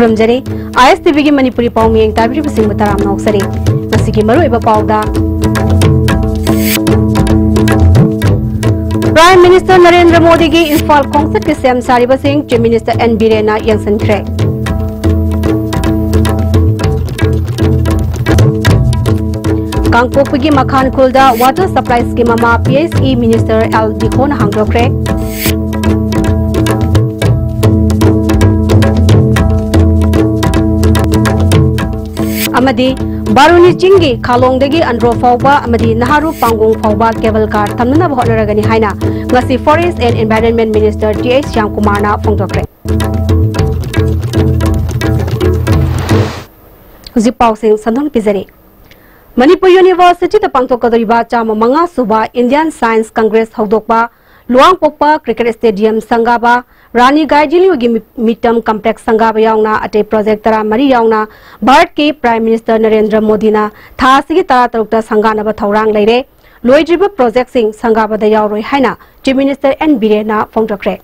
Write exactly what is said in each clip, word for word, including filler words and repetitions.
ꯈꯨꯔꯨꯝꯖꯔꯤ꯫ ꯑꯥꯏ ꯑꯦꯁ T ꯚꯤꯒꯤ ꯃꯅꯤꯄꯨꯔꯤ ꯄꯥꯎ ꯃꯤꯠꯌꯦꯡ ꯇꯥꯕꯤꯔꯤꯕꯁꯤꯡꯕꯨ ꯇꯔꯥꯝꯅ ꯑꯣꯛꯆꯔꯤ꯫ ꯉꯁꯤꯒꯤ ꯃꯔꯨꯑꯣꯏꯕ ꯄꯥꯎꯗ, Prime Minister ꯅꯔꯦꯟꯗ꯭ꯔ ꯃꯣꯗꯤꯒꯤ ꯏꯝꯐꯥꯜ ꯈꯣꯡꯆꯠꯀꯤ ꯁꯦꯝ ꯁꯥꯔꯤꯕꯁꯤꯡ Chief Minister ꯑꯦꯟ ꯕꯤꯔꯦꯟꯅ ꯌꯦꯡꯁꯤꯟꯈ꯭ꯔꯦ꯫ ꯀꯥꯡꯄꯣꯛꯄꯤꯒꯤ ꯃꯈꯥꯟ ꯈꯨꯜꯗ water supply scheme ꯑꯃ P H E Minister L ꯗꯤꯈꯣꯅ ꯍꯥꯡꯗꯣꯛꯈ꯭ꯔꯦ꯫ ꯑꯃꯗꯤ ꯕꯥꯔꯨꯅꯤ ꯆꯤꯡꯒꯤ ꯈꯥꯂꯣꯡꯗꯒꯤ ꯑꯟꯗ꯭ꯔꯣ ꯐꯥꯎꯕ ꯑꯃꯗꯤ ꯅꯍꯥꯔꯨ ꯄꯥꯡꯒꯣꯡ ꯐꯥꯎꯕ cable car ꯊꯝꯅꯅꯕ ꯍꯣꯠꯅꯔꯒꯅꯤ ꯍꯥꯏꯅ ꯉꯁꯤ Forest and Environment Minister T H ꯁ꯭ꯌꯥꯝꯀꯨꯃꯥꯔꯅ ꯐꯣꯡꯗꯣꯛꯈ꯭ꯔꯦ꯫ ꯍꯧꯖꯤꯛ ꯄꯥꯎꯁꯤꯡ ꯁꯟꯗꯣꯛꯅ ꯄꯤꯖꯔꯤ꯫ ꯃꯅꯤꯄꯨꯔ ꯌꯨꯅꯤꯚꯔꯁꯤꯇꯤꯗ ꯄꯥꯡꯊꯣꯛꯀꯗꯧꯔꯤꯕ ꯆꯥꯝꯃ ꯃꯉꯥ ꯁꯨꯕ Indian Science Congress ꯍꯧꯗꯣꯛꯄ, ꯂꯨꯋꯥꯡꯄꯣꯛꯄ Cricket Stadium ꯁꯪꯒꯥꯕ, ꯔꯥꯅꯤ ꯒꯥꯏꯗꯤꯟꯂꯤꯌꯨꯒꯤ ꯃꯤ-, ꯃꯤꯇꯝ complex ꯁꯪꯒꯥꯕ ꯌꯥꯎꯅ ꯑꯇꯩ project ꯇꯔꯥꯃꯔꯤ ꯌꯥꯎꯅ ꯚꯥꯔꯠꯀꯤ Prime Minister ꯅꯔꯦꯟꯗ꯭ꯔ ꯃꯣꯗꯤꯅ ꯊꯥ ꯑꯁꯤꯒꯤ ꯇꯔꯥꯇꯔꯨꯛꯇ ꯁꯪꯒꯥꯅꯕ ꯊꯧꯔꯥꯡ ꯂꯩꯔꯦ꯫ ꯂꯣꯏꯗ꯭ꯔꯤꯕ projectꯁꯤꯡ ꯁꯪꯒꯥꯕꯗ ꯌꯥꯎꯔꯣꯏ ꯍꯥꯏꯅ Chief Minister ꯑꯦꯟ ꯕꯤꯔꯦꯟꯅ ꯐꯣꯡꯗꯣꯛꯈ꯭ꯔꯦ꯫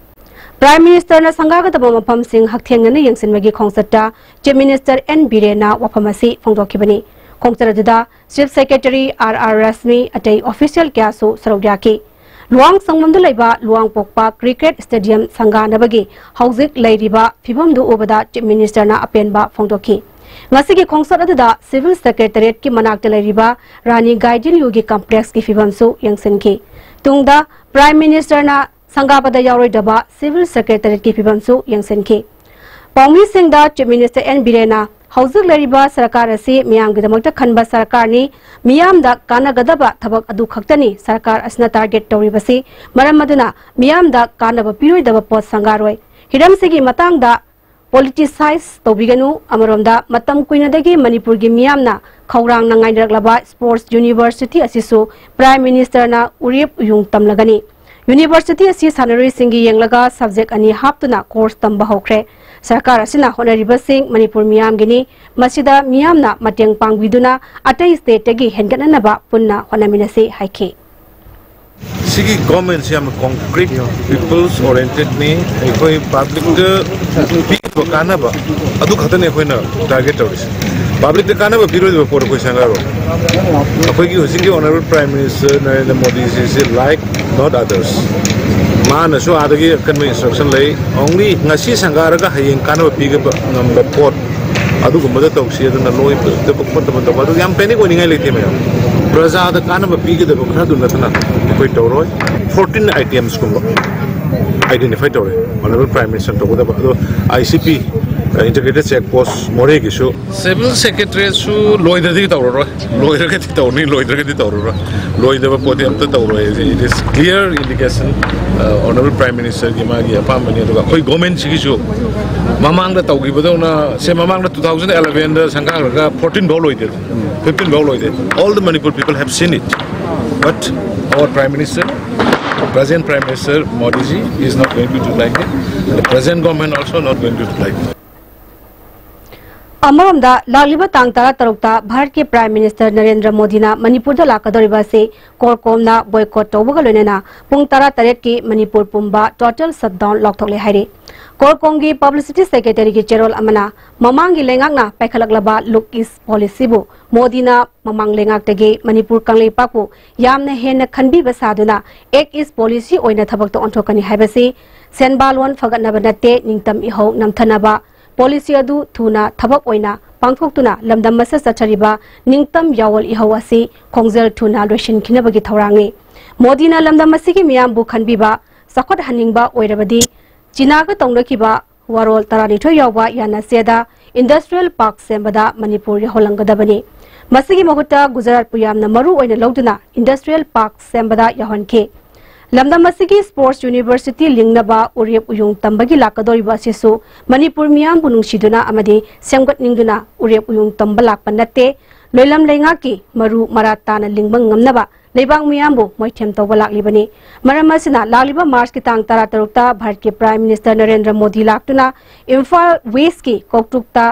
Prime Ministerꯅ ꯁꯪꯒꯥꯒꯗꯕ ꯃꯐꯝꯁꯤꯡ ꯍꯛꯊꯦꯡꯅꯅ ꯌꯦꯡꯁꯤꯟꯕꯒꯤ ꯈꯣꯡꯆꯠꯇ Chief Minister ꯑꯦꯟ ꯕꯤꯔꯦꯟꯅ ꯋꯥꯐꯝ ꯑꯁꯤ ꯐꯣꯡꯗꯣꯛꯈꯤꯕꯅꯤ꯫ ꯈꯣꯡꯆꯠ ꯑꯗꯨꯗ Chief Secretary ꯑꯥꯔ ꯑꯥꯔ ꯔꯁꯃꯤ, ꯑꯇꯩ official ꯀꯌꯥꯁꯨ ꯁꯔꯨꯛ ꯌꯥꯈꯤ꯫ ꯂꯨꯋꯥꯡ ꯁꯪꯕꯝꯗ ꯂꯩꯕ ꯂꯨꯋꯥꯡꯄꯣꯛꯄ Cricket Stadium ꯁꯪꯒꯥꯅꯕꯒꯤ ꯍꯧꯖꯤꯛ ꯂꯩꯔꯤꯕ ꯐꯤꯕꯝꯗꯨ ꯎꯕꯗ Chief Ministerꯅ ꯑꯄꯦꯟꯕ ꯐꯣꯡꯗꯣꯛꯈꯤ꯫ ꯉꯁꯤꯒꯤ ꯈꯣꯡꯆꯠ ꯑꯗꯨꯗ Civil Secretariatꯀꯤ ꯃꯅꯥꯛꯇ ꯂꯩꯔꯤꯕ ꯔꯥꯅꯤ ꯒꯥꯏꯗꯤꯟꯂꯤꯌꯨꯒꯤ complexꯀꯤ ꯐꯤꯕꯝꯁꯨ ꯌꯦꯡꯁꯤꯟꯈꯤ꯫ ꯇꯨꯡꯗ Prime Ministerꯅ ꯁꯪꯒꯥꯕꯗ ꯌꯥꯎꯔꯣꯏꯗꯕ Civil Secretariatꯀꯤ ꯐꯤꯕꯝꯁꯨ ꯌꯦꯡꯁꯤꯟꯈꯤ꯫ ꯄꯥꯎꯃꯤꯁꯤꯡꯗ Chief Minister ꯑꯦꯟ ꯕꯤꯔꯦꯟꯅ ꯍꯧꯖꯤꯛ ꯂꯩꯔꯤꯕ ꯁꯔꯀꯥꯔ ꯑꯁꯤ ꯃꯤꯌꯥꯝꯒꯤꯗꯃꯛꯇ ꯈꯟꯕ ꯁꯔꯀꯥꯔꯅꯤ, ꯃꯤꯌꯥꯝꯗ ꯀꯥꯟꯅꯒꯗꯕ ꯊꯕꯛ ꯑꯗꯨ ꯈꯛꯇꯅꯤ ꯁꯔꯀꯥꯔ ꯑꯁꯤꯅ target ꯇꯧꯔꯤꯕꯁꯤ, ꯃꯔꯝ ꯑꯗꯨꯅ ꯃꯤꯌꯥꯝꯗ ꯀꯥꯟꯅꯕ ꯄꯤꯔꯣꯏꯗꯕ ꯄꯣꯠ ꯁꯪꯒꯥꯔꯣꯏ꯫ ꯍꯤꯔꯝꯁꯤꯒꯤ ꯃꯇꯥꯡꯗ politicize ꯇꯧꯕꯤꯒꯅꯨ꯫ ꯑꯃꯔꯣꯝꯗ ꯃꯇꯝ ꯀꯨꯏꯅꯗꯒꯤ ꯃꯅꯤꯄꯨꯔꯒꯤ ꯃꯤꯌꯥꯝꯅ ꯈꯧꯔꯥꯡꯅ ꯉꯥꯏꯅꯔꯛꯂꯕ Sports University ꯑꯁꯤꯁꯨ Prime Ministerꯅ ꯎꯔꯦꯞ ꯎꯌꯨꯡ ꯇꯝꯂꯒꯅꯤ꯫ University ꯑꯁꯤ ꯁꯥꯟꯅꯔꯣꯏꯁꯤꯡꯒꯤ ꯌꯦꯡꯂꯒ subject ꯑꯅꯤ ꯍꯥꯞꯇꯨꯅ course ꯇꯝꯕ ꯍꯧꯈ꯭ꯔꯦ꯫ ꯁꯔꯀꯥꯔ ꯑꯁꯤꯅ ꯍꯣꯠꯅꯔꯤꯕꯁꯤꯡ ꯃꯅꯤꯄꯨꯔ ꯃꯤꯌꯥꯝꯒꯤꯅꯤ꯫ ꯃꯁꯤꯗ ꯃꯤꯌꯥꯝꯅ ꯃꯇꯦꯡ ꯄꯥꯡꯕꯤꯗꯨꯅ ꯑꯇꯩ stateꯇꯒꯤ ꯍꯦꯟꯒꯠꯅꯅꯕ ꯄꯨꯟꯅ ꯍꯣꯠꯅꯃꯤꯟꯅꯁꯤ ꯍꯥꯏꯈꯤ꯫ ꯁꯤꯒꯤ ꯒꯣꯔꯃꯦꯟꯁꯤ ꯌꯥꯝꯅ ꯀꯣꯡꯀ꯭ꯔꯤꯠ, ꯄꯤꯄꯜꯁ ꯑꯣꯔꯤꯌꯦꯟꯇꯦꯠꯅꯤ꯫ ꯑꯩꯈꯣꯏ ꯄꯕ꯭ꯂꯤꯛꯇ ꯄꯤꯒꯗꯕ ꯀꯥꯟꯅꯕ ꯑꯗꯨ ꯈꯛꯇꯅꯤ ꯑꯩꯈꯣꯏꯅ ꯇꯥꯔꯒꯦꯠ ꯇꯧꯔꯤꯁꯦ꯫ ꯄꯕ꯭ꯂꯤꯛꯇ ꯀꯥꯟꯅꯕ ꯄꯤꯔꯣꯏꯗꯕ ꯄꯣꯠ ꯑꯩꯈꯣꯏ ꯁꯪꯒꯥꯔꯣꯏ꯫ ꯑꯩꯈꯣꯏꯒꯤ ꯍꯧꯖꯤꯛꯀꯤ ꯑꯣꯅꯔꯦꯕꯜ ꯄ꯭ꯔꯥꯏꯝ ꯃꯤꯅꯤꯁꯇꯔ ꯅꯔꯦꯟꯗ꯭ꯔ ꯃꯣꯗꯤꯖꯤꯁꯦ, like not others, ꯃꯥꯅꯁꯨ ꯑꯥꯗꯒꯤ ꯑꯀꯟꯕ ꯏꯟꯁꯇ꯭ꯔꯛꯁꯟ ꯂꯩ꯫ ꯑꯣꯡꯂꯤ ꯉꯁꯤ ꯁꯪꯒꯥꯔꯒ ꯍꯌꯦꯡ ꯀꯥꯟꯅꯕ ꯄꯤꯒꯕ ꯉꯝꯕ ꯄꯣꯠ ꯑꯗꯨꯒꯨꯝꯕꯗ ꯇꯧꯁꯤ, ꯑꯗꯨꯅ ꯂꯣꯏꯗꯕ ꯈꯣꯠꯇꯕ ꯇꯧꯕ ꯑꯗꯨ ꯌꯥꯝ ꯄꯦꯅꯤꯛ ꯑꯣꯏꯅꯤꯡꯉꯥꯏ ꯂꯩꯇꯦ꯫ ꯃꯌꯥꯝ ꯄ꯭ꯔꯖꯥꯗ ꯀꯥꯟꯅꯕ ꯄꯤꯒꯗꯕ ꯈꯔꯗꯨ ꯅꯠꯇꯅ ꯑꯩꯈꯣꯏ ꯇꯧꯔꯣꯏ꯫ ꯐꯣꯔꯇꯤꯟ ꯑꯥꯏꯇꯦꯝꯁꯀꯨꯝꯕ ꯑꯥꯏꯗꯦꯟꯇꯤꯐꯥꯏ ꯇꯧꯔꯦ ꯑꯣꯅꯔꯦꯕꯜ ꯄ꯭ꯔꯥꯏꯝ ꯃꯤꯅꯤꯁꯇꯔ ꯇꯧꯒꯗꯕ꯫ ꯑꯗꯣ I C P, integrated check post ꯃꯣꯔꯦꯒꯤꯁꯨ꯫ ꯁꯤꯚꯤꯜ ꯁꯦꯀ꯭ꯔꯦꯇꯔꯤꯁꯨ ꯂꯣꯏꯗ꯭ꯔꯗꯤ ꯇꯧꯔꯔꯣꯏ, ꯂꯣꯏꯔꯒꯗꯤ ꯇꯧꯅꯤ, ꯂꯣꯏꯗ꯭ꯔꯒꯗꯤ ꯇꯧꯔꯔꯣꯏ꯫ ꯂꯣꯏꯗꯕ ꯄꯣꯠꯇꯤ ꯑꯝꯇ ꯇꯧꯔꯣꯏ꯫ It is clear indication, ꯑ, ꯑꯣꯅꯔꯦꯕꯜ ꯄ꯭ꯔꯥꯏꯝ ꯃꯤꯅꯤꯁꯇꯔꯒꯤ ꯃꯥꯒꯤ ꯑꯄꯥꯝꯕꯅꯤ꯫ ꯑꯗꯨꯒ ꯑꯩꯈꯣꯏ ꯒꯣꯔꯃꯦꯟꯁꯤꯒꯤꯁꯨ ꯃꯃꯥꯡꯗ ꯇꯧꯈꯤꯕꯗꯧꯅ, ꯁꯦ, ꯃꯃꯥꯡꯗ ꯇꯨ ꯊꯥꯎꯖꯟ ꯑꯦꯂꯚꯦꯟꯗ ꯁꯪꯒꯥꯈ꯭ꯔꯒ ꯐꯣꯔꯇꯤꯟ ꯐꯥꯎ ꯂꯣꯏꯗꯦ, ꯐꯤꯐꯇꯤꯟ ꯐꯥꯎ ꯂꯣꯏꯗꯦ꯫ All the Manipur people have seen it, but our Prime Minister, present Prime Minister Modi ji is not going to do like it, and the present government also not going to do like it. ꯑꯃꯔꯣꯝꯗ, ꯂꯥꯛꯂꯤꯕ ꯇꯥꯡ ꯇꯔꯥꯇꯔꯨꯛꯇ ꯚꯥꯔꯠꯀꯤ prime minister Narendra ꯃꯣꯗꯤꯅ ꯃꯅꯤꯄꯨꯔꯗ ꯂꯥꯛꯀꯗꯧꯔꯤꯕ ꯑꯁꯤ ꯀꯣꯔꯀꯣꯝꯅ boycott ꯇꯧꯕꯒ ꯂꯣꯏꯅꯅ ꯄꯨꯡ ꯇꯔꯥꯇꯔꯦꯠꯀꯤ ꯃꯅꯤꯄꯨꯔ ꯄꯨꯝꯕ ꯇꯣꯇꯦꯜ ꯁꯠꯗꯥꯎꯟ ꯂꯥꯎꯊꯣꯛꯂꯦ ꯍꯥꯏꯔꯤ꯫ ꯀꯣꯔꯀꯣꯝꯒꯤ ꯄꯕ꯭ꯂꯤꯁꯤꯇꯤ ꯁꯦꯀ꯭ꯔꯦꯇꯔꯤꯒꯤ ꯆꯦꯔꯣꯜ ꯑꯃꯅ ꯃꯃꯥꯡꯒꯤ ꯂꯩꯉꯥꯛꯅ ꯄꯥꯏꯈꯠꯂꯛꯂꯕ ꯂꯨꯛ ꯏꯁ ꯄꯣꯂꯤꯁꯤꯕꯨ ꯃꯣꯗꯤꯅ ꯃꯃꯥꯡ ꯂꯩꯉꯥꯛꯇꯒꯤ ꯃꯅꯤꯄꯨꯔ ꯀꯪꯂꯩꯄꯥꯛꯄꯨ ꯌꯥꯝꯅ ꯍꯦꯟꯅ ꯈꯟꯕꯤꯕ ꯁꯥꯗꯨꯅ ꯑꯦꯛ ꯏꯁ ꯄꯣꯂꯤꯁꯤ ꯑꯣꯏꯅ ꯊꯕꯛꯇ ꯑꯣꯟꯊꯣꯛꯀꯅꯤ ꯍꯥꯏꯕꯁꯤ ꯁꯦꯟꯕꯥꯂꯣꯟ ꯐꯒꯠꯅꯕ ꯅꯠꯇꯦ, ꯅꯤꯡꯇꯝ ꯏꯍꯧ ꯅꯝꯊꯅꯕ ꯄꯣꯂꯤꯁꯤ ꯑꯗꯨ ꯊꯨꯅ ꯊꯕꯛ ꯑꯣꯏꯅ ꯄꯥꯡꯊꯣꯛꯇꯨꯅ ꯂꯝꯗꯝ ꯑꯁꯤꯗ ꯆꯠꯊꯔꯤꯕ ꯅꯤꯡꯇꯝ ꯌꯥꯑꯣꯜ ꯏꯍꯧ ꯑꯁꯤ ꯈꯣꯡꯖꯦꯜ ꯊꯨꯅ ꯂꯣꯏꯁꯤꯟꯈꯤꯅꯕꯒꯤ ꯊꯧꯔꯥꯡꯅꯤ꯫ ꯃꯣꯗꯤꯅ ꯂꯝꯗꯝ ꯑꯁꯤꯒꯤ ꯃꯤꯌꯥꯝꯕꯨ ꯈꯟꯕꯤꯕ, ꯆꯥꯎꯈꯠꯍꯟꯅꯤꯡꯕ ꯑꯣꯏꯔꯕꯗꯤ ꯆꯤꯅꯥꯒ ꯇꯧꯅꯈꯤꯕ ꯋꯥꯔꯣꯜ ꯇꯔꯥꯅꯤꯊꯣꯏ ꯌꯥꯎꯕ ꯌꯥꯅꯆꯦꯗ ꯏꯟꯗꯁꯇ꯭ꯔꯤꯌꯦꯜ ꯄꯥꯔꯛ ꯁꯦꯝꯕꯗ ꯃꯅꯤꯄꯨꯔ ꯌꯥꯎꯍꯜꯂꯝꯒꯗꯕꯅꯤ꯫ ꯃꯁꯤꯒꯤ ꯃꯍꯨꯠꯇ ꯒꯨꯖꯔꯥꯠꯄꯨ ꯌꯥꯝꯅ ꯃꯔꯨ ꯑꯣꯏꯅ ꯂꯧꯗꯨꯅ ꯏꯟꯗꯁꯇ꯭ꯔꯤꯌꯦꯜ ꯄꯥꯔꯛ ꯁꯦꯝꯕꯗ ꯌꯥꯎꯍꯟꯈꯤ꯫ ꯂꯝꯗꯝ ꯑꯁꯤꯒꯤ ꯁ꯭ꯄꯣꯔꯠꯁ ꯌꯨꯅꯤꯚꯔꯁꯤꯇꯤ ꯂꯤꯡꯅꯕ ꯎꯔꯦꯞ ꯎꯌꯨꯡ ꯇꯝꯕꯒꯤ ꯂꯥꯛꯀꯗꯧꯔꯤꯕ ꯑꯁꯤꯁꯨ ꯃꯅꯤꯄꯨꯔ ꯃꯤꯌꯥꯝꯕꯨ ꯅꯨꯡꯁꯤꯗꯨꯅ ꯑꯃꯗꯤ ꯁꯦꯝꯒꯠꯅꯤꯡꯗꯨꯅ ꯎꯔꯦꯞ ꯎꯌꯨꯡ ꯇꯝꯕ ꯂꯥꯛꯄ ꯅꯠꯇꯦ꯫ ꯂꯣꯏꯂꯝ ꯂꯩꯉꯥꯛꯀꯤ ꯃꯔꯨ ꯃꯔꯥ ꯇꯥꯅ ꯂꯤꯡꯕ ꯉꯝꯅꯕ ꯂꯩꯕꯥꯛ ꯃꯤꯌꯥꯝꯕꯨ ꯃꯣꯏꯊꯦꯝ ꯇꯧꯕ ꯂꯥꯛꯂꯤꯕꯅꯤ꯫ ꯃꯔꯝ ꯑꯁꯤꯅ ꯂꯥꯛꯂꯤꯕ ꯃꯥꯔꯆꯀꯤ ꯇꯥꯡ ꯇꯔꯥꯇꯔꯨꯛꯇ ꯚꯥꯔꯠꯀꯤ ꯄ꯭ꯔꯥꯏꯝ ꯃꯤꯅꯤꯁꯇꯔ ꯅꯔꯦꯟꯗ꯭ꯔ ꯃꯣꯗꯤ ꯂꯥꯛꯇꯨꯅ ꯏꯝꯐꯥꯜ ꯋꯦꯁꯀꯤ ꯀꯧꯇ꯭ꯔꯨꯛꯇ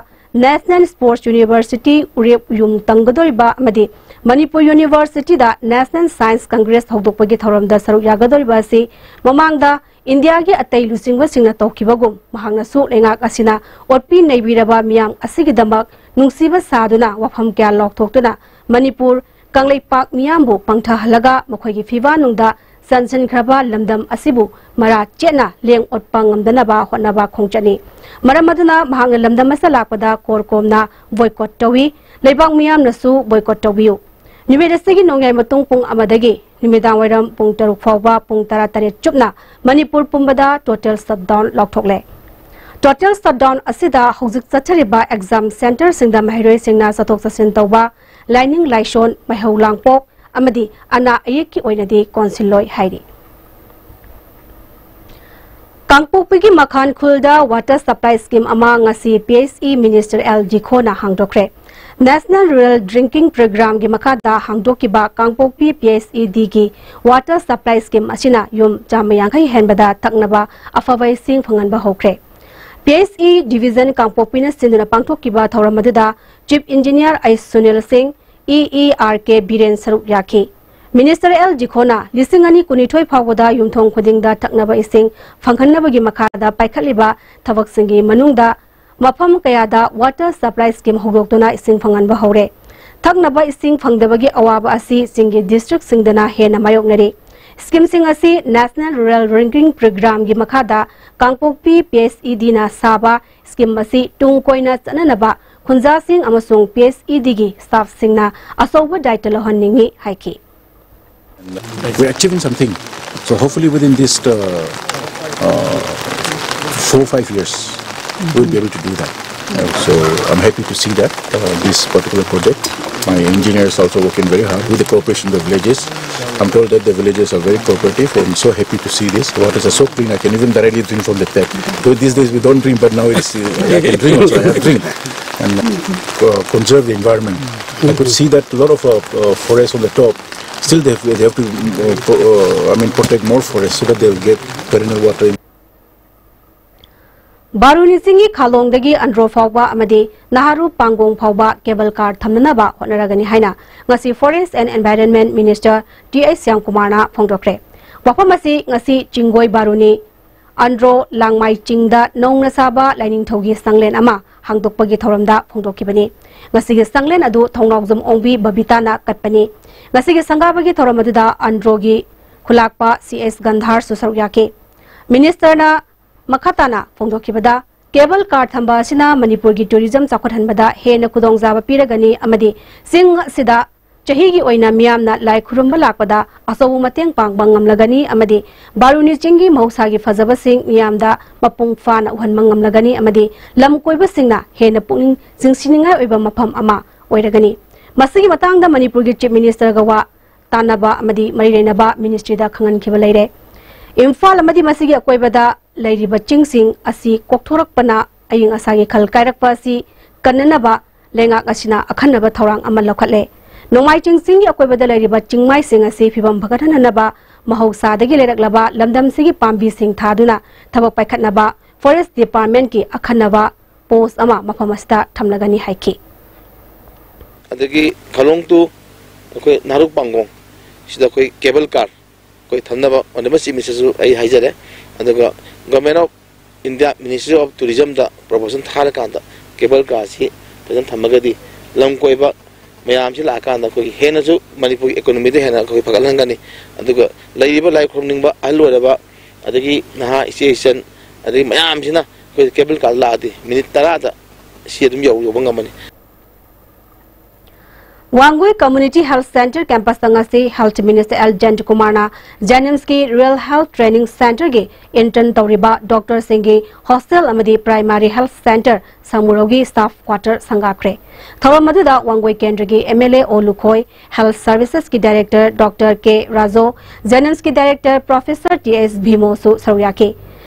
ꯅꯦꯁꯅꯦꯜ ꯁ꯭ꯄꯣꯔꯠꯁ ꯌꯨꯅꯤꯚꯔꯁꯤꯇꯤ ꯎꯔꯦꯞ ꯎꯌꯨꯡ ꯇꯝꯒꯗꯧꯔꯤꯕ ꯑꯃꯗꯤ ꯃꯅꯤꯄꯨꯔ ꯌꯨꯅꯤꯚꯔꯁꯤꯇꯤꯗ National Science Congress ꯍꯧꯗꯣꯛꯄꯒꯤ ꯊꯧꯔꯝꯗ ꯁꯔꯨꯛ ꯌꯥꯒꯗꯧꯔꯤꯕ ꯑꯁꯤ ꯃꯃꯥꯡꯗ ꯏꯟꯗꯤꯌꯥꯒꯤ ꯑꯇꯩ ꯂꯨꯆꯤꯡꯕꯁꯤꯡꯅ ꯇꯧꯈꯤꯕꯒꯨꯝ ꯃꯍꯥꯛꯅꯁꯨ ꯂꯩꯉꯥꯛ ꯑꯁꯤꯅ ꯑꯣꯠꯄꯤ ꯅꯩꯕꯤꯔꯕ ꯃꯤꯌꯥꯝ ꯑꯁꯤꯒꯤꯗꯃꯛ ꯅꯨꯡꯁꯤꯕ ꯁꯥꯗꯨꯅ ꯋꯥꯐꯝ ꯀꯌꯥ ꯂꯥꯎꯊꯣꯛꯇꯨꯅ ꯃꯅꯤꯄꯨꯔ ꯀꯪꯂꯩꯄꯥꯛ ꯃꯤꯌꯥꯝꯕꯨ ꯄꯪꯊꯍꯜꯂꯒ ꯃꯈꯣꯏꯒꯤ ꯐꯤꯕꯥꯅꯨꯡꯗ ꯆꯟꯁꯤꯟꯈ꯭ꯔꯕ ꯂꯝꯗꯝ ꯑꯁꯤꯕꯨ ꯃꯔꯥ ꯆꯦꯠꯅ ꯂꯦꯡ ꯑꯣꯠꯄ ꯉꯝꯗꯅꯕ ꯍꯣꯠꯅꯕ ꯈꯣꯡꯆꯠꯅꯤ꯫ ꯃꯔꯝ ꯑꯗꯨꯅ ꯃꯍꯥꯛꯅ ꯂꯝꯗꯝ ꯑꯁꯤꯗ ꯂꯥꯛꯄꯗ ꯀꯣꯔ ꯀꯣꯝꯅ boycott ꯇꯧꯏ꯫ ꯂꯩꯕꯥꯛ ꯃꯤꯌꯥꯝꯅꯁꯨ boycott ꯇꯧꯕꯤꯌꯨ꯫ ꯅꯨꯃꯤꯠ ꯑꯁꯤꯒꯤ ꯅꯣꯡꯌꯥꯏ ꯃꯇꯨꯡ ꯄꯨꯡ ꯑꯃꯗꯒꯤ ꯅꯨꯃꯤꯗꯥꯡ ꯋꯥꯏꯔꯝ ꯄꯨꯡ ꯇꯔꯨꯛ ꯐꯥꯎꯕ ꯄꯨꯡ ꯇꯔꯥꯇꯔꯦꯠ ꯆꯨꯞꯅ ꯃꯅꯤꯄꯨꯔ ꯄꯨꯝꯕꯗ total shutdown ꯂꯥꯎꯊꯣꯛꯂꯦ꯫ Total shutdown ꯑꯁꯤꯗ ꯍꯧꯖꯤꯛ ꯆꯠꯊꯔꯤꯕ exam centreꯁꯤꯡꯗ ꯃꯍꯩꯔꯣꯏꯁꯤꯡꯅ ꯆꯠꯊꯣꯛ ꯆꯠꯁꯤꯟ ꯇꯧꯕ, ꯂꯥꯏꯅꯤꯡ ꯂꯥꯏꯁꯣꯟ, ꯃꯩꯍꯧ ꯂꯥꯡꯄꯣꯛ ꯑꯃꯗꯤ ꯑꯅꯥ ꯑꯌꯦꯛꯀꯤ ꯑꯣꯏꯅꯗꯤ ꯀꯣꯟꯁꯤꯜꯂꯣꯏ ꯍꯥꯏꯔꯤ꯫ ꯀꯥꯡꯄꯣꯛꯄꯤꯒꯤ ꯃꯈꯥꯟ ꯈꯨꯜꯗ water supply scheme ꯑꯃ ꯉꯁꯤ P H E Minister L ꯖꯤꯈꯣꯅ ꯍꯥꯡꯗꯣꯛꯈ꯭ꯔꯦ꯫ National Rural Drinking Programmeꯒꯤ ꯃꯈꯥꯗ ꯍꯥꯡꯗꯣꯛꯈꯤꯕ ꯀꯥꯡꯄꯣꯛꯄꯤ P H E Dꯒꯤ water supply scheme ꯑꯁꯤꯅ ꯌꯨꯝ ꯆꯥꯝꯃ ꯌꯥꯡꯈꯩ ꯍꯦꯟꯕꯗ ꯊꯛꯅꯕ ꯑꯐꯕ ꯏꯁꯤꯡ ꯐꯪꯍꯟꯕ ꯍꯧꯈ꯭ꯔꯦ꯫ P H E Division ꯀꯥꯡꯄꯣꯛꯄꯤꯅ ꯁꯤꯟꯗꯨꯅ ꯄꯥꯡꯊꯣꯛꯈꯤꯕ ꯊꯧꯔꯝ ꯑꯗꯨꯗ Chief Engineer ꯑꯩꯆ ꯁꯨꯅꯤꯜ ꯁꯤꯡ, E E R K Biren ꯁꯔꯨꯛ ꯌꯥꯈꯤ꯫ Minister L ꯖꯤꯈꯣꯅ ꯂꯤꯁꯤꯡ ꯑꯅꯤ ꯀꯨꯟꯅꯤꯊꯣꯏ ꯐꯥꯎꯕꯗ ꯌꯨꯝꯊꯣꯡ ꯈꯨꯗꯤꯡꯗ ꯊꯛꯅꯕ ꯏꯁꯤꯡ ꯐꯪꯍꯟꯅꯕꯒꯤ ꯃꯈꯥꯗ ꯄꯥꯏꯈꯠꯂꯤꯕ ꯊꯕꯛꯁꯤꯡꯒꯤ ꯃꯅꯨꯡꯗ ꯃꯐꯝ ꯀꯌꯥꯗ water supply scheme ꯍꯧꯗꯣꯛꯇꯨꯅ ꯏꯁꯤꯡ ꯐꯪꯍꯟꯕ ꯍꯧꯔꯦ꯫ ꯊꯛꯅꯕ ꯏꯁꯤꯡ ꯐꯪꯗꯕꯒꯤ ꯑꯋꯥꯕ ꯑꯁꯤ ꯆꯤꯡꯒꯤ districtꯁꯤꯡꯗꯅ ꯍꯦꯟꯅ ꯃꯥꯌꯣꯛꯅꯔꯤ꯫ Schemeꯁꯤꯡ ꯑꯁꯤ National Rural Drinking Programmeꯒꯤ ꯃꯈꯥꯗ ꯀꯥꯡꯄꯣꯛꯄꯤ P H E Dꯅ ꯁꯥꯕ scheme ꯑꯁꯤ ꯇꯨꯡ ꯀꯣꯏꯅ ꯆꯠꯅꯅꯕ ꯈꯨꯟꯖꯥꯁꯤꯡ ꯑꯃꯁꯨꯡ P H E Dꯒꯤ staffꯁꯤꯡꯅ ꯑꯆꯧꯕ ꯗꯥꯏꯇ ꯂꯧꯍꯟꯅꯤꯡꯏ ꯍꯥꯏꯈꯤ꯫ We're achieving something. So hopefully within this uh, uh, four five years, we'll be able to do that. Uh, so I'm happy to see that uh, this particular project. My engineers also working very hard with the cooperation of the villages. I'm told that the villages are very cooperative and so happy to see this. The waters are so clean, I can even directly drink from the tap. Though these days we don't drink, but now it's, uh, I can drink also, I have drink. And uh, conserve the environment. I could see that a lot of uh, uh, forest on the top, still they have, they have to uh, pro- uh, I mean, protect more forests so that they will get perennial water. ꯕꯥꯔꯨꯅꯤ ꯆꯤꯡꯒꯤ ꯈꯥꯂꯣꯡꯗꯒꯤ ꯑꯟꯗ꯭ꯔꯣ ꯐꯥꯎꯕ ꯑꯃꯗꯤ ꯅꯍꯥꯔꯨ ꯄꯥꯡꯒꯣꯡ ꯐꯥꯎꯕ cable car ꯊꯝꯅꯅꯕ ꯍꯣꯠꯅꯔꯒꯅꯤ ꯍꯥꯏꯅ ꯉꯁꯤ Forest and Environment Minister T I ꯁ꯭ꯌꯥꯝꯀꯨꯃꯥꯔꯅ ꯐꯣꯡꯗꯣꯛꯈ꯭ꯔꯦ꯫ ꯋꯥꯐꯝ ꯑꯁꯤ ꯉꯁꯤ ꯆꯤꯡꯒꯣꯏ ꯕꯥꯔꯨꯅꯤ ꯑꯟꯗ꯭ꯔꯣ ꯂꯥꯡꯃꯥꯏ ꯆꯤꯡꯗ ꯅꯧꯅ ꯁꯥꯕ ꯂꯥꯏꯅꯤꯡꯊꯧꯒꯤ ꯁꯪꯂꯦꯟ ꯑꯃ ꯍꯥꯡꯗꯣꯛꯄꯒꯤ ꯊꯧꯔꯝꯗ ꯐꯣꯡꯗꯣꯛꯈꯤꯕꯅꯤ꯫ ꯃꯁꯤꯒꯤ ꯁꯪꯂꯦꯟ ꯑꯗꯨ ꯊꯧꯅꯥꯎꯖꯝ ꯑꯣꯡꯕꯤ ꯕꯕꯤꯇꯥꯅ ꯀꯠꯄꯅꯤ꯫ ꯉꯁꯤꯒꯤ ꯁꯪꯒꯥꯕꯒꯤ ꯊꯧꯔꯝ ꯑꯗꯨꯗ ꯑꯟꯗ꯭ꯔꯣꯒꯤ ꯈꯨꯂꯥꯛꯄ ꯁꯤ ꯑꯦꯁ ꯒꯟꯙꯥꯔꯁꯨ ꯁꯔꯨꯛ ꯌꯥꯈꯤ꯫ ꯃꯤꯅꯤꯁꯇꯔꯅ ꯃꯈꯥ ꯇꯥꯅ ꯐꯣꯡꯗꯣꯛꯈꯤꯕꯗ, cable car ꯊꯝꯕ ꯑꯁꯤꯅ ꯃꯅꯤꯄꯨꯔꯒꯤ tourism ꯆꯥꯎꯈꯠꯍꯟꯕꯗ ꯍꯦꯟꯅ ꯈꯨꯗꯣꯡꯆꯥꯕ ꯄꯤꯔꯒꯅꯤ ꯑꯃꯗꯤ ꯆꯤꯡ ꯑꯁꯤꯗ ꯆꯍꯤꯒꯤ ꯑꯣꯏꯅ ꯃꯤꯌꯥꯝꯅ ꯂꯥꯏ ꯈꯨꯔꯨꯝꯕ ꯂꯥꯛꯄꯗ ꯑꯆꯧꯕ ꯃꯇꯦꯡ ꯄꯥꯡꯕ ꯉꯝꯂꯒꯅꯤ ꯑꯃꯗꯤ ꯕꯥꯔꯨꯅꯤ ꯆꯤꯡꯒꯤ ꯃꯍꯧꯁꯥꯒꯤ ꯐꯖꯕꯁꯤꯡ ꯃꯤꯌꯥꯝꯗ ꯃꯄꯨꯡ ꯐꯥꯅ ꯎꯍꯟꯕ ꯉꯝꯂꯒꯅꯤ ꯑꯃꯗꯤ ꯂꯝ ꯀꯣꯏꯕꯁꯤꯡꯅ ꯍꯦꯟꯅ ꯄꯨꯛꯅꯤꯡ ꯆꯤꯡꯁꯤꯟꯅꯤꯡꯉꯥꯏ ꯑꯣꯏꯕ ꯃꯐꯝ ꯑꯃ ꯑꯣꯏꯔꯒꯅꯤ꯫ ꯃꯁꯤꯒꯤ ꯃꯇꯥꯡꯗ ꯃꯅꯤꯄꯨꯔꯒꯤ Chief Ministerꯒ ꯋꯥ ꯇꯥꯟꯅꯕ ꯑꯃꯗꯤ ꯃꯔꯤ ꯂꯩꯅꯕ ministryꯗ ꯈꯪꯍꯟꯈꯤꯕ ꯂꯩꯔꯦ꯫ ꯏꯝꯐꯥꯜ ꯑꯃꯗꯤ ꯃꯁꯤꯒꯤ ꯑꯀꯣꯏꯕꯗ ꯂꯩꯔꯤꯕ ꯆꯤꯡꯁꯤꯡ ꯑꯁꯤ ꯀꯣꯛꯊꯣꯔꯛꯄꯅ ꯑꯏꯪ ꯑꯁꯥꯒꯤ ꯈꯜ ꯀꯥꯏꯔꯛꯄ ꯑꯁꯤ ꯀꯟꯅꯅꯕ ꯂꯩꯉꯥꯛ ꯑꯁꯤꯅ ꯑꯈꯟꯅꯕ ꯊꯧꯔꯥꯡ ꯑꯃ ꯂꯧꯈꯠꯂꯦ꯫ ꯅꯣꯡꯃꯥꯏꯆꯤꯡ ꯆꯤꯡꯒꯤ ꯑꯀꯣꯏꯕꯗ ꯂꯩꯔꯤꯕ ꯆꯤꯡꯃꯥꯏꯁꯤꯡ ꯑꯁꯤ ꯐꯤꯕꯝ ꯐꯒꯠꯍꯟꯅꯅꯕ ꯃꯍꯧꯁꯥꯗꯒꯤ ꯂꯩꯔꯛꯂꯕ ꯂꯝꯗꯝꯁꯤꯒꯤ ꯄꯥꯝꯕꯤꯁꯤꯡ ꯊꯥꯗꯨꯅ ꯊꯕꯛ ꯄꯥꯏꯈꯠꯅꯕ Forest Departmentꯀꯤ ꯑꯈꯟꯅꯕ post ꯑꯃ ꯃꯐꯝ ꯑꯁꯤꯗ ꯊꯝꯂꯒꯅꯤ ꯍꯥꯏꯈꯤ꯫ ꯑꯗꯒꯤ ꯈꯥꯂꯣꯡ to ꯑꯩꯈꯣꯏ ꯅꯥꯔꯨꯛ ꯄꯥꯡꯒꯣꯡ ꯁꯤꯗ ꯑꯩꯈꯣꯏ cable car ꯑꯩꯈꯣꯏ ꯊꯝꯅꯕ Honourable Chief Ministerꯁꯨ ꯑꯩ ꯍꯥꯏꯖꯔꯦ꯫ ꯑꯗꯨꯒ Government of India Ministry of Tourismꯗ proposal ꯊꯥꯔꯀꯥꯟꯗ cable carꯁꯤ ꯐꯖꯅ ꯊꯝꯃꯒꯗꯤ ꯂꯝ ꯀꯣꯏꯕ ꯃꯌꯥꯝꯁꯤ ꯂꯥꯛꯑꯀꯥꯟꯗ ꯑꯩꯈꯣꯏꯒꯤ ꯍꯦꯟꯅꯁꯨ ꯃꯅꯤꯄꯨꯔꯒꯤ economyꯗ ꯍꯦꯟꯅ ꯑꯩꯈꯣꯏ ꯐꯒꯠꯍꯟꯒꯅꯤ꯫ ꯑꯗꯨꯒ ꯂꯩꯔꯤꯕ ꯂꯥꯏ ꯈꯨꯔꯨꯝꯅꯤꯡꯕ ꯑꯍꯜ ꯑꯣꯏꯔꯕ ꯑꯗꯒꯤ ꯅꯍꯥ ꯏꯆꯦ ꯏꯆꯟ ꯑꯗꯒꯤ ꯃꯌꯥꯝꯁꯤꯅ ꯑꯩꯈꯣꯏ cable car ꯂꯥꯛꯑꯗꯤ minute ꯇꯔꯥꯗ ꯁꯤ ꯑꯗꯨꯝ ꯌꯧ-, ꯌꯧꯕ ꯉꯝꯃꯅꯤ꯫ ꯋꯥꯡꯒꯣꯏ Community Health Centre campusꯇ ꯉꯁꯤ Health Minister L ꯖꯌꯟꯇꯀꯨꯃꯥꯔꯅ JNIMSꯀꯤ Rural Health Training Centreꯒꯤ intern ꯇꯧꯔꯤꯕ doctorꯁꯤꯡꯒꯤ hostel ꯑꯃꯗꯤ primary health centre ꯁꯃꯨꯔꯧꯒꯤ staff quarter ꯁꯪꯒꯥꯈ꯭ꯔꯦ꯫ ꯊꯧꯔꯝ ꯑꯗꯨꯗ ꯋꯥꯡꯒꯣꯏ ꯀꯦꯟꯗ꯭ꯔꯒꯤ MLA ꯑꯣ Lukhoi, Health Servicesꯀꯤ Director Doctor K ꯔꯥꯖꯣ, JNIMSꯀꯤ Director Professor T S ꯚꯤꯃꯣꯁꯨ ꯁꯔꯨꯛ ꯌꯥꯈꯤ꯫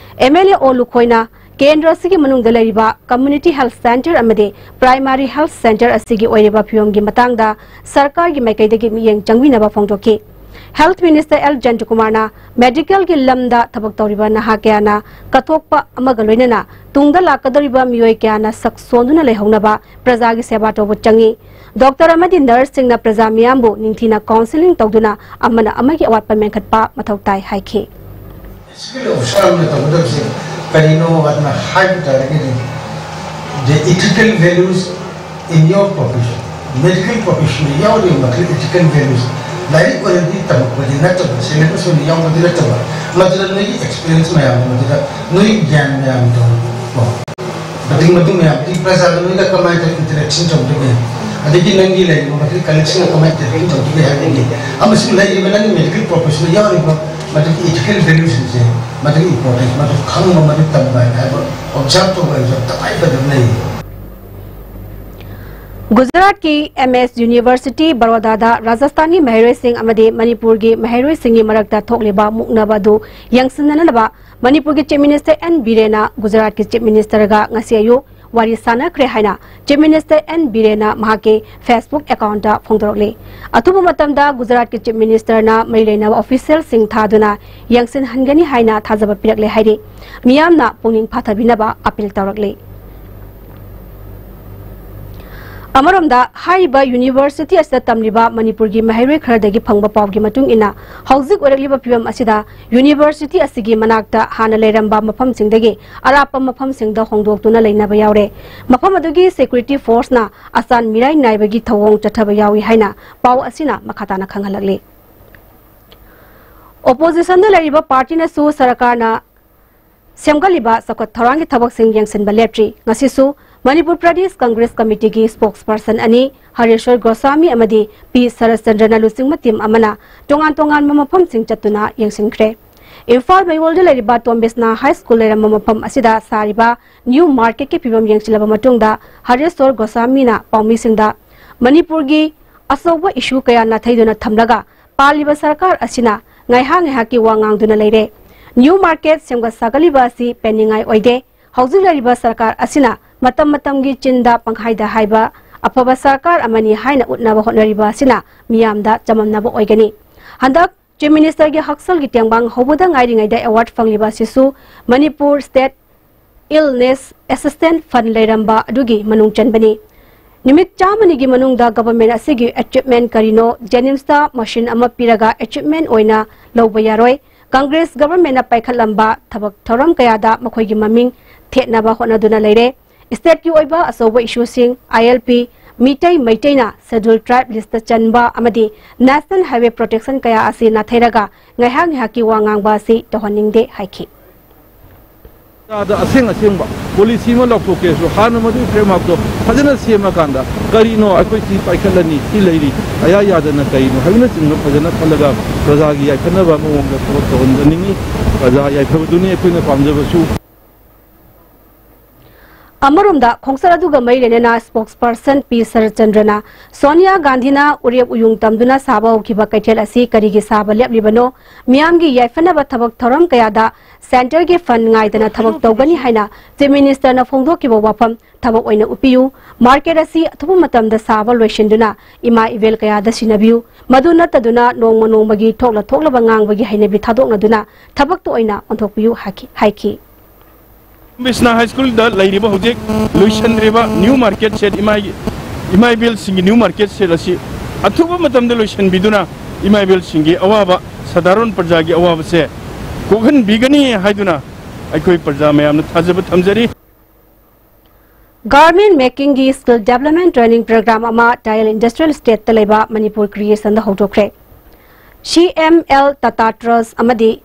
MLA ꯑꯣ ꯂꯨꯈꯣꯏꯅ ꯀꯦꯟꯗ꯭ꯔ ꯑꯁꯤꯒꯤ ꯃꯅꯨꯡꯗ ꯂꯩꯔꯤꯕ Community Health Centre ꯑꯃꯗꯤ Primary Health Centre ꯑꯁꯤꯒꯤ ꯑꯣꯏꯔꯤꯕ ꯐꯤꯕꯝꯒꯤ ꯃꯇꯥꯡꯗ ꯁꯔꯀꯥꯔꯒꯤ ꯃꯥꯏꯀꯩꯗꯒꯤ ꯃꯤꯠꯌꯦꯡ ꯆꯪꯕꯤꯅꯕ ꯐꯣꯡꯗꯣꯛꯈꯤ꯫ Health Minister L Jayantakumarꯅ medical ꯒꯤ ꯂꯝꯗ ꯊꯕꯛ ꯇꯧꯔꯤꯕ ꯅꯍꯥ ꯀꯌꯥꯅ ꯀꯠꯊꯣꯛꯄ ꯑꯃꯒ ꯂꯣꯏꯅꯅ ꯇꯨꯡꯗ ꯂꯥꯛꯀꯗꯧꯔꯤꯕ ꯃꯤꯑꯣꯏ ꯀꯌꯥꯅ ꯁꯛ ꯁꯣꯟꯗꯨꯅ ꯂꯩꯍꯧꯅꯕ ꯄ꯭ꯔꯖꯥꯒꯤ ꯁꯦꯕꯥ ꯇꯧꯕ ꯆꯪꯏ꯫ Doctor ꯑꯃꯗꯤ nurse ꯁꯤꯡꯅ ꯄ꯭ꯔꯖꯥ ꯃꯤꯌꯥꯝꯕꯨ ꯅꯤꯡꯊꯤꯅ counselling ꯇꯧꯗꯨꯅ ꯑꯃꯅ ꯑꯃꯒꯤ ꯑꯋꯥꯠꯄ ꯃꯦꯟꯈꯠꯄ ꯃꯊꯧ ꯇꯥꯏ ꯍꯥꯏꯈꯤ꯫ Basically, officer ꯑꯃꯅ ꯇꯧꯒꯗꯕꯁꯦ ꯀꯔꯤꯅꯣ ꯑꯗꯨꯅ ꯍꯥꯏꯕ ꯇꯥꯔꯒꯗꯤ, the ethical values in your profession, medical profession ꯗ ꯌꯥꯎꯔꯤꯕ ꯃꯈꯩ ethical values, ꯂꯥꯏꯔꯤꯛ ꯑꯣꯏꯅꯗꯤ ꯇꯝꯃꯛꯄꯗꯤ ꯅꯠꯇꯕ, syllabus ꯑꯣꯏꯅ ꯌꯥꯎꯕꯗꯤ ꯅꯠꯇꯕ, ꯃꯗꯨꯗ ꯅꯣꯏꯒꯤ experience ꯃꯌꯥꯝꯗꯣ, ꯃꯗꯨꯗ ꯅꯣꯏꯒꯤ ꯒ꯭ꯌꯥꯟ ꯃꯌꯥꯝꯗꯣ, ꯀꯣ, ꯃꯗꯨ, ꯃꯗꯨ ꯃꯌꯥꯝꯗꯤ ꯄ꯭ꯔꯖꯥꯒ ꯅꯣꯏꯒ ꯀꯃꯥꯏꯅ ꯇꯧꯔꯒ interaction ꯇꯧꯒꯗꯒꯦ, ꯑꯗꯒꯤ ꯅꯪꯒꯤ ꯂꯩꯔꯤꯕ ꯃꯈꯩ colleagueꯁꯤꯡꯒ ꯀꯃꯥꯏꯅ interaction ꯇꯧꯒꯗꯒꯦ ꯍꯥꯏꯕꯒꯤ, ꯑꯃꯁꯨꯡ ꯂꯩꯔꯤꯕ ꯅꯪꯒꯤ medical profession ꯗ ꯌꯥꯎꯔꯤꯕ ꯃꯗꯨꯒꯤ ethical valueꯁꯤꯡꯁꯦ, ꯃꯗꯨꯒꯤ importance, ꯃꯗꯨ ꯈꯪꯕ, ꯃꯗꯨ ꯇꯝꯕ ꯍꯥꯏꯕ, observe ꯇꯧꯕ ꯍꯥꯏꯕꯁꯦ ꯇꯉꯥꯏ ꯐꯗꯅ ꯂꯩ꯫ ꯒꯨꯖꯔꯥꯠꯀꯤ M S University ꯕꯔꯣꯗꯥꯗ ꯔꯥꯖꯁꯊꯥꯟꯒꯤ ꯃꯍꯩꯔꯣꯏꯁꯤꯡ ꯑꯃꯗꯤ ꯃꯅꯤꯄꯨꯔꯒꯤ ꯃꯍꯩꯔꯣꯏꯁꯤꯡꯒꯤ ꯃꯔꯛꯇ ꯊꯣꯛꯂꯤꯕ ꯃꯨꯛꯅꯕ ꯑꯗꯨ ꯌꯦꯡꯁꯤꯟꯅꯅꯕ ꯃꯅꯤꯄꯨꯔꯒꯤ Chief Minister N ꯕꯤꯔꯦꯟꯅ ꯒꯨꯖꯔꯥꯠꯀꯤ Chief Ministerꯒ ꯉꯁꯤ ꯑꯌꯨꯛ ꯋꯥꯔꯤ ꯁꯥꯟꯅꯈ꯭ꯔꯦ ꯍꯥꯏꯅ Chief Minister N ꯕꯤꯔꯦꯟꯅ ꯃꯍꯥꯛꯀꯤ Facebook accountꯇ ꯐꯣꯡꯗꯣꯔꯛꯂꯤ꯫ ꯑꯊꯨꯕ ꯃꯇꯝꯗ ꯒꯨꯖꯔꯥꯠꯀꯤ Chief Ministerꯅ ꯃꯔꯤ ꯂꯩꯅꯕ officialꯁꯤꯡ ꯊꯥꯗꯨꯅ ꯌꯦꯡꯁꯤꯟꯍꯟꯒꯅꯤ ꯍꯥꯏꯅ ꯊꯥꯖꯕ ꯄꯤꯔꯛꯂꯦ ꯍꯥꯏꯔꯤ꯫ ꯃꯤꯌꯥꯝꯅ ꯄꯨꯛꯅꯤꯡ ꯐꯥꯊꯕꯤꯅꯕ appeal ꯇꯧꯔꯛꯂꯤ꯫ ꯑꯃꯔꯣꯝꯗ, ꯍꯥꯏꯔꯤꯕ university ꯑꯁꯤꯗ ꯇꯝꯂꯤꯕ ꯃꯅꯤꯄꯨꯔꯒꯤ ꯃꯍꯩꯔꯣꯏ ꯈꯔꯗꯒꯤ ꯐꯪꯕ ꯄꯥꯎꯒꯤ ꯃꯇꯨꯡ ꯏꯟꯅ, ꯍꯧꯖꯤꯛ ꯑꯣꯏꯔꯛꯂꯤꯕ ꯐꯤꯕꯝ ꯑꯁꯤꯗ university ꯑꯁꯤꯒꯤ ꯃꯅꯥꯛꯇ ꯍꯥꯟꯅ ꯂꯩꯔꯝꯕ ꯃꯐꯝꯁꯤꯡꯗꯒꯤ ꯑꯔꯥꯞꯄ ꯃꯐꯝꯁꯤꯡꯗ ꯍꯣꯡꯗꯣꯛꯇꯨꯅ ꯂꯩꯅꯕ ꯌꯥꯎꯔꯦ꯫ ꯃꯐꯝ ꯑꯗꯨꯒꯤ security forceꯅ ꯑꯆꯥꯟ ꯃꯤꯔꯥꯏ ꯅꯥꯏꯕꯒꯤ ꯊꯧꯑꯣꯡ ꯆꯠꯊꯕ ꯌꯥꯎꯏ ꯍꯥꯏꯅ ꯄꯥꯎ ꯑꯁꯤꯅ ꯃꯈꯥ ꯇꯥꯅ ꯈꯪꯍꯜꯂꯛꯂꯤ꯫ Oppositionꯗ ꯂꯩꯔꯤꯕ partyꯅꯁꯨ ꯁꯔꯀꯥꯔꯅ ꯁꯦꯝꯒꯠꯂꯤꯕ ꯆꯥꯎꯈꯠ ꯊꯧꯔꯥꯡꯒꯤ ꯊꯕꯛꯁꯤꯡ ꯌꯦꯡꯁꯤꯟꯕ ꯂꯦꯞꯇ꯭ꯔꯤ꯫ ꯉꯁꯤꯁꯨ ꯃꯅꯤꯄꯨꯔ ꯄ꯭ꯔꯗꯦꯁ ꯀꯪꯒ꯭ꯔꯦꯁ ꯀꯃꯤꯇꯤꯒꯤ spokesperson ꯑꯅꯤ ꯍꯔꯦꯁ꯭ꯋꯔ ꯒꯣꯁ꯭ꯋꯥꯃꯤ ꯑꯃꯗꯤ ꯄꯤ ꯁꯔꯠꯆꯟꯗ꯭ꯔꯅ ꯂꯨꯆꯤꯡꯕ team ꯑꯃꯅ ꯇꯣꯉꯥꯟ ꯇꯣꯉꯥꯟꯕ ꯃꯐꯝꯁꯤꯡ ꯆꯠꯇꯨꯅ ꯌꯦꯡꯁꯤꯟꯈ꯭ꯔꯦ꯫ ꯏꯝꯐꯥꯜ ꯃꯌꯣꯜꯗ ꯂꯩꯔꯤꯕ ꯇꯣꯝꯕꯤꯁꯅꯥ ꯍꯥꯏ ꯁ꯭ꯀꯨꯜ ꯂꯩꯔꯝꯕ ꯃꯐꯝ ꯑꯁꯤꯗ ꯁꯥꯔꯤꯕ new marketꯀꯤ ꯐꯤꯕꯝ ꯌꯦꯡꯁꯤꯜꯂꯕ ꯃꯇꯨꯡꯗ ꯍꯔꯦꯁ꯭ꯋꯔ ꯒꯣꯁ꯭ꯋꯥꯃꯤꯅ ꯄꯥꯎꯃꯤꯁꯤꯡꯗ ꯃꯅꯤꯄꯨꯔꯒꯤ ꯑꯆꯧꯕ issue ꯀꯌꯥ ꯅꯥꯊꯩꯗꯨꯅ ꯊꯝꯂꯒ ꯄꯥꯜꯂꯤꯕ ꯁꯔꯀꯥꯔ ꯑꯁꯤꯅ ꯉꯥꯏꯍꯥꯛ ꯉꯥꯏꯍꯥꯛꯀꯤ ꯋꯥ ꯉꯥꯡꯗꯨꯅ ꯂꯩꯔꯦ꯫ New market ꯁꯦꯝꯒꯠ ꯁꯥꯒꯠꯂꯤꯕ ꯑꯁꯤ ꯄꯦꯟꯅꯤꯡꯉꯥꯏ ꯑꯣꯏꯗꯦ꯫ ꯍꯧꯖꯤꯛ ꯂꯩꯔꯤꯕ ꯁꯔꯀꯥꯔ ꯑꯁꯤꯅ ꯃꯇꯝ ꯃꯇꯝꯒꯤ ꯆꯤꯟꯗ ꯄꯪꯍꯥꯏꯗ ꯍꯥꯏꯕ ꯑꯐꯕ ꯁꯔꯀꯥꯔ ꯑꯃꯅꯤ ꯍꯥꯏꯅ ꯎꯠꯅꯕ ꯍꯣꯠꯅꯔꯤꯕ ꯑꯁꯤꯅ ꯃꯤꯌꯥꯝꯗ ꯆꯃꯝꯅꯕ ꯑꯣꯏꯒꯅꯤ꯫ ꯍꯟꯗꯛ Chief Minister ꯒꯤ ꯍꯛꯁꯦꯜꯒꯤ ꯇꯦꯡꯕꯥꯡ ꯍꯧꯕꯗ ꯉꯥꯏꯔꯤꯉꯩꯗ award ꯐꯪꯂꯤꯕ ꯑꯁꯤꯁꯨ Manipur State Illness Assistance Fund ꯂꯩꯔꯝꯕ ꯑꯗꯨꯒꯤ ꯃꯅꯨꯡ ꯆꯟꯕꯅꯤ꯫ ꯅꯨꯃꯤꯠ ꯆꯥꯝꯃꯅꯤꯒꯤ ꯃꯅꯨꯡꯗ government ꯑꯁꯤꯒꯤ achievement ꯀꯔꯤꯅꯣ JNIMS ꯇ machine ꯑꯃ ꯄꯤꯔꯒ achievement ꯑꯣꯏꯅ ꯂꯧꯕ ꯌꯥꯔꯣꯏ꯫ Congress government ꯅ ꯄꯥꯏꯈꯠꯂꯝꯕ ꯊꯕꯛ ꯊꯧꯔꯝ ꯀꯌꯥꯗ ꯃꯈꯣꯏꯒꯤ ꯃꯃꯤꯡ ꯊꯦꯠꯅꯕ ꯍꯣꯠꯅꯗꯨꯅ ꯂꯩꯔꯦ꯫ State ꯀꯤ ꯑꯣꯏꯕ ꯑꯆꯧꯕ issue ꯁꯤꯡ, ILP, Meitei ꯃꯩꯇꯩꯅ Scheduled Tribe list ꯇ ꯆꯟꯕ ꯑꯃꯗꯤ National Highway Protection ꯀꯌꯥ ꯑꯁꯤ ꯅꯥꯊꯩꯔꯒ ꯉꯥꯏꯍꯥꯛ ꯉꯥꯏꯍꯥꯛꯀꯤ ꯋꯥ ꯉꯥꯡꯕ ꯑꯁꯤ ꯇꯧꯍꯟꯅꯤꯡꯗꯦ ꯍꯥꯏꯈꯤ꯫ ꯆꯥꯗ ꯑꯁꯦꯡ ꯑꯁꯦꯡꯕ policy ꯑꯃ ꯂꯥꯎꯊꯣꯛꯀꯦꯁꯨ ꯍꯥꯟꯅ ꯃꯗꯨꯒꯤ framework ꯇꯣ ꯐꯖꯅ ꯁꯦꯝꯃꯀꯥꯟꯗ ꯀꯔꯤꯅꯣ ꯑꯩꯈꯣꯏ ꯁꯤ ꯄꯥꯏꯈꯠꯂꯅꯤ, ꯁꯤ ꯂꯩꯔꯤ, ꯑꯌꯥ ꯌꯥꯗꯅ ꯀꯔꯤꯅꯣ ꯍꯥꯏꯕꯅꯆꯤꯡꯕ ꯐꯖꯅ ꯈꯜꯂꯒ ꯄ꯭ꯔꯖꯥꯒꯤ ꯌꯥꯏꯐꯅꯕ ꯃꯑꯣꯡꯗ ꯊꯕꯛ ꯇꯧꯍꯟꯖꯅꯤꯡꯉꯤ꯫ ꯄ꯭ꯔꯖꯥ ꯌꯥꯏꯐꯕꯗꯨꯅꯤ ꯑꯩꯈꯣꯏꯅ ꯄꯥꯝꯖꯕꯁꯨ꯫ ꯑꯃꯔꯣꯝꯗ ꯈꯣꯡꯆꯠ ꯑꯗꯨꯒ ꯃꯔꯤ ꯂꯩꯅꯅ spokesperson P ꯁꯔꯠꯆꯟꯗ꯭ꯔꯅ ꯁꯣꯅꯤꯌꯥ ꯒꯥꯟꯙꯤꯅ ꯎꯔꯦꯞ ꯎꯌꯨꯡ ꯇꯝꯗꯨꯅ ꯁꯥꯕ ꯍꯧꯈꯤꯕ ꯀꯩꯊꯦꯜ ꯑꯁꯤ ꯀꯔꯤꯒꯤ ꯁꯥꯕ ꯂꯦꯞꯂꯤꯕꯅꯣ? ꯃꯤꯌꯥꯝꯒꯤ ꯌꯥꯏꯐꯅꯕ ꯊꯕꯛ ꯊꯧꯔꯝ ꯀꯌꯥꯗ centre ꯒꯤ fund ꯉꯥꯏꯗꯅ ꯊꯕꯛ ꯇꯧꯒꯅꯤ ꯍꯥꯏꯅ Chief Minister ꯅ ꯐꯣꯡꯗꯣꯛꯈꯤꯕ ꯋꯥꯐꯝ ꯊꯕꯛ ꯑꯣꯏꯅ ꯎꯠꯄꯤꯌꯨ꯫ Market ꯑꯁꯤ ꯑꯊꯨꯕ ꯃꯇꯝꯗ ꯁꯥꯕ ꯂꯣꯏꯁꯤꯟꯗꯨꯅ ꯏꯃꯥ ꯏꯕꯦꯜ ꯀꯌꯥꯗ ꯁꯤꯟꯅꯕꯤꯌꯨ꯫ ꯃꯗꯨ ꯅꯠꯇꯗꯨꯅ ꯅꯣꯡꯃ ꯅꯣꯡꯃꯒꯤ ꯊꯣꯛꯂ ꯊꯣꯛꯂꯕ ꯉꯥꯡꯕꯒꯤ ꯍꯩꯅꯕꯤ ꯊꯥꯗꯣꯛꯅꯗꯨꯅ ꯊꯕꯛꯇ ꯑꯣꯏꯅ ꯑꯣꯟꯊꯣꯛꯄꯤꯌꯨ ꯍꯥꯏꯈꯤ, ꯍꯥꯏꯈꯤ꯫ ꯕꯤꯁꯅꯥ ꯍꯥꯏ ꯁ꯭ꯀꯨꯜꯗ ꯂꯩꯔꯤꯕ ꯍꯧꯖꯤꯛ ꯂꯣꯏꯁꯤꯟꯗ꯭ꯔꯤꯕ new market shed, ꯏꯃꯥ ꯏꯃꯥ ꯏꯕꯦꯜꯁꯤꯡꯒꯤ new market shed ꯑꯁꯤ ꯑꯊꯨꯕ ꯃꯇꯝꯗ ꯂꯣꯏꯁꯤꯟꯕꯤꯗꯨꯅ ꯏꯃꯥ ꯏꯕꯦꯜꯁꯤꯡꯒꯤ ꯑꯋꯥꯕ, ꯁꯥꯙꯥꯔꯟ ꯄ꯭ꯔꯖꯥꯒꯤ ꯑꯋꯥꯕꯁꯦ ꯀꯣꯛꯍꯟꯕꯤꯒꯅꯤ ꯍꯥꯏꯗꯨꯅ ꯑꯩꯈꯣꯏ ꯄ꯭ꯔꯖꯥ ꯃꯌꯥꯝꯅ ꯊꯥꯖꯕ ꯊꯝꯖꯔꯤ꯫ Garment making ꯒꯤ skill development training program ꯑꯃ Tile Industrial Estate ꯇ ꯂꯩꯕ Manipur Creation ꯗ ꯍꯧꯗꯣꯛꯈ꯭ꯔꯦ꯫ CML Tata Trust ꯑꯃꯗꯤ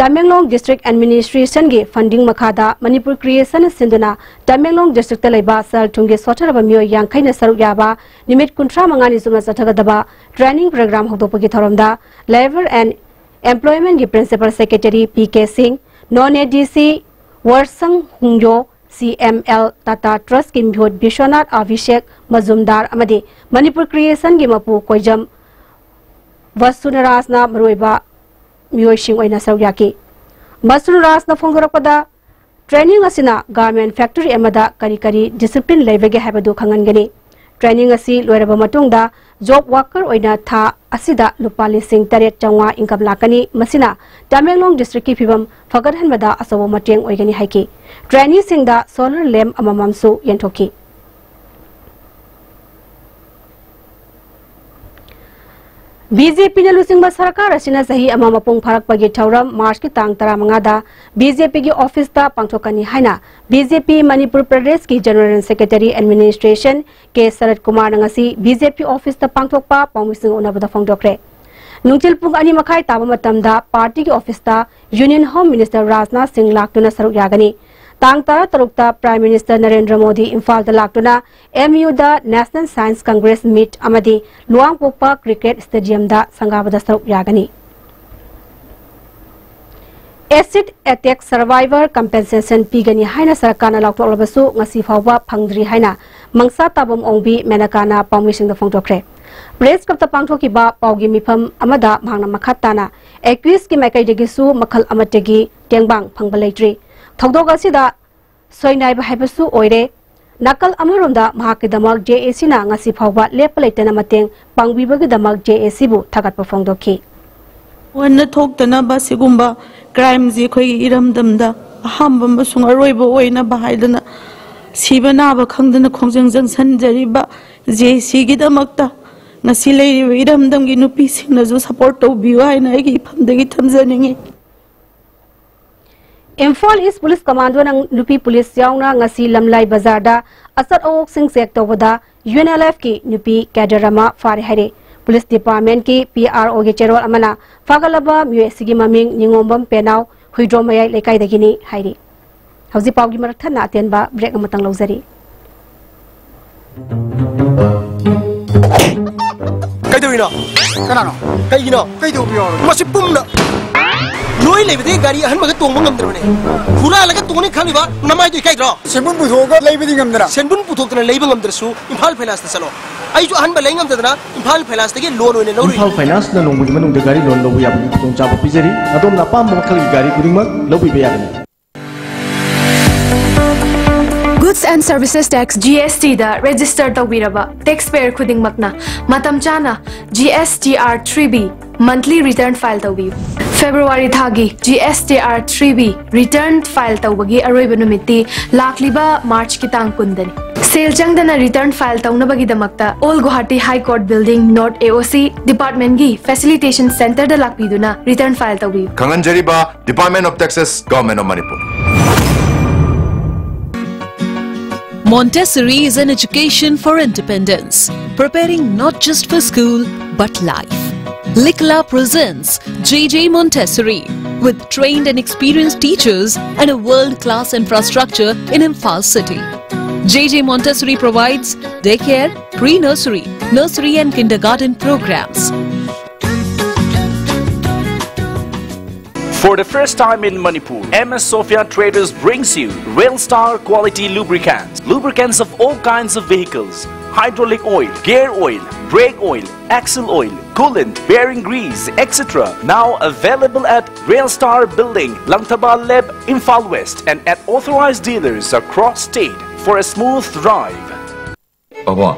Tamenglong District Administration ꯒꯤ funding ꯃꯈꯥꯗ Manipur Creation ꯅ ꯁꯤꯟꯗꯨꯅ Tamenglong District ꯇ ꯂꯩꯕ ꯁꯦꯜ ꯊꯨꯝꯒꯤ ꯁꯣꯠꯊꯔꯕ ꯃꯤꯑꯣꯏ ꯌꯥꯡꯈꯩꯅ ꯁꯔꯨꯛ ꯌꯥꯕ ꯅꯨꯃꯤꯠ ꯀꯨꯟꯊ꯭ꯔꯥ ꯃꯉꯥꯅꯤ ꯆꯨꯞꯅ ꯆꯠꯊꯒꯗꯕ training program ꯍꯧꯗꯣꯛꯄꯒꯤ ꯊꯧꯔꯝꯗ Labour and Employment ꯒꯤ Principal Secretary P K Singh, Non ADC Warsang Hungyo, CML Tata Trust ꯀꯤ ꯃꯤꯍꯨꯠ ꯕꯤꯁ꯭ꯋꯅꯥꯊ ꯑꯚꯤꯁꯦꯛ ꯃꯖꯨꯝꯗꯥꯔ ꯑꯃꯗꯤ Manipur Creation ꯒꯤ ꯃꯄꯨ ꯀꯣꯏꯖꯝ ꯚꯁꯨꯅꯔꯥꯖꯅ ꯃꯔꯨꯑꯣꯏꯕ ꯃꯤꯑꯣꯏꯁꯤꯡ ꯑꯣꯏꯅ ꯁꯔꯨꯛ ꯌꯥꯈꯤ꯫ ꯚꯁꯨꯅꯔꯥꯖꯅ ꯐꯣꯡꯗꯣꯔꯛꯄꯗ, training ꯑꯁꯤꯅ garment factory ꯑꯃꯗ ꯀꯔꯤ ꯀꯔꯤ discipline ꯂꯩꯕꯒꯦ ꯍꯥꯏꯕꯗꯨ ꯈꯪꯍꯟꯒꯅꯤ꯫ Training ꯑꯁꯤ ꯂꯣꯏꯔꯕ ꯃꯇꯨꯡꯗ job worker ꯑꯣꯏꯅ ꯊꯥ ꯑꯁꯤꯗ ꯂꯨꯄꯥ ꯂꯤꯁꯤꯡ ꯇꯔꯦꯠ ꯆꯥꯝꯃꯉꯥ income ꯂꯥꯛꯀꯅꯤ꯫ ꯃꯁꯤꯅ ꯇꯃꯦꯡꯂꯣꯡ districtꯀꯤ ꯐꯤꯕꯝ ꯐꯒꯠꯍꯟꯕꯗ ꯑꯆꯧꯕ ꯃꯇꯦꯡ ꯑꯣꯏꯒꯅꯤ ꯍꯥꯏꯈꯤ꯫ Traineeꯁꯤꯡꯗ solar lamp ꯑꯃꯃꯝꯁꯨ ꯌꯦꯟꯊꯣꯛꯈꯤ꯫ BJPꯅ ꯂꯨꯆꯤꯡꯕ ꯁꯔꯀꯥꯔ ꯑꯁꯤꯅ ꯆꯍꯤ ꯑꯃ ꯃꯄꯨꯡ ꯐꯥꯔꯛꯄꯒꯤ ꯊꯧꯔꯝ Marchꯀꯤ ꯇꯥꯡ ꯇꯔꯥꯃꯉꯥꯗ BJPꯒꯤ officeꯇ ꯄꯥꯡꯊꯣꯛꯀꯅꯤ ꯍꯥꯏꯅ BJP ꯃꯅꯤꯄꯨꯔ ꯄ꯭ꯔꯗꯦꯁꯀꯤ General Secretary Administration ꯀꯦ ꯁꯔꯠ ꯀꯨꯃꯥꯔꯅ ꯉꯁꯤ BJP officeꯇ ꯄꯥꯡꯊꯣꯛꯄ ꯄꯥꯎꯃꯤꯁꯤꯡ ꯎꯅꯕꯗ ꯐꯣꯡꯗꯣꯛꯈ꯭ꯔꯦ꯫ ꯅꯨꯡꯊꯤꯜ ꯄꯨꯡ ꯑꯅꯤ ꯃꯈꯥꯏ ꯇꯥꯕ ꯃꯇꯝꯗ partyꯒꯤ officeꯇ Union Home Minister ꯔꯥꯖꯅꯥꯊ ꯁꯤꯡ ꯂꯥꯛꯇꯨꯅ ꯁꯔꯨꯛ ꯌꯥꯒꯅꯤ꯫ ꯇꯥꯡ ꯇꯔꯥꯇꯔꯨꯛꯇ Prime Minister ꯅꯔꯦꯟꯗ꯭ꯔ ꯃꯣꯗꯤ ꯏꯝꯐꯥꯜꯗ ꯂꯥꯛꯇꯨꯅ MUꯗ National Science Congress Meet ꯑꯃꯗꯤ ꯂꯨꯋꯥꯡꯄꯣꯛꯄ Cricket Stadiumꯗ ꯁꯪꯒꯥꯕꯗ ꯁꯔꯨꯛ ꯌꯥꯒꯅꯤ꯫ Acid attack survivor compensation ꯄꯤꯒꯅꯤ ꯍꯥꯏꯅ ꯁꯔꯀꯥꯔꯅ ꯂꯥꯎꯊꯣꯛꯂꯕꯁꯨ ꯉꯁꯤ ꯐꯥꯎꯕ ꯐꯪꯗ꯭ꯔꯤ ꯍꯥꯏꯅ ꯃꯪꯁꯥ ꯇꯥꯕꯝ ꯑꯣꯡꯕꯤ ꯃꯦꯅꯀꯥꯅ ꯄꯥꯎꯃꯤꯁꯤꯡꯗ ꯐꯣꯡꯗꯣꯛꯈ꯭ꯔꯦ꯫ Press clubꯇ ꯄꯥꯡꯊꯣꯛꯈꯤꯕ ꯄꯥꯎꯒꯤ ꯃꯤꯐꯝ ꯑꯃꯗ ꯃꯍꯥꯛꯅ ꯃꯈꯥ ꯇꯥꯅ, accusedꯀꯤ ꯃꯥꯏꯀꯩꯗꯒꯤꯁꯨ ꯃꯈꯜ ꯑꯃꯠꯇꯒꯤ ꯇꯦꯡꯕꯥꯡ ꯐꯪꯕ ꯂꯩꯇ꯭ꯔꯤ꯫ ꯊꯧꯗꯣꯛ ꯑꯁꯤꯗ ꯁꯣꯏꯅꯥꯏꯕ ꯍꯥꯏꯕꯁꯨ ꯑꯣꯏꯔꯦ꯫ ꯅꯥꯀꯜ ꯑꯃꯔꯣꯝꯗ ꯃꯍꯥꯛꯀꯤꯗꯃꯛ JACꯅ ꯉꯁꯤ ꯐꯥꯎꯕ ꯂꯦꯞꯄ ꯂꯩꯇꯅ ꯃꯇꯦꯡ ꯄꯥꯡꯕꯤꯕꯒꯤꯗꯃꯛ JACꯕꯨ ꯊꯥꯒꯠꯄ ꯐꯣꯡꯗꯣꯛꯈꯤ꯫ ꯍꯟꯅ ꯊꯣꯛꯇꯅꯕ ꯁꯤꯒꯨꯝꯕ crimeꯁꯤ ꯑꯩꯈꯣꯏꯒꯤ ꯏꯔꯝꯗꯝꯗ ꯑꯍꯥꯟꯕ ꯑꯃꯁꯨꯡ ꯑꯔꯣꯏꯕ ꯑꯣꯏꯅꯕ ꯍꯥꯏꯗꯅ ꯁꯤꯕ ꯅꯥꯕ ꯈꯪꯗꯅ ꯈꯣꯡꯖꯪ ꯆꯪꯁꯟꯖꯔꯤꯕ JACꯒꯤꯗꯃꯛꯇ ꯉꯁꯤ ꯂꯩꯔꯤꯕ ꯏꯔꯝꯗꯝꯒꯤ ꯅꯨꯄꯤꯁꯤꯡꯅꯁꯨ support ꯇꯧꯕꯤꯌꯨ ꯍꯥꯏꯅ ꯑꯩꯒꯤ ꯏꯐꯝꯗꯒꯤ ꯊꯝꯖꯅꯤꯡꯏ꯫ ꯏꯝꯐꯥꯜ East Police Commandoꯅ ꯅꯨꯄꯤ police ꯌꯥꯎꯅ ꯉꯁꯤ ꯂꯝꯂꯥꯏ ꯕꯖꯥꯔꯗ ꯑꯆꯠ ꯑꯋꯣꯛꯁꯤꯡ check ꯇꯧꯕꯗ UNLFꯀꯤ ꯅꯨꯄꯤ cadre ꯑꯃ ꯐꯥꯔꯦ ꯍꯥꯏꯔꯦ꯫ Police Departmentꯀꯤ PROꯒꯤ ꯆꯦꯔꯣꯜ ꯑꯃꯅ ꯐꯥꯒꯠꯂꯕ ꯃꯤꯑꯣꯏ ꯑꯁꯤꯒꯤ ꯃꯃꯤꯡ ꯅꯤꯉꯣꯝꯕꯝ ꯄꯦꯅꯥꯎ, ꯍꯨꯏꯗ꯭ꯔꯣꯝ ꯃꯌꯥꯏ ꯂꯩꯀꯥꯏꯗꯒꯤꯅꯤ ꯍꯥꯏꯔꯤ꯫ ꯍꯧꯖꯤꯛ ꯄꯥꯎꯒꯤ ꯃꯔꯛ ꯊꯠꯅ ꯑꯇꯦꯟꯕ break ꯑꯃꯇꯪ ꯂꯧꯖꯔꯤ꯫ ꯀꯩꯗꯧꯔꯤꯅꯣ? ꯀꯅꯥꯅꯣ? ꯀꯩꯒꯤꯅꯣ? ꯀꯩꯗꯧꯕ ꯌꯥꯎꯔꯒꯦ? ꯃꯁꯤ ꯄꯨꯝꯅ ꯅꯣꯏ ꯂꯩꯕꯗꯤ ꯒꯥꯔꯤ ꯑꯍꯟꯕꯒ ꯇꯣꯡꯕ ꯉꯝꯗ꯭ꯔꯕꯅꯦ꯫ ꯍꯨꯔꯥꯜꯂꯒ ꯇꯣꯡꯅꯤ ꯈꯜꯂꯤꯕ ꯅꯃꯥꯏꯗꯣ ꯏꯀꯥꯏꯗ꯭ꯔꯣ? ꯁꯦꯟꯕꯨꯟ ꯄꯨꯊꯣꯛꯑꯒ ꯂꯩꯕꯗꯤ ꯉꯝꯗꯅ꯫ ꯁꯦꯟꯕꯨꯟ ꯄꯨꯊꯣꯛꯇꯅ ꯂꯩꯕ ꯉꯝꯗ꯭ꯔꯁꯨ ꯏꯝꯐꯥꯜ Financeꯇ ꯆꯠꯂꯣ꯫ ꯑꯩꯁꯨ ꯑꯍꯟꯕ ꯂꯩ ꯉꯝꯗꯗꯅ ꯏꯝꯐꯥꯜ Financeꯇꯒꯤ loan ꯑꯣꯏꯅ ꯂꯧꯔꯨꯏ꯫ ꯏꯝꯐꯥꯜ Financeꯅ ꯅꯣꯡꯃꯒꯤ ꯃꯅꯨꯡꯗ ꯒꯥꯔꯤ loan ꯂꯧꯕ ꯌꯥꯕꯒꯤ ꯈꯨꯗꯣꯡꯆꯥꯕ ꯄꯤꯖꯔꯤ꯫ ꯑꯗꯣꯝꯅ ꯑꯄꯥꯝꯕ ꯃꯈꯜꯒꯤ ꯒꯥꯔꯤ ꯈꯨꯗꯤꯡꯃꯛ ꯂꯧꯕꯤꯕ ꯌꯥꯒꯅꯤ꯫ Goods and Services Tax, G S T the register ꯇꯧꯕꯤꯔꯕ taxpayer ꯈꯨꯗꯤꯡꯃꯛꯅ ꯃꯇꯝ ꯆꯥꯅ G S T R three B monthly return file ꯇꯧꯕꯤꯌꯨ꯫ February ꯊꯥꯒꯤ G S T R three B return file ꯇꯧꯕꯒꯤ ꯑꯔꯣꯏꯕ ꯅꯨꯃꯤꯠꯇꯤ ꯂꯥꯛꯂꯤꯕ March ꯀꯤ ꯇꯥꯡ ꯀꯨꯟꯗꯅꯤ꯫ ꯁꯦꯜ ꯆꯪꯗꯅ return file ꯇꯧꯅꯕꯒꯤꯗꯃꯛꯇ Old Guwahati High Court Building, North A O C department ꯀꯤ facilitation center ꯗ ꯂꯥꯛꯄꯤꯗꯨꯅ return file ꯇꯧꯕꯤꯌꯨ꯫ ꯈꯪꯍꯟꯖꯔꯤꯕ, Department of Taxes, Government of Manipur. Montessori is an education for independence, preparing not just for school but life. Likla presents J J Montessori, with trained and experienced teachers and a world class infrastructure in Imphal city. J J Montessori provides daycare, pre nursery, nursery and kindergarten programs. For the first time in Manipur, M S Sophia Traders brings you Rail Star quality lubricants. Lubricants of all kinds of vehicles, hydraulic oil, gear oil, brake oil, axle oil, coolant, bearing grease, et cetera. Now available at Rail Star Building, Langthaba Leb, Imphal West, and at authorized dealers across state for a smooth drive. ꯄꯥꯕꯨꯡ,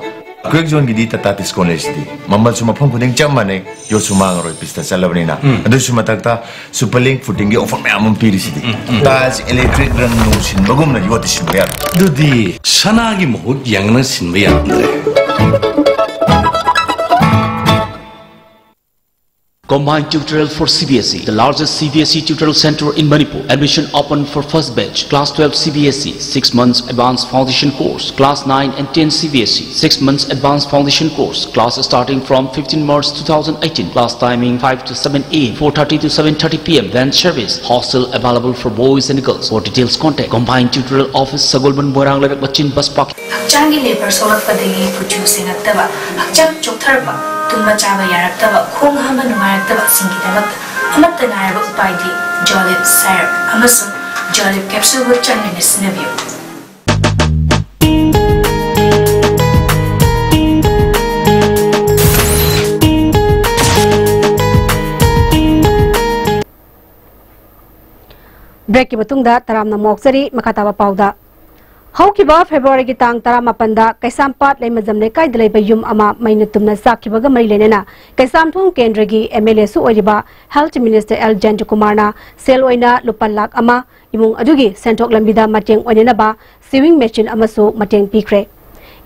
quake ꯖꯣꯟꯒꯤꯗꯤ Tata discount ꯂꯩꯁꯤꯗꯤ꯫ ꯃꯃꯜꯁꯨ ꯃꯐꯝ ꯈꯨꯗꯤꯡ ꯆꯞ ꯃꯥꯟꯅꯩ, ꯌꯣꯠꯁꯨ ꯃꯥꯡꯉꯔꯣꯏ, ꯄꯤꯁꯇ ꯆꯠꯂꯕꯅꯤꯅ꯫ ꯎꯝ꯫ ꯑꯗꯨꯁꯨ ꯃꯊꯛꯇ super link ꯐꯨꯇꯤꯡꯒꯤ offer ꯃꯌꯥꯝ ꯑꯃ ꯄꯤꯔꯤꯁꯤꯗꯤ꯫ ꯎꯝ, ꯎꯝ꯫ ꯇꯥꯏꯜꯁ, ꯏꯂꯦꯛꯇ꯭ꯔꯤꯛ ꯔꯪ ꯅꯨꯡ ꯁꯤꯟꯕꯒꯨꯝꯅ ꯌꯣꯠꯇꯤ ꯁꯤꯟꯕ ꯌꯥꯔꯣꯏ꯫ ꯑꯗꯨꯗꯤ ꯁꯅꯥꯒꯤ ꯃꯍꯨꯠ ꯌꯦꯡꯅ ꯁꯤꯟꯕ ꯌꯥꯔꯝꯗ꯭ꯔꯦ꯫ Combined tutorial for C B S E, the largest C B S E tutorial center in Manipur. Admission open for first batch. Class twelve C B S E, six months advanced foundation course. Class nine and ten C B S E, six months advanced foundation course. Class starting from fifteen March two thousand eighteen. Class timing five to seven A M, four thirty to seven thirty P M. Van service. Hostel available for boys and girls. For details, contact Combined Tutorial Office, Sagolband, Moirang Leirek Machine, Bus Park. ꯍꯛꯆꯥꯡꯒꯤ labour ꯁꯣꯛꯂꯛꯄꯗꯒꯤ ꯀꯨꯆꯨ ꯁꯦꯡꯉꯛꯇꯕ, ꯍꯛꯆꯥꯡ ꯆꯣꯛꯊꯔꯛꯄ, ꯇꯨꯝꯕ ꯆꯥꯕ ꯌꯥꯔꯛꯇꯕ, ꯈꯣꯡ ꯍꯥꯝꯕ ꯅꯨꯡꯉꯥꯏꯔꯛꯇꯕꯁꯤꯡꯒꯤꯗꯃꯛꯇ ꯑꯃꯠꯇ ꯉꯥꯏꯔꯕ ꯎꯄꯥꯏꯗꯤ ꯖꯣꯂꯤꯞ ꯁꯥꯏꯔꯞ ꯑꯃꯁꯨꯡ ꯖꯣꯂꯤꯞ ꯀꯦꯞꯁꯨꯜꯕꯨ ꯆꯥꯡ ꯅꯥꯏꯅ ꯁꯤꯖꯤꯟꯅꯕꯤꯌꯨ꯫ ꯕ꯭ꯔꯦꯛꯀꯤ ꯃꯇꯨꯡꯗ ꯇꯔꯥꯝꯅ ꯑꯃꯨꯛ ꯑꯣꯛꯆꯔꯤ꯫ ꯃꯈꯥ ꯇꯥꯕ ꯄꯥꯎꯗ, ꯍꯧꯈꯤꯕ ꯐꯦꯕ꯭ꯔꯨꯋꯥꯔꯤꯒꯤ ꯇꯥꯡ ꯇꯔꯥꯃꯥꯄꯟꯗ ꯀꯩꯁꯥꯝꯄꯥꯠ ꯂꯩꯃꯖꯝ ꯂꯩꯀꯥꯏꯗ ꯂꯩꯕ ꯌꯨꯝ ꯑꯃ ꯃꯩꯅ ꯇꯨꯝꯅ ꯆꯥꯛꯈꯤꯕꯒ ꯃꯔꯤ ꯂꯩꯅꯅ ꯀꯩꯁꯥꯝꯊꯣꯡ ꯀꯦꯟꯗ꯭ꯔꯒꯤ ꯑꯦꯝ ꯑꯦꯜ ꯑꯦꯁꯨ ꯑꯣꯏꯔꯤꯕ ꯍꯦꯜꯊ ꯃꯤꯅꯤꯁꯇꯔ ꯑꯦꯜ ꯖꯌꯟꯇꯀꯨꯃꯥꯔꯅ ꯁꯦꯜ ꯑꯣꯏꯅ ꯂꯨꯄꯥ ꯂꯥꯈ ꯑꯃ, ꯏꯃꯨꯡ ꯑꯗꯨꯒꯤ ꯁꯦꯟꯊꯣꯛ ꯂꯝꯕꯤꯗ ꯃꯇꯦꯡ ꯑꯣꯏꯅꯅꯕ ꯁꯤꯋꯤꯡ ꯃꯦꯆꯤꯟ ꯑꯃꯁꯨ ꯃꯇꯦꯡ ꯄꯤꯈ꯭ꯔꯦ꯫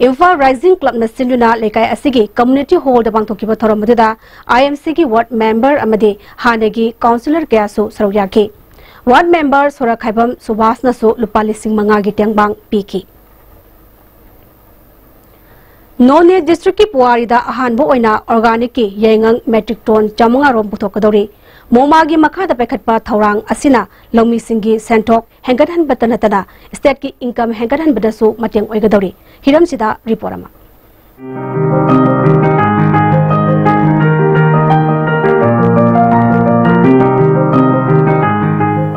ꯏꯝꯐꯥꯜ ꯔꯥꯏꯖꯤꯡ ꯀ꯭ꯂꯕꯅ ꯁꯤꯟꯗꯨꯅ ꯂꯩꯀꯥꯏ ꯑꯁꯤꯒꯤ ꯀꯝꯃ꯭ꯌꯨꯅꯤꯇꯤ ꯍꯣꯜꯗ ꯄꯥꯡꯊꯣꯛꯈꯤꯕ ꯊꯧꯔꯝ ꯑꯗꯨꯗ ꯑꯥꯏ ꯑꯦꯝ ꯁꯤꯒꯤ ꯋꯥꯔꯗ ꯃꯦꯝꯕꯔ ꯑꯃꯗꯤ ꯍꯥꯟꯅꯒꯤ ꯀꯥꯎꯟꯁꯤꯂꯔ ꯀꯌꯥꯁꯨ ꯁꯔꯨꯛ ꯌꯥꯈꯤ꯫ ꯋꯥꯔꯗ ꯃꯦꯝꯕꯔ ꯁꯣꯔꯥꯈꯥꯏꯕꯝ ꯁꯨꯕꯥꯁꯅꯁꯨ ꯂꯨꯄꯥ ꯂꯤꯁꯤꯡ ꯃꯉꯥꯒꯤ ꯇꯦꯡꯕꯥꯡ ꯄꯤꯈꯤ꯫ ꯅꯣꯅꯦ ꯗꯤꯁꯇ꯭ꯔꯤꯛꯀꯤ ꯄꯨꯋꯥꯔꯤꯗ ꯑꯍꯥꯟꯕ ꯑꯣꯏꯅ ꯑꯣꯔꯒꯥꯅꯤꯛꯀꯤ ꯌꯥꯏꯉꯪ ꯃꯦꯇ꯭ꯔꯤꯛ ꯇꯣꯟ ꯆꯥꯃꯉꯥ ꯔꯣꯝ ꯄꯨꯊꯣꯛꯀꯗꯧꯔꯤ꯫ ꯃꯣꯃꯥꯒꯤ ꯃꯈꯥꯗ ꯄꯥꯏꯈꯠꯄ ꯊꯧꯔꯥꯡ ꯑꯁꯤꯅ ꯂꯧꯃꯤꯁꯤꯡꯒꯤ ꯁꯦꯟꯊꯣꯛ ꯍꯦꯟꯒꯠꯍꯟꯕꯇ ꯅꯠꯇꯅ ꯁ꯭ꯇꯦꯠꯀꯤ ꯏꯟꯀꯝ ꯍꯦꯟꯒꯠꯍꯟꯕꯗꯁꯨ ꯃꯇꯦꯡ ꯑꯣꯏꯒꯗꯧꯔꯤ꯫ ꯍꯤꯔꯝꯁꯤꯗ ꯔꯤꯄꯣꯔꯠ ꯑꯃ꯫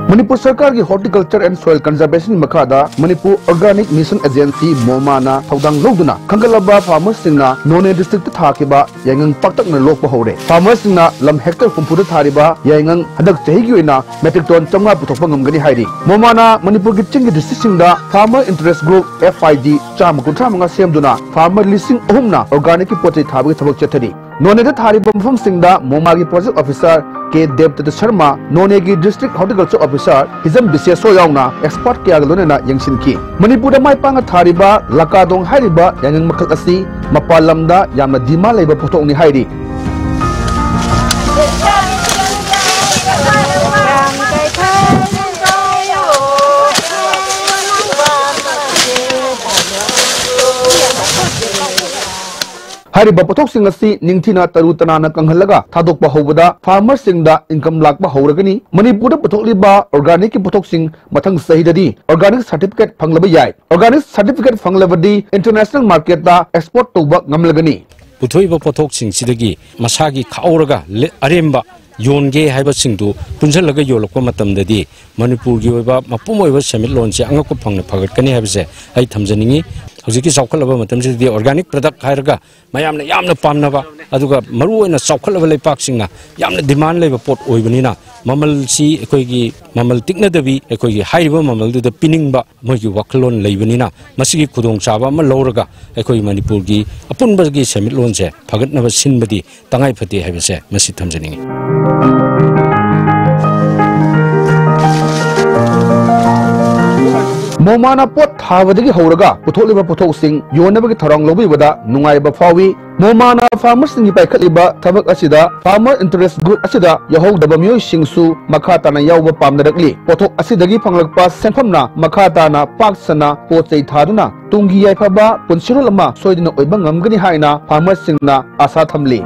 ꯃꯅꯤꯄꯨꯔ ꯁꯔꯀꯥꯔꯒꯤ Horticulture and Soil Conservation ꯃꯈꯥꯗ ꯃꯅꯤꯄꯨꯔ Organic Mission Agency, ꯃꯣꯃꯥꯅ ꯊꯧꯗꯥꯡ ꯂꯧꯗꯨꯅ ꯈꯟꯒꯠꯂꯕ ꯐꯥꯔꯃꯔꯁꯤꯡꯅ ꯅꯣꯅꯦ ꯗꯤꯁꯇ꯭ꯔꯤꯛꯇ ꯊꯥꯈꯤꯕ ꯌꯥꯏꯉꯪ ꯄꯥꯛꯇꯛꯅ ꯂꯣꯛꯄ ꯍꯧꯔꯦ꯫ ꯐꯥꯔꯃꯔꯁꯤꯡꯅ ꯂꯝ ꯍꯦꯛꯇꯔ ꯍꯨꯝꯐꯨꯗ ꯊꯥꯔꯤꯕ ꯌꯥꯏꯉꯪ ꯍꯟꯗꯛ ꯆꯍꯤꯒꯤ ꯑꯣꯏꯅ ꯃꯦꯇ꯭ꯔꯤꯛ ꯇꯣꯟ ꯆꯥꯃꯉꯥ ꯄꯨꯊꯣꯛꯄ ꯉꯝꯒꯅꯤ ꯍꯥꯏꯔꯤ꯫ ꯃꯣꯃꯥꯅ ꯃꯅꯤꯄꯨꯔꯒꯤ ꯆꯤꯡꯒꯤ ꯗꯤꯁꯇ꯭ꯔꯤꯛꯁꯤꯡꯗ Farmer Interest Group, F I G, ꯆꯥꯝꯃ ꯀꯨꯟꯊ꯭ꯔꯥ ꯃꯉꯥ ꯁꯦꯝꯗꯨꯅ ꯐꯥꯔꯃꯔ ꯂꯤꯁꯤꯡ ꯑꯍꯨꯝꯅ ꯑꯣꯔꯒꯥꯅꯤꯛꯀꯤ ꯄꯣꯠ ꯆꯩ ꯊꯥꯕꯒꯤ ꯊꯕꯛ ꯆꯠꯊꯔꯤ꯫ ꯅꯣꯅꯦꯗ ꯊꯥꯔꯤꯕ ꯃꯐꯝꯁꯤꯡꯗ ꯃꯣꯃꯥꯒꯤ ꯄ꯭ꯔꯣꯖꯦꯛ ꯑꯣꯐꯤꯁꯥꯔ ꯀꯦ ꯗꯦꯕꯗꯠꯇ ꯁꯔꯃ, ꯅꯣꯅꯦꯒꯤ ꯗꯤꯁꯇ꯭ꯔꯤꯛ ꯍꯣꯔꯇꯤꯀꯜꯆꯔ ꯑꯣꯐꯤꯁꯥꯔ ꯍꯤꯖꯝ ꯕꯤꯁꯦꯁꯣ ꯌꯥꯎꯅ ꯑꯦꯛꯁꯄꯔꯠ ꯀꯌꯥꯒ ꯂꯣꯏꯅꯅ ꯌꯦꯡꯁꯤꯟꯈꯤ꯫ ꯃꯅꯤꯄꯨꯔꯗ ꯃꯥꯏ ꯄꯥꯛꯅ ꯊꯥꯔꯤꯕ ꯂꯀꯥꯗꯣꯡ ꯍꯥꯏꯔꯤꯕ ꯌꯥꯏꯉꯪ ꯃꯈꯜ ꯑꯁꯤ ꯃꯄꯥꯟ ꯂꯝꯗ ꯌꯥꯝꯅ ꯗꯤꯃꯥꯟ ꯂꯩꯕ ꯄꯣꯠꯊꯣꯛꯅꯤ ꯍꯥꯏꯔꯤ꯫ ꯍꯥꯏꯔꯤꯕ ꯄꯣꯠꯊꯣꯛꯁꯤꯡ ꯑꯁꯤ ꯅꯤꯡꯊꯤꯅ ꯇꯔꯨ ꯇꯅꯥꯟꯅ ꯀꯪꯍꯜꯂꯒ ꯊꯥꯗꯣꯛꯄ ꯍꯧꯕꯗ ꯐꯥꯔꯃꯔꯁꯤꯡꯗ ꯏꯟꯀꯝ ꯂꯥꯛꯄ ꯍꯧꯔꯒꯅꯤ꯫ ꯃꯅꯤꯄꯨꯔꯗ ꯄꯨꯊꯣꯛꯂꯤꯕ ꯑꯣꯔꯒꯥꯅꯤꯛꯀꯤ ꯄꯣꯠꯊꯣꯛꯁꯤꯡ ꯃꯊꯪ ꯆꯍꯤꯗꯗꯤ ꯑꯣꯔꯒꯥꯅꯤꯛ ꯁꯥꯔꯇꯤꯐꯤꯀꯦꯠ ꯐꯪꯂꯕ ꯌꯥꯏ꯫ ꯑꯣꯔꯒꯥꯅꯤꯛ ꯁꯥꯔꯇꯤꯐꯤꯀꯦꯠ ꯐꯪꯂꯕꯗꯤ ꯏꯟꯇꯔꯅꯦꯁꯅꯦꯜ ꯃꯥꯔꯀꯦꯠꯇ ꯑꯦꯛꯁꯄꯣꯔꯠ ꯇꯧꯕ ꯉꯝꯂꯒꯅꯤ꯫ ꯄꯨꯊꯣꯛꯏꯕ ꯄꯣꯠꯊꯣꯛꯁꯤꯡꯁꯤꯗꯒꯤ ꯃꯁꯥꯒꯤ ꯈꯥꯛꯍꯧꯔꯒ ꯂꯦ-, ꯑꯔꯦꯝꯕ ꯌꯣꯟꯒꯦ ꯍꯥꯏꯕꯁꯤꯡꯗꯨ ꯄꯨꯟꯁꯤꯜꯂꯒ ꯌꯣꯜꯂꯛꯄ ꯃꯇꯝꯗꯗꯤ ꯃꯅꯤꯄꯨꯔꯒꯤ ꯑꯣꯏꯕ ꯃꯄꯨꯝ ꯑꯣꯏꯕ ꯁꯦꯟꯃꯤꯠꯂꯣꯟꯁꯦ ꯑꯉꯛꯄ ꯐꯪꯅ ꯐꯒꯠꯀꯅꯤ ꯍꯥꯏꯕꯁꯦ ꯑꯩ ꯊꯝꯖꯅꯤꯡꯉꯤ꯫ ꯍꯧꯖꯤꯛꯀꯤ ꯆꯥꯎꯈꯠꯂꯕ ꯃꯇꯝꯁꯤꯗꯗꯤ organic product ꯍꯥꯏꯔꯒ ꯃꯌꯥꯝꯅ ꯌꯥꯝꯅ ꯄꯥꯝꯅꯕ, ꯑꯗꯨꯒ ꯃꯔꯨꯑꯣꯏꯅ ꯆꯥꯎꯈꯠꯂꯕ ꯂꯩꯄꯥꯛꯁꯤꯡꯅ ꯌꯥꯝꯅ demand ꯂꯩꯕ ꯄꯣꯠ ꯑꯣꯏꯕꯅꯤꯅ, ꯃꯃꯜꯁꯤ ꯑꯩꯈꯣꯏꯒꯤ ꯃꯃꯜ ꯇꯤꯛꯅꯗꯕꯤ, ꯑꯩꯈꯣꯏꯒꯤ ꯍꯥꯏꯔꯤꯕ ꯃꯃꯜꯗꯨꯗ ꯄꯤꯅꯤꯡꯕ ꯃꯣꯏꯒꯤ ꯋꯥꯈꯜꯂꯣꯟ ꯂꯩꯕꯅꯤꯅ, ꯃꯁꯤꯒꯤ ꯈꯨꯗꯣꯡꯆꯥꯕ ꯑꯃ ꯂꯧꯔꯒ ꯑꯩꯈꯣꯏ ꯃꯅꯤꯄꯨꯔꯒꯤ ꯑꯄꯨꯟꯕꯒꯤ ꯁꯦꯟꯃꯤꯠꯂꯣꯟꯁꯦ ꯐꯒꯠꯅꯕ ꯁꯤꯟꯕꯗꯤ ꯇꯉꯥꯏ ꯐꯗꯦ ꯍꯥꯏꯕꯁꯦ ꯃꯁꯤ ꯊꯝꯖꯅꯤꯡꯏ꯫ ꯃꯣꯃꯥꯅ ꯄꯣꯠ ꯊꯥꯕꯗꯒꯤ ꯍꯧꯔꯒ ꯄꯨꯊꯣꯛꯂꯤꯕ ꯄꯣꯠꯊꯣꯛꯁꯤꯡ ꯌꯣꯟꯅꯕꯒꯤ ꯊꯧꯔꯥꯡ ꯂꯧꯕꯤꯕꯗ ꯅꯨꯡꯉꯥꯏꯕ ꯐꯥꯎꯏ꯫ ꯃꯣꯃꯥꯅ farmerꯁꯤꯡꯒꯤ ꯄꯥꯏꯈꯠꯂꯤꯕ ꯊꯕꯛ ꯑꯁꯤꯗ farmer interest group ꯑꯁꯤꯗ ꯌꯥꯎꯍꯧꯗꯕ ꯃꯤꯑꯣꯏꯁꯤꯡꯁꯨ ꯃꯈꯥ ꯇꯥꯅ ꯌꯥꯎꯕ ꯄꯥꯝꯅꯔꯛꯂꯤ꯫ ꯄꯣꯠꯊꯣꯛ ꯑꯁꯤꯗꯒꯤ ꯐꯪꯂꯛꯄ ꯁꯦꯟꯐꯝꯅ ꯃꯈꯥ ꯇꯥꯅ ꯄꯥꯛ ꯁꯟꯅ ꯄꯣꯠ ꯆꯩ ꯊꯥꯗꯨꯅ ꯇꯨꯡꯒꯤ ꯌꯥꯏꯐꯕ ꯄꯨꯟꯁꯤꯔꯣꯜ ꯑꯃ ꯁꯣꯏꯗꯅ ꯑꯣꯏꯕ ꯉꯝꯒꯅꯤ ꯍꯥꯏꯅ farmerꯁꯤꯡꯅ ꯑꯥꯁꯥ ꯊꯝꯂꯤ꯫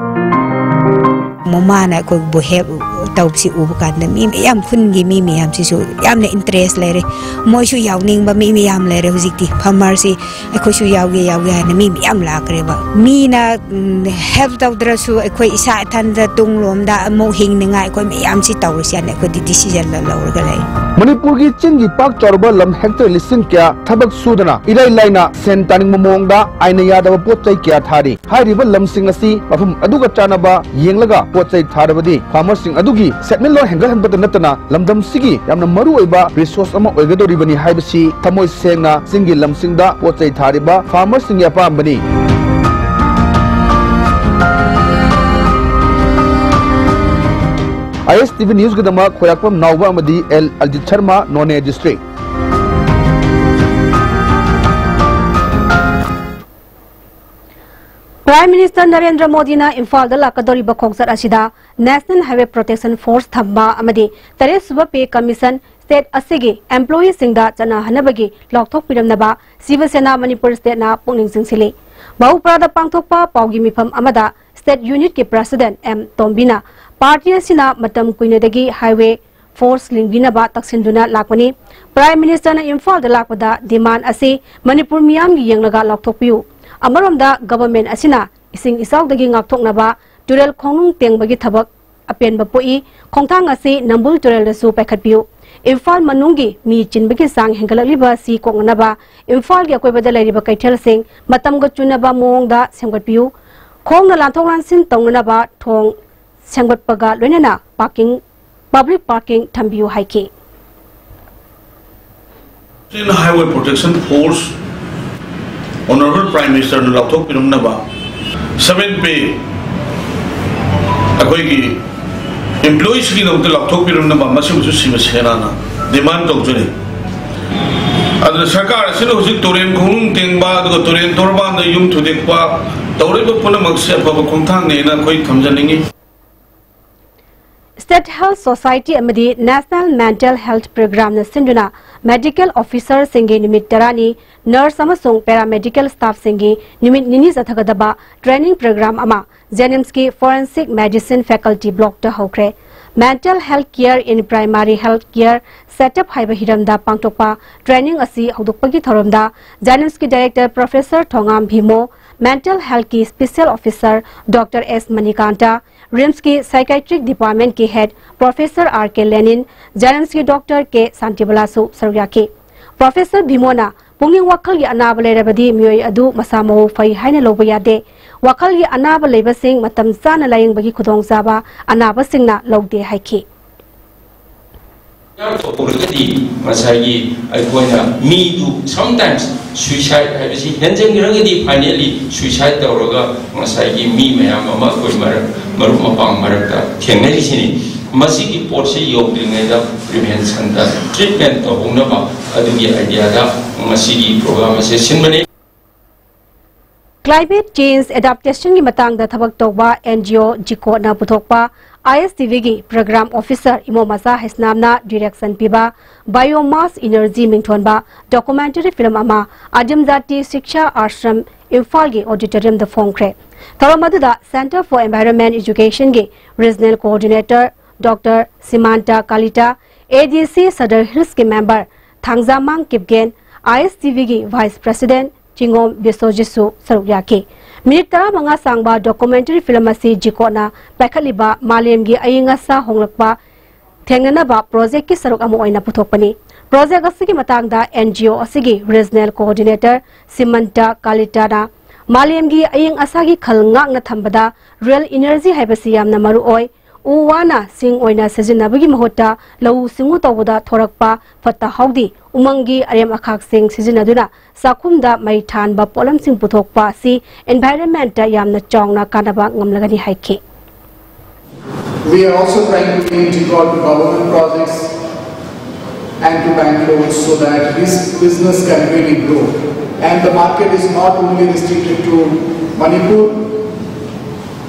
ꯃꯃꯥꯅ ꯑꯩꯈꯣꯏꯕꯨ help ꯇꯧꯕꯁꯤ ꯎꯕ ꯀꯥꯟꯗ ꯃꯤ ꯃꯌꯥꯝ, ꯈꯨꯟꯒꯤ ꯃꯤ ꯃꯌꯥꯝꯁꯤꯁꯨ ꯌꯥꯝꯅ interest ꯂꯩꯔꯦ꯫ ꯃꯣꯏꯁꯨ ꯌꯥꯎꯅꯤꯡꯕ ꯃꯤ ꯃꯌꯥꯝ ꯂꯩꯔꯦ꯫ ꯍꯧꯖꯤꯛꯇꯤ farmerꯁꯤ ꯑꯩꯈꯣꯏꯁꯨ ꯌꯥꯎꯒꯦ, ꯌꯥꯎꯒꯦ ꯍꯥꯏꯅ ꯃꯤ ꯃꯌꯥꯝ ꯂꯥꯛꯈ꯭ꯔꯦꯕ꯫ ꯃꯤꯅ, ꯎꯝ, help ꯇꯧꯗ꯭ꯔꯁꯨ ꯑꯩꯈꯣꯏ ꯏꯁꯥ ꯏꯊꯟꯗ ꯇꯨꯡꯂꯣꯝꯗ ꯑꯃꯨꯛ ꯍꯤꯡꯅꯤꯡꯉꯥꯏ ꯑꯩꯈꯣꯏ ꯃꯌꯥꯝꯁꯤ ꯇꯧꯔꯁꯤ ꯍꯥꯏꯅ ꯑꯩꯈꯣꯏꯗꯤ decision ꯂꯧꯔꯒ ꯂꯩ꯫ ꯃꯅꯤꯄꯨꯔꯒꯤ ꯆꯤꯡꯒꯤ ꯄꯥꯛ ꯆꯥꯎꯔꯕ ꯂꯝ hectare ꯂꯤꯁꯤꯡ ꯀꯌꯥ ꯊꯕꯛ ꯁꯨꯗꯅ ꯏꯔꯥꯏ ꯂꯥꯏꯅ ꯁꯦꯟ ꯇꯥꯅꯤꯡꯕ ꯃꯑꯣꯡꯗ ꯑꯥꯏꯟꯅ ꯌꯥꯗꯕ ꯄꯣꯠ ꯆꯩ ꯀꯌꯥ ꯊꯥꯔꯤ꯫ ꯍꯥꯏꯔꯤꯕ ꯂꯝꯁꯤꯡ ꯑꯁꯤ ꯃꯐꯝ ꯑꯗꯨꯒ ꯆꯥꯟꯅꯕ ꯌꯦꯡꯂꯒ ꯄꯣꯠ ꯆꯩ ꯊꯥꯔꯕꯗꯤ farmerꯁꯤꯡ ꯑꯗꯨꯒꯤ ꯁꯦꯟꯃꯤꯠꯂꯣꯟ ꯍꯦꯟꯒꯠꯍꯟꯕꯇ ꯅꯠꯇꯅ ꯂꯝꯗꯝꯁꯤꯒꯤ ꯌꯥꯝꯅ ꯃꯔꯨꯑꯣꯏꯕ resource ꯑꯃ ꯑꯣꯏꯒꯗꯧꯔꯤꯕꯅꯤ ꯍꯥꯏꯕꯁꯤ ꯊꯃꯣꯏ ꯁꯦꯡꯅ ꯆꯤꯡꯒꯤ ꯂꯝꯁꯤꯡꯗ ꯄꯣꯠ ꯆꯩ ꯊꯥꯔꯤꯕ farmerꯁꯤꯡꯒꯤ ꯑꯄꯥꯝꯕꯅꯤ꯫ ISTV Newsꯒꯤꯗꯃꯛ ꯈꯣꯏꯔꯥꯛꯄꯝ ꯅꯥꯎꯕ ꯑꯃꯗꯤ L ꯑꯖꯤꯠ ꯁꯔꯃ, ꯅꯣꯅꯦ district꯫ Prime Minister ꯅꯔꯦꯟꯗ꯭ꯔ ꯃꯣꯗꯤꯅ ꯏꯝꯐꯥꯜꯗ ꯂꯥꯛꯀꯗꯧꯔꯤꯕ ꯈꯣꯡꯆꯠ ꯑꯁꯤꯗ National Highway Protection Force ꯊꯝꯕ ꯑꯃꯗꯤ ꯇꯔꯦꯠ ꯁꯨꯕ Pay Commission state ꯑꯁꯤꯒꯤ employeeꯁꯤꯡꯗ ꯆꯠꯅꯍꯟꯅꯕꯒꯤ ꯂꯥꯎꯊꯣꯛꯄꯤꯔꯝꯅꯕ ꯁꯤꯕ ꯁꯦꯅꯥ ꯃꯅꯤꯄꯨꯔ stateꯅ ꯄꯨꯛꯅꯤꯡ ꯆꯤꯡꯁꯤꯜꯂꯤ꯫ ꯕꯍꯨꯄꯨꯔꯥꯗ ꯄꯥꯡꯊꯣꯛꯄ ꯄꯥꯎꯒꯤ ꯃꯤꯐꯝ ꯑꯃꯗ state unitꯀꯤ president M ꯇꯣꯝꯕꯤꯅ party ꯑꯁꯤꯅ ꯃꯇꯝ ꯀꯨꯏꯅꯗꯒꯤ highway force ꯂꯤꯡꯕꯤꯅꯕ ꯇꯛꯁꯤꯟꯗꯨꯅ ꯂꯥꯛꯄꯅꯤ꯫ Prime Ministerꯅ ꯏꯝꯐꯥꯜꯗ ꯂꯥꯛꯄꯗ demand ꯑꯁꯤ ꯃꯅꯤꯄꯨꯔ ꯃꯤꯌꯥꯝꯒꯤ ꯌꯦꯡꯂꯒ ꯂꯥꯎꯊꯣꯛꯄꯤꯌꯨ꯫ ꯑꯃꯔꯣꯝꯗ government ꯑꯁꯤꯅ ꯏꯁꯤꯡ ꯏꯆꯥꯎꯗꯒꯤ ꯉꯥꯛꯊꯣꯛꯅꯕ ꯇꯨꯔꯦꯜ ꯈꯣꯡꯅꯨꯡ ꯇꯦꯡꯕꯒꯤ ꯊꯕꯛ ꯑꯄꯦꯟꯕ ꯄꯣꯛꯏ꯫ ꯈꯣꯡꯊꯥꯡ ꯑꯁꯤ ꯅꯝꯕꯨꯜ ꯇꯨꯔꯦꯜꯗꯁꯨ ꯄꯥꯏꯈꯠꯄꯤꯌꯨ꯫ ꯏꯝꯐꯥꯜ ꯃꯅꯨꯡꯒꯤ ꯃꯤ ꯆꯤꯟꯕꯒꯤ ꯆꯥꯡ ꯍꯦꯟꯒꯠꯂꯛꯂꯤꯕ ꯑꯁꯤ ꯀꯣꯛꯅꯅꯕ ꯏꯝꯐꯥꯜꯒꯤ ꯑꯀꯣꯏꯕꯗ ꯂꯩꯔꯤꯕ ꯀꯩꯊꯦꯜꯁꯤꯡ ꯃꯇꯝꯒ ꯆꯨꯅꯕ ꯃꯑꯣꯡꯗ ꯁꯦꯝꯒꯠꯄꯤꯌꯨ꯫ ꯈꯣꯡꯅ ꯂꯥꯟꯊꯣꯛ ꯂꯥꯟꯁꯤꯟ ꯇꯧꯅꯅꯕ ꯊꯣꯡ ꯁꯦꯝꯒꯠꯄꯒ ꯂꯣꯏꯅꯅ ꯄꯥꯔꯀꯤꯡ, ꯄꯕ꯭ꯂꯤꯛ ꯄꯥꯔꯀꯤꯡ ꯊꯝꯕꯤꯌꯨ ꯍꯥꯏꯈꯤ꯫ Highway Protection Force, Honorable Prime Ministerꯅ ꯂꯥꯎꯊꯣꯛꯄꯤꯔꯝꯅꯕ seven pay ꯑꯩꯈꯣꯏꯒꯤ employeesꯀꯤꯗꯃꯛꯇ ꯂꯥꯎꯊꯣꯛꯄꯤꯔꯝꯅꯕ ꯃꯁꯤꯃꯁꯨ ꯁꯤꯕ ꯁꯦꯅꯥꯅ demand ꯇꯧꯖꯔꯤ꯫ ꯑꯗꯨꯅ ꯁꯔꯀꯥꯔ ꯑꯁꯤꯅ ꯍꯧꯖꯤꯛ ꯇꯨꯔꯦꯟ ꯈꯣꯡꯅꯨꯡ ꯇꯦꯡꯕ ꯑꯗꯨꯒ ꯇꯨꯔꯦꯟ ꯇꯣꯔꯕꯥꯟꯗ ꯌꯨꯝ ꯊꯨꯗꯦꯛꯄ ꯇꯧꯔꯤꯕ ꯄꯨꯝꯅꯃꯛꯁꯦ ꯑꯐꯕ ꯈꯣꯡꯊꯥꯡꯅꯦꯅ ꯑꯩꯈꯣꯏ ꯊꯝꯖꯅꯤꯡꯉꯤ꯫ State Health Society ꯑꯃꯗꯤ National Mental Health Programꯅ ꯁꯤꯟꯗꯨꯅ medical officerꯁꯤꯡꯒꯤ ꯅꯨꯃꯤꯠ ꯇꯔꯥꯅꯤ, nurse ꯑꯃꯁꯨꯡ paramedical staffꯁꯤꯡꯒꯤ ꯅꯨꯃꯤꯠ ꯅꯤꯅꯤ ꯆꯠꯊꯒꯗꯕ training program ꯑꯃ JNIMSꯀꯤ Forensic Medicine Faculty Blockꯇ ꯍꯧꯈ꯭ꯔꯦ꯫ Mental health care in primary health care setup ꯍꯥꯏꯕ ꯍꯤꯔꯝꯗ ꯄꯥꯡꯊꯣꯛꯄ training ꯑꯁꯤ ꯍꯧꯗꯣꯛꯄꯒꯤ ꯊꯧꯔꯝꯗ JNIMSꯀꯤ Director Professor ꯊꯣꯉꯥꯝ ꯚꯤꯃꯣ, Mental Healthꯀꯤ Special Officer Doctor S Manikanta, RIMSꯀꯤ Psychiatric Departmentꯀꯤ Head Professor R K Lenin, JNIMSꯀꯤ Doctor K ꯁꯥꯟꯇꯤꯕꯂꯥꯁꯨ ꯁꯔꯨꯛ ꯌꯥꯈꯤ꯫ Professor ꯚꯤꯃꯣꯅ ꯄꯨꯛꯅꯤꯡ ꯋꯥꯈꯜꯒꯤ ꯑꯅꯥꯕ ꯂꯩꯔꯕꯗꯤ ꯃꯤꯑꯣꯏ ꯑꯗꯨ ꯃꯁꯥ ꯃꯎ ꯐꯩ ꯍꯥꯏꯅ ꯂꯧꯕ ꯌꯥꯗꯦ꯫ ꯋꯥꯈꯜꯒꯤ ꯑꯅꯥꯕ ꯂꯩꯕꯁꯤꯡ ꯃꯇꯝ ꯆꯥꯅ ꯂꯥꯌꯦꯡꯕꯒꯤ ꯈꯨꯗꯣꯡꯆꯥꯕ ꯑꯅꯥꯕꯁꯤꯡꯅ ꯂꯧꯗꯦ ꯍꯥꯏꯈꯤ꯫ ꯇꯧꯔꯒꯗꯤ ꯉꯁꯥꯏꯒꯤ ꯑꯩꯈꯣꯏꯅ ꯃꯤꯗꯨ sometimes suicide ꯍꯥꯏꯕꯁꯤ ꯍꯦꯟꯖꯟꯈ꯭ꯔꯒꯗꯤ finally suicide ꯇꯧꯔꯒ ꯉꯁꯥꯏꯒꯤ ꯃꯤ ꯃꯌꯥꯝ ꯑꯃ ꯑꯩꯈꯣꯏ ꯃꯔꯛ ꯃꯔꯨꯞ ꯃꯄꯥꯡ ꯃꯔꯛꯇ ꯊꯦꯡꯅꯔꯤꯁꯤꯅꯤ꯫ ꯃꯁꯤꯒꯤ ꯄꯣꯠꯁꯤ ꯌꯧꯗ꯭ꯔꯤꯉꯩꯗ preventionꯗ treatment ꯇꯧꯍꯧꯅꯕ ꯑꯗꯨꯒꯤ ideaꯗ ꯉꯁꯤꯒꯤ program ꯑꯁꯤ ꯁꯤꯟꯕꯅꯤ꯫ Climate change adaptationꯒꯤ ꯃꯇꯥꯡꯗ ꯊꯕꯛ ꯇꯧꯕ NGO ꯖꯤꯀꯣꯠꯅ ꯄꯨꯊꯣꯛꯄ ISTVꯒꯤ Program Officer ꯏꯃꯣ ꯃꯆꯥ ꯍꯩꯁꯅꯥꯝꯅ direction ꯄꯤꯕ Biomass Energy ꯃꯤꯡꯊꯣꯟꯕ documentary film ꯑꯃ ꯑꯗꯤꯝ ꯖꯥꯇꯤ ꯁꯤꯛꯁꯥ ꯑꯥꯁ꯭ꯔꯝ ꯏꯝꯐꯥꯜꯒꯤ auditoriumꯗ ꯐꯣꯡꯈ꯭ꯔꯦ꯫ ꯊꯧꯔꯝ ꯑꯗꯨꯗ Centre for Environment Educationꯒꯤ Regional Coordinator Doctor ꯁꯤꯃꯥꯟꯇ ꯀꯥꯂꯤꯇꯥ, ADC Sadar Hillsꯀꯤ member ꯊꯥꯡꯖꯥꯃꯥꯡ Kipgen, ISTVꯒꯤ Vice President ꯆꯤꯡꯉꯣꯝ ꯕꯤꯁꯣꯖꯤꯠꯁꯨ ꯁꯔꯨꯛ ꯌꯥꯈꯤ꯫ ꯃꯤꯅꯤꯠ ꯇꯔꯥꯃꯉꯥ ꯁꯥꯡꯕ documentary film ꯑꯁꯤ ꯖꯤꯀꯣꯠꯅ ꯄꯥꯏꯈꯠꯂꯤꯕ ꯃꯥꯂꯦꯝꯒꯤ ꯑꯏꯪ ꯑꯁꯥ ꯍꯣꯡꯂꯛꯄ ꯊꯦꯡꯅꯅꯕ ꯄ꯭ꯔꯣꯖꯦꯛꯀꯤ ꯁꯔꯨꯛ ꯑꯃ ꯑꯣꯏꯅ ꯄꯨꯊꯣꯛꯄꯅꯤ꯫ ꯄ꯭ꯔꯣꯖꯦꯛ ꯑꯁꯤꯒꯤ ꯃꯇꯥꯡꯗ ꯑꯦꯟ ꯖꯤ ꯑꯣ ꯑꯁꯤꯒꯤ ꯔꯤꯖꯅꯦꯜ ꯀꯣꯑꯣꯔꯗꯤꯅꯦꯇꯔ ꯁꯤꯃꯟꯇ ꯀꯥꯂꯤꯇꯥꯅ ꯃꯥꯂꯦꯝꯒꯤ ꯑꯏꯪ ꯑꯁꯥꯒꯤ ꯈꯜ ꯉꯥꯛꯅ ꯊꯝꯕꯗ ꯔꯤꯌꯦꯜ ꯏꯅꯔꯖꯤ ꯍꯥꯏꯕꯁꯤ ꯌꯥꯝꯅ ꯃꯔꯨ ꯑꯣꯏ꯫ ꯎ ꯋꯥꯅ ꯁꯤꯡ ꯑꯣꯏꯅ ꯁꯤꯖꯤꯟꯅꯕꯒꯤ ꯃꯍꯨꯠꯇ ꯂꯧꯎ ꯁꯤꯡꯎ ꯇꯧꯕꯗ ꯊꯣꯔꯛꯄ ꯐꯠꯇ ꯍꯥꯎꯗꯤ ꯎꯃꯪꯒꯤ ꯑꯔꯦꯝ ꯑꯈꯥꯛꯁꯤꯡ ꯁꯤꯖꯤꯟꯅꯗꯨꯅ ꯆꯥꯛꯈꯨꯝꯗ ꯃꯩ ꯊꯥꯟꯕ ꯄꯣꯠꯂꯝꯁꯤꯡ ꯄꯨꯊꯣꯛꯄ ꯑꯁꯤ ꯏꯟꯚꯥꯏꯔꯟꯃꯦꯟꯇ ꯌꯥꯝꯅ ꯆꯥꯎꯅ ꯀꯥꯟꯅꯕ ꯉꯝꯂꯒꯅꯤ ꯍꯥꯏꯈꯤ꯫ We are also trying to bring Jigor to government projects and to bank loans so that this business can really grow. And the market is not only restricted to Manipur.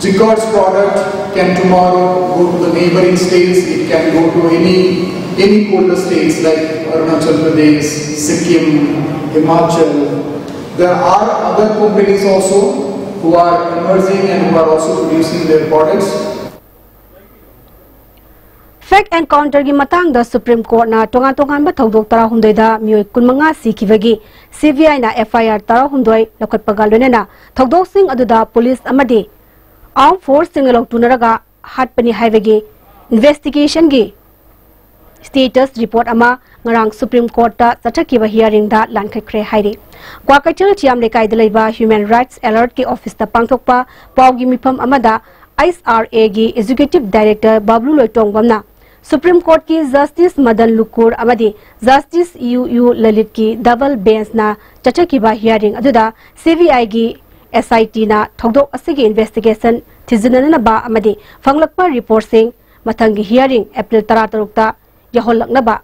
Jigor's product can tomorrow go to the neighboring states. It can go to any any colder states like Arunachal Pradesh, Sikkim, Himachal. There are other companies also who are emerging and who are also producing their products. ꯐꯦꯛ ꯑꯦꯟꯀꯥꯎꯟꯇꯔꯒꯤ ꯃꯇꯥꯡꯗ supreme ꯀꯣꯔꯠꯅ ꯇꯣꯉꯥꯟ ꯇꯣꯉꯥꯟꯕ ꯊꯧꯗꯣꯛ ꯇꯔꯥꯍꯨꯝꯗꯣꯏꯗ ꯃꯤꯑꯣꯏ ꯀꯨꯟꯃꯉꯥ ꯁꯤꯈꯤꯕꯒꯤ C B ꯑꯥꯏꯅ F ꯑꯥꯏ R ꯇꯔꯥꯍꯨꯝꯗꯣꯏ ꯂꯧꯈꯠꯄꯒ ꯂꯣꯏꯅꯅ ꯊꯧꯗꯣꯛꯁꯤꯡ ꯑꯗꯨꯗ ꯄꯨꯂꯤꯁ ꯑꯃꯗꯤ ꯑꯥꯔꯝ ꯐꯣꯔꯁꯁꯤꯡꯅ ꯂꯧꯇꯨꯅꯔꯒ ꯍꯥꯠꯄꯅꯤ ꯍꯥꯏꯕꯒꯤ ꯏꯟꯚꯦꯁꯇꯤꯒꯦꯁꯟꯒꯤ ꯁ꯭ꯇꯦꯇꯁ ꯔꯤꯄꯣꯔꯠ ꯑꯃ ꯉꯔꯥꯡ ꯁꯨꯄ꯭ꯔꯤꯝ ꯀꯣꯔꯠꯇ ꯆꯠꯊꯈꯤꯕ ꯍꯤꯌꯥꯔꯤꯡꯗ ꯂꯥꯟꯈꯠꯈ꯭ꯔꯦ ꯍꯥꯏꯔꯤ꯫ ꯀ꯭ꯋꯥꯀꯩꯊꯦꯜ ꯊꯤꯌꯥꯝ ꯂꯩꯀꯥꯏꯗ ꯂꯩꯕ ꯍ꯭ꯌꯨꯃꯦꯟ ꯔꯥꯏꯠꯁ ꯑꯦꯂꯔꯠꯀꯤ ꯑꯣꯐꯤꯁꯇ ꯄꯥꯡꯊꯣꯛꯄ ꯄꯥꯎꯒꯤ ꯃꯤꯐꯝ ꯑꯃꯗ ꯑꯩꯆ ꯑꯥꯔ ꯑꯦꯒꯤ ꯑꯦꯛꯖꯤꯀ꯭ꯌꯨꯇꯤꯚ ꯗꯥꯏꯔꯦꯛꯇꯔ ꯕꯥꯕ꯭ꯂꯨ ꯂꯣꯏꯇꯣꯡꯕꯝꯅ ꯁꯨꯄ꯭ꯔꯤꯝ ꯀꯣꯔꯠꯀꯤ ꯖꯁꯇꯤꯁ ꯃꯗꯟ ꯂꯨꯀꯨꯔ ꯑꯃꯗꯤ ꯖꯁꯇꯤꯁ ꯌꯨ ꯌꯨ ꯂꯂꯤꯠꯀꯤ ꯗꯕꯜ ꯕꯦꯟꯆꯅ ꯆꯠꯊꯈꯤꯕ ꯍꯤꯌꯥꯔꯤꯡ ꯑꯗꯨꯗ ꯁꯤ ꯕꯤ ꯑꯥꯏꯒꯤ ꯑꯦꯁ ꯑꯥꯏ ꯇꯤꯅ ꯊꯧꯗꯣꯛ ꯑꯁꯤꯒꯤ ꯏꯟꯚꯦꯁꯇꯤꯒꯦꯁꯟ ꯊꯤꯖꯤꯟꯅꯅꯕ ꯑꯃꯗꯤ ꯐꯪꯂꯛꯄ ꯔꯤꯄꯣꯔꯠꯁꯤꯡ ꯃꯊꯪꯒꯤ ꯍꯤꯌꯥꯔꯤꯡ ꯑꯦꯄ꯭ꯔꯤꯜ ꯇꯔꯥꯇꯔꯨꯛꯇ ꯌꯥꯎꯍꯜꯂꯛꯅꯕ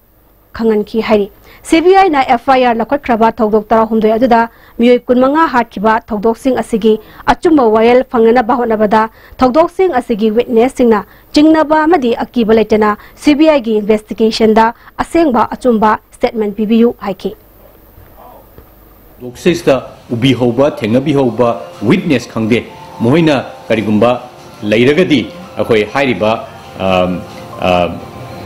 ꯈꯪꯍꯟꯈꯤ ꯍꯥꯏꯔꯤ꯫ ꯁꯤ ꯕꯤ ꯑꯥꯏꯅ ꯑꯦꯐ ꯑꯥꯏ ꯑꯥꯔ ꯂꯧꯈꯠꯈ꯭ꯔꯕ ꯊꯧꯗꯣꯛ ꯇꯔꯥꯍꯨꯝꯗꯣꯏ ꯑꯗꯨꯗ ꯃꯤꯑꯣꯏ ꯀꯨꯟꯃꯉꯥ ꯍꯥꯠꯈꯤꯕ ꯊꯧꯗꯣꯛꯁꯤꯡ ꯑꯁꯤꯒꯤ ꯑꯆꯨꯝꯕ ꯋꯥꯌꯦꯜ ꯐꯪꯅꯅꯕ ꯍꯣꯠꯅꯕꯗ ꯊꯧꯗꯣꯛꯁꯤꯡ ꯑꯁꯤꯒꯤ ꯋꯤꯠꯅꯦꯁꯁꯤꯡꯅ ꯆꯤꯡꯅꯕ ꯑꯃꯗꯤ ꯑꯀꯤꯕ ꯂꯩꯇꯅ ꯁꯤ ꯕꯤ ꯑꯥꯏꯒꯤ ꯏꯟꯚꯦꯁꯇꯤꯒꯦꯁꯟꯗ ꯑꯁꯦꯡꯕ ꯑꯆꯨꯝꯕ ꯁ꯭ꯇꯦꯠꯃꯦꯟ ꯄꯤꯕꯤꯌꯨ ꯍꯥꯏꯈꯤ꯫ ꯊꯧꯗꯣꯛꯁꯤꯗ ꯎꯕꯤꯍꯧꯕ, ꯊꯦꯡꯅꯕꯤꯍꯧꯕ ꯋꯤꯠꯅꯦꯁ ꯈꯪꯗꯦ, ꯃꯈꯣꯏꯅ ꯀꯔꯤꯒꯨꯝꯕ ꯂꯩꯔꯒꯗꯤ ꯑꯩꯈꯣꯏ ꯍꯥꯏꯔꯤꯕ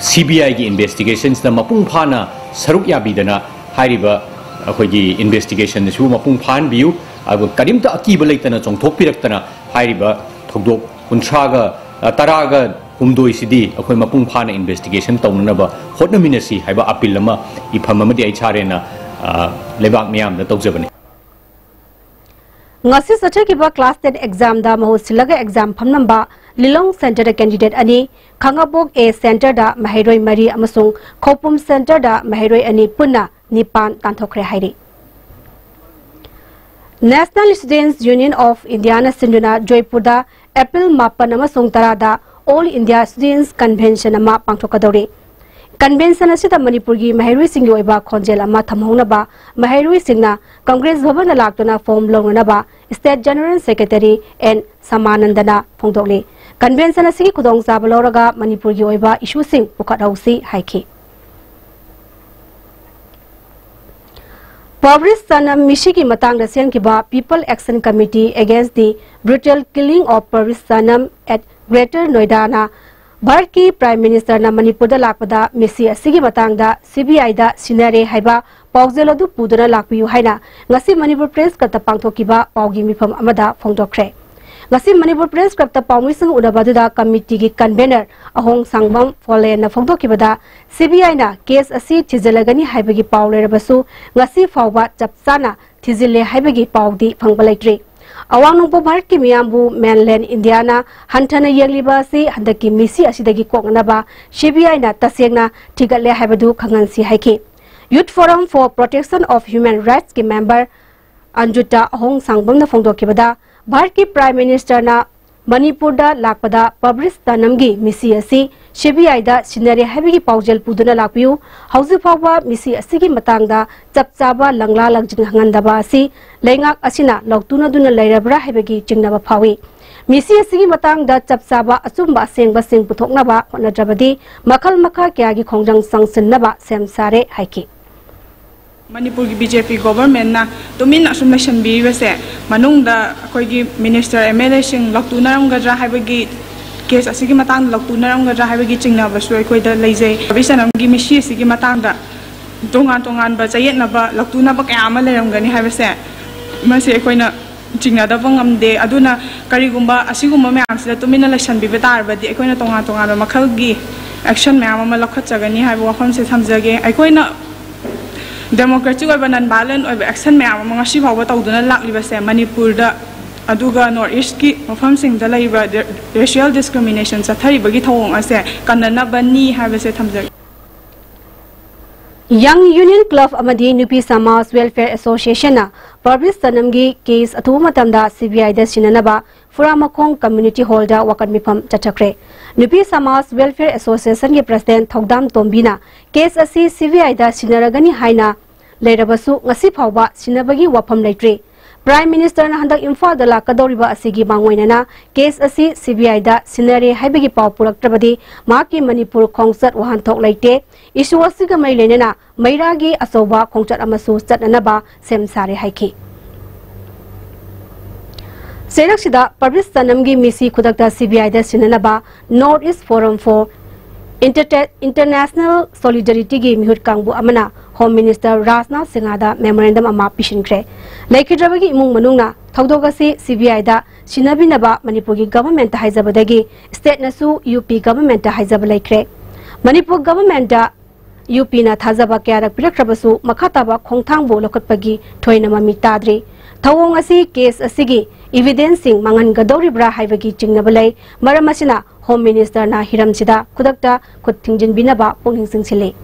ꯁꯤ ꯕꯤ ꯑꯥꯏꯒꯤ ꯏꯟꯚꯦꯁꯇꯤꯒꯦꯁꯟꯁꯤꯗ ꯃꯄꯨꯡ ꯐꯥꯅ ꯁꯔꯨꯛ ꯌꯥꯕꯤꯗꯅ ꯍꯥꯏꯔꯤꯕ ꯑꯩꯈꯣꯏꯒꯤ ꯏꯟꯚꯦꯁꯇꯤꯒꯦꯁꯟ ꯑꯁꯤꯕꯨ ꯃꯄꯨꯡ ꯐꯥꯍꯟꯕꯤꯌꯨ꯫ ꯑꯗꯨꯒ ꯀꯔꯤꯝꯇ ꯑꯀꯤꯕ ꯂꯩꯇꯅ ꯆꯣꯡꯊꯣꯛꯄꯤꯔꯛꯇꯅ ꯍꯥꯏꯔꯤꯕ ꯊꯧꯗꯣꯛ ꯀꯨꯟꯊ꯭ꯔꯥꯒ, ꯑ, ꯇꯔꯥꯒ ꯍꯨꯝꯗꯣꯏꯁꯤꯗꯤ ꯑꯩꯈꯣꯏ ꯃꯄꯨꯡ ꯐꯥꯅ ꯏꯟꯚꯦꯁꯇꯤꯒꯦꯁꯟ ꯇꯧꯅꯅꯕ ꯍꯣꯠꯅꯃꯤꯟꯅꯁꯤ ꯍꯥꯏꯕ ꯑꯄꯤꯜ ꯑꯃ, ꯏꯐꯝ ꯑꯃꯗꯤ ꯑꯩ ꯁꯥꯔꯦꯅ, ꯑ, ꯂꯩꯕꯥꯛ ꯃꯤꯌꯥꯝꯗ ꯇꯧꯖꯕꯅꯤ꯫ ꯉꯁꯤ ꯆꯠꯊꯈꯤꯕ ꯀ꯭ꯂꯥꯁ ꯇꯦꯟ ꯑꯦꯛꯖꯥꯝꯗ ꯃꯍꯨꯠ ꯁꯤꯜꯂꯒ ꯑꯦꯛꯖꯥꯝ ꯐꯝꯂꯝꯕ ꯂꯤꯂꯣꯡ ꯁꯦꯟꯇꯔꯗ ꯀꯦꯟꯗꯤꯗꯦꯠ ꯑꯅꯤ, ꯈꯥꯉꯕꯣꯛ ꯑꯦ ꯁꯦꯟꯇꯔꯗ ꯃꯍꯩꯔꯣꯏ ꯃꯔꯤ ꯑꯃꯁꯨꯡ ꯈꯧꯄꯨꯝ ꯁꯦꯟꯇꯔꯗ ꯃꯍꯩꯔꯣꯏ ꯑꯅꯤ ꯄꯨꯟꯅ ꯅꯤꯄꯥꯟ ꯇꯥꯟꯊꯣꯛꯈ꯭ꯔꯦ ꯍꯥꯏꯔꯤ꯫ National Students Union of Indiaꯅ ꯁꯤꯟꯗꯨꯅ ꯖꯣꯏꯄꯨꯔꯗ ꯑꯦꯄ꯭ꯔꯤꯜ ꯃꯥꯄꯟ ꯑꯃꯁꯨꯡ ꯇꯔꯥꯗ All India Students Convention ꯑꯃ ꯄꯥꯡꯊꯣꯛꯀꯗꯧꯔꯤ꯫ ꯀꯟꯚꯦꯟꯁꯟ ꯑꯁꯤꯗ ꯃꯅꯤꯄꯨꯔꯒꯤ ꯃꯍꯩꯔꯣꯏꯁꯤꯡꯒꯤ ꯑꯣꯏꯕ ꯈꯣꯟꯖꯦꯜ ꯑꯃ ꯊꯝꯍꯧꯅꯕ ꯃꯍꯩꯔꯣꯏꯁꯤꯡꯅ ꯀꯪꯒ꯭ꯔꯦꯁ ꯚꯕꯟꯗ ꯂꯥꯛꯇꯨꯅ ꯐꯣꯝ ꯂꯧꯅꯅꯕ ꯁ꯭ꯇꯦꯠ ꯖꯦꯅꯔꯦꯜ ꯁꯦꯀ꯭ꯔꯦꯇꯔꯤ ꯑꯦꯟ ꯁꯃꯥꯅꯟꯗꯅ ꯐꯣꯡꯗꯣꯛꯂꯤ꯫ ꯀꯟꯚꯦꯟꯁꯟ ꯑꯁꯤꯒꯤ ꯈꯨꯗꯣꯡꯆꯥꯕ ꯂꯧꯔꯒ ꯃꯅꯤꯄꯨꯔꯒꯤ ꯑꯣꯏꯕ ꯏꯁꯨꯁꯤꯡ ꯄꯨꯈꯠꯍꯧꯁꯤ ꯍꯥꯏꯈꯤ꯫ ꯄꯔꯤꯁ ꯁꯅꯝ ꯃꯤꯁꯤꯒꯤ ꯃꯇꯥꯡꯗ ꯁꯦꯝꯈꯤꯕ People Action Committee Against the Brutal Killing of Paris Sanam at Greater Noida ꯅ ꯚꯥꯔꯠꯀꯤ ꯄ꯭ꯔꯥꯏꯝ ꯃꯤꯅꯤꯁꯇꯔꯅ ꯃꯅꯤꯄꯨꯔꯗ ꯂꯥꯛꯄꯗ ꯃꯤꯁꯤ ꯑꯁꯤꯒꯤ ꯃꯇꯥꯡꯗ ꯁꯤ ꯕꯤ ꯑꯥꯏꯗ ꯁꯤꯟꯅꯔꯦ ꯍꯥꯏꯕ ꯄꯥꯎꯖꯦꯜ ꯑꯗꯨ ꯄꯨꯗꯨꯅ ꯂꯥꯛꯄꯤꯌꯨ ꯍꯥꯏꯅ ꯉꯁꯤ ꯃꯅꯤꯄꯨꯔ ꯄ꯭ꯔꯦꯁ ꯀ꯭ꯂꯕꯇ ꯄꯥꯡꯊꯣꯛꯈꯤꯕ ꯄꯥꯎꯒꯤ ꯃꯤꯐꯝ ꯑꯃꯗ ꯐꯣꯡꯗꯣꯛꯈ꯭ꯔꯦ꯫ ꯉꯁꯤ ꯃꯅꯤꯄꯨꯔ ꯄ꯭ꯔꯦꯁ ꯀ꯭ꯂꯕꯇ ꯄꯥꯎꯃꯤꯁꯤꯡ ꯎꯅꯕ ꯑꯗꯨꯗ ꯀꯃꯤꯇꯤꯒꯤ ꯀꯟꯚꯦꯅꯔ ꯑꯍꯣꯡ ꯁꯥꯡꯕꯝ ꯐꯣꯂꯦꯟꯅ ꯐꯣꯡꯗꯣꯛꯈꯤꯕꯗ, ꯁꯤ ꯕꯤ ꯑꯥꯏꯅ ꯀꯦꯁ ꯑꯁꯤ ꯊꯤꯖꯤꯜꯂꯒꯅꯤ ꯍꯥꯏꯕꯒꯤ ꯄꯥꯎ ꯂꯩꯔꯕꯁꯨ ꯉꯁꯤ ꯐꯥꯎꯕ ꯆꯞ ꯆꯥꯅ ꯊꯤꯖꯤꯜꯂꯦ ꯍꯥꯏꯕꯒꯤ ꯄꯥꯎꯗꯤ ꯐꯪꯕ ꯂꯩꯇ꯭ꯔꯤ꯫ ꯑꯋꯥꯡ ꯅꯣꯡꯄꯣꯛ ꯚꯥꯔꯠꯀꯤ ꯃꯤꯌꯥꯝꯕꯨ ꯃꯦꯟꯂꯦꯟ ꯏꯟꯗꯤꯌꯥꯅ ꯍꯟꯊꯅ ꯌꯦꯡꯂꯤꯕ ꯑꯁꯤ ꯍꯟꯗꯛꯀꯤ ꯃꯤꯁꯤ ꯑꯁꯤꯗꯒꯤ ꯀꯣꯛꯅꯅꯕ ꯁꯤ ꯕꯤ ꯑꯥꯏꯅ ꯇꯁꯦꯡꯅ ꯊꯤꯒꯠꯂꯦ ꯍꯥꯏꯕꯗꯨ ꯈꯪꯍꯟꯁꯤ ꯍꯥꯏꯈꯤ꯫ Youth Forum for Protection of Human Rightsꯀꯤ ꯃꯦꯝꯕꯔ ꯑꯟꯖꯨꯇꯥ ꯑꯍꯣꯡ ꯁꯥꯡꯕꯝꯅ ꯐꯣꯡꯗꯣꯛꯈꯤꯕꯗ, ꯚꯥꯔꯠꯀꯤ ꯄ꯭ꯔꯥꯏꯝ ꯃꯤꯅꯤꯁꯇꯔꯅ ꯃꯅꯤꯄꯨꯔꯗ ꯂꯥꯛꯄꯗ ꯄꯕ꯭ꯔꯤꯁ ꯇꯅꯝꯒꯤ ꯃꯤꯁꯤ ꯑꯁꯤ ꯁꯤ ꯕꯤ ꯑꯥꯏꯗ ꯁꯤꯟꯅꯔꯦ ꯍꯥꯏꯕꯒꯤ ꯄꯥꯎꯖꯦꯜ ꯄꯨꯗꯨꯅ ꯂꯥꯛꯄꯤꯌꯨ꯫ ꯍꯧꯖꯤꯛ ꯐꯥꯎꯕ ꯃꯤꯁꯤ ꯑꯁꯤꯒꯤ ꯃꯇꯥꯡꯗ ꯆꯞ ꯆꯥꯕ ꯂꯪꯂꯥ ꯂꯪꯖꯤꯟ ꯈꯪꯍꯟꯗꯕ ꯑꯁꯤ ꯂꯩꯉꯥꯛ ꯑꯁꯤꯅ ꯂꯥꯎꯇꯨꯅꯗꯨꯅ ꯂꯩꯔꯕ꯭ꯔꯥ ꯍꯥꯏꯕꯒꯤ ꯆꯤꯡꯅꯕ ꯐꯥꯎꯏ꯫ ꯃꯤꯁꯤ ꯑꯁꯤꯒꯤ ꯃꯇꯥꯡꯗ ꯆꯞ ꯆꯥꯕ ꯑꯆꯨꯝꯕ ꯑꯁꯦꯡꯕꯁꯤꯡ ꯄꯨꯊꯣꯛꯅꯕ ꯍꯣꯠꯅꯗ꯭ꯔꯕꯗꯤ ꯃꯈꯜ ꯃꯈꯥ ꯀꯌꯥꯒꯤ ꯈꯣꯡꯖꯪ ꯆꯪꯁꯤꯟꯅꯕ ꯁꯦꯝ ꯁꯥꯔꯦ ꯍꯥꯏꯈꯤ꯫ ꯃꯅꯤꯄꯨꯔꯒꯤ ꯕꯤ ꯖꯦ ꯄꯤ ꯒꯣꯚꯔꯟꯃꯦꯟꯠꯅ ꯇꯨꯃꯤꯟꯅ ꯑꯁꯨꯝ ꯂꯩꯁꯟꯕꯤꯔꯤꯕꯁꯦ, ꯃꯅꯨꯡꯗ ꯑꯩꯈꯣꯏꯒꯤ ꯃꯤꯅꯤꯁꯇꯔ, ꯑꯦꯝ ꯑꯦꯜ ꯑꯦꯁꯤꯡ ꯂꯥꯎꯇꯨꯅꯔꯝꯒꯗ꯭ꯔꯥ ꯍꯥꯏꯕꯒꯤ, ꯀꯦꯁ ꯑꯁꯤꯒꯤ ꯃꯇꯥꯡꯗ ꯂꯥꯎꯇꯨꯅꯔꯝꯒꯗ꯭ꯔꯥ ꯍꯥꯏꯕꯒꯤ ꯆꯤꯡꯅꯕꯁꯨ ꯑꯩꯈꯣꯏꯗ ꯂꯩꯖꯩ꯫ ꯄꯕ꯭ꯔꯤꯁ ꯇꯅꯝꯒꯤ ꯃꯤꯁꯤ ꯑꯁꯤꯒꯤ ꯃꯇꯥꯡꯗ ꯇꯣꯉꯥꯟ ꯇꯣꯉꯥꯟꯕ ꯆꯌꯦꯠꯅꯕ, ꯂꯥꯎꯇꯨꯅꯕ ꯀꯌꯥ ꯑꯃ ꯂꯩꯔꯝꯒꯅꯤ ꯍꯥꯏꯕꯁꯦ, ꯃꯁꯤ ꯑꯩꯈꯣꯏꯅ ꯆꯤꯡꯅꯗꯕ ꯉꯝꯗꯦ꯫ ꯑꯗꯨꯅ ꯀꯔꯤꯒꯨꯝꯕ ꯑꯁꯤꯒꯨꯝꯕ ꯃꯌꯥꯝꯁꯤꯗ ꯇꯨꯃꯤꯟꯅ ꯂꯩꯁꯟꯕꯤꯕ ꯇꯥꯔꯕꯗꯤ ꯑꯩꯈꯣꯏꯅ ꯇꯣꯉꯥꯟ ꯇꯣꯉꯥꯟꯕ ꯃꯈꯜꯒꯤ action ꯃꯌꯥꯝ ꯑꯃ ꯂꯧꯈꯠꯆꯒꯅꯤ ꯍꯥꯏꯕ ꯋꯥꯐꯝꯁꯦ ꯊꯝꯖꯒꯦ꯫ ꯑꯩꯈꯣꯏꯅ democratic ꯑꯣꯏꯕ non violent ꯑꯣꯏꯕ action ꯃꯌꯥꯝ ꯑꯃ ꯉꯁꯤ ꯐꯥꯎꯕ ꯇꯧꯗꯨꯅ ꯂꯥꯛꯂꯤꯕꯁꯦ ꯃꯅꯤꯄꯨꯔꯗ ꯑꯗꯨꯒ North East ꯀꯤ ꯃꯐꯝꯁꯤꯡꯗ ꯂꯩꯔꯤꯕ racial discrimination ꯆꯠꯊꯔꯤꯕꯒꯤ ꯊꯧꯑꯣꯡ ꯑꯁꯦ ꯀꯟꯅꯅꯕꯅꯤ ꯍꯥꯏꯕꯁꯦ ꯊꯝꯖꯒꯦ꯫ Young Union Club ꯑꯃꯗꯤ ꯅꯨꯄꯤ ꯁꯃꯥꯖ Welfare Association ꯅ ꯄ꯭ꯔꯕꯤꯁ ꯁꯅꯝꯒꯤ case ꯑꯊꯨꯕ ꯃꯇꯝꯗ CBI ꯗ ꯁꯤꯟꯅꯅꯕ ꯐꯨꯔꯥꯃꯈꯣꯡ Community Hall ꯗ ꯋꯥꯀꯠ ꯃꯤꯐꯝ ꯆꯠꯊꯈ꯭ꯔꯦ꯫ ꯅꯨꯄꯤ ꯁꯃꯥꯖ Welfare Association ꯒꯤ President ꯊꯧꯗꯥꯝ ꯇꯣꯝꯕꯤꯅ case ꯑꯁꯤ CBI ꯗ ꯁꯤꯟꯅꯔꯒꯅꯤ ꯍꯥꯏꯅ ꯂꯩꯔꯕꯁꯨ ꯉꯁꯤ ꯐꯥꯎꯕ ꯁꯤꯟꯅꯕꯒꯤ ꯋꯥꯐꯝ ꯂꯩꯇ꯭ꯔꯤ꯫ Prime Minister ꯅ ꯍꯟꯗꯛ ꯏꯝꯐꯥꯜꯗ ꯂꯥꯛꯀꯗꯧꯔꯤꯕ ꯑꯁꯤꯒꯤ ꯃꯥꯡꯑꯣꯏꯅꯅ case ꯑꯁꯤ CBI ꯗ ꯁꯤꯟꯅꯔꯦ ꯍꯥꯏꯕꯒꯤ ꯄꯥꯎ ꯄꯨꯔꯛꯇ꯭ꯔꯕꯗꯤ ꯃꯍꯥꯛꯀꯤ ꯃꯅꯤꯄꯨꯔ ꯈꯣꯡꯆꯠ ꯋꯥꯍꯟꯊꯣꯛ ꯂꯩꯇꯦ꯫ Issue ꯑꯁꯤꯒ ꯃꯔꯤ ꯂꯩꯅꯅ ꯃꯩꯔꯥꯒꯤ ꯑꯆꯧꯕ ꯈꯣꯡꯆꯠ ꯑꯃꯁꯨ ꯆꯠꯅꯅꯕ ꯁꯦꯝ ꯁꯥꯔꯦ ꯍꯥꯏꯈꯤ꯫ ꯆꯩꯔꯛꯁꯤꯗ ꯄ꯭ꯔꯕꯤꯁ ꯁꯅꯝꯒꯤ ꯃꯤꯁꯤ ꯈꯨꯗꯛꯇ CBI the ꯁꯤꯟꯅꯅꯕ North East Forum for Inter-, International Solidarity ꯒꯤ ꯃꯤꯍꯨꯠ ꯀꯥꯡꯕꯨ ꯑꯃꯅ Home Minister ꯔꯥꯖꯅꯥꯊ ꯁꯤꯡꯍꯗ memorandum ꯑꯃ ꯄꯤꯁꯤꯟꯈ꯭ꯔꯦ꯫ ꯂꯩꯈꯤꯗ꯭ꯔꯕꯒꯤ ꯏꯃꯨꯡ ꯃꯅꯨꯡꯅ ꯊꯧꯗꯣꯛ ꯑꯁꯤ CBI ꯗ ꯁꯤꯟꯅꯕꯤꯅꯕ ꯃꯅꯤꯄꯨꯔꯒꯤ government ꯇ ꯍꯥꯏꯖꯕꯗꯒꯤ state ꯅꯁꯨ UP government ꯇ ꯍꯥꯏꯖꯕ ꯂꯩꯈ꯭ꯔꯦ꯫ ꯃꯅꯤꯄꯨꯔ government ꯇ UP ꯅ ꯊꯥꯖꯕ ꯀꯌꯥꯔꯛ ꯄꯤꯔꯛꯈ꯭ꯔꯕꯁꯨ ꯃꯈꯥ ꯇꯥꯕ ꯈꯣꯡꯊꯥꯡꯕꯨ ꯂꯧꯈꯠꯄꯒꯤ ꯊꯣꯏꯅ ꯃꯃꯤ ꯇꯥꯗ꯭ꯔꯤ꯫ ꯊꯧꯑꯣꯡ ꯑꯁꯤ case ꯑꯁꯤꯒꯤ evidence ꯁꯤꯡ ꯃꯥꯡꯍꯟꯒꯗꯧꯔꯤꯕ꯭ꯔꯥ ꯍꯥꯏꯕꯒꯤ ꯆꯤꯡꯅꯕ ꯂꯩ꯫ ꯃꯔꯝ ꯑꯁꯤꯅ Home Minister ꯅ ꯍꯤꯔꯝꯁꯤꯗ ꯈꯨꯗꯛꯇ ꯈꯨꯠ ꯊꯤꯡꯖꯤꯟꯕꯤꯅꯕ ꯄꯨꯛꯅꯤꯡ ꯆꯤꯡꯁꯤꯜꯂꯤ꯫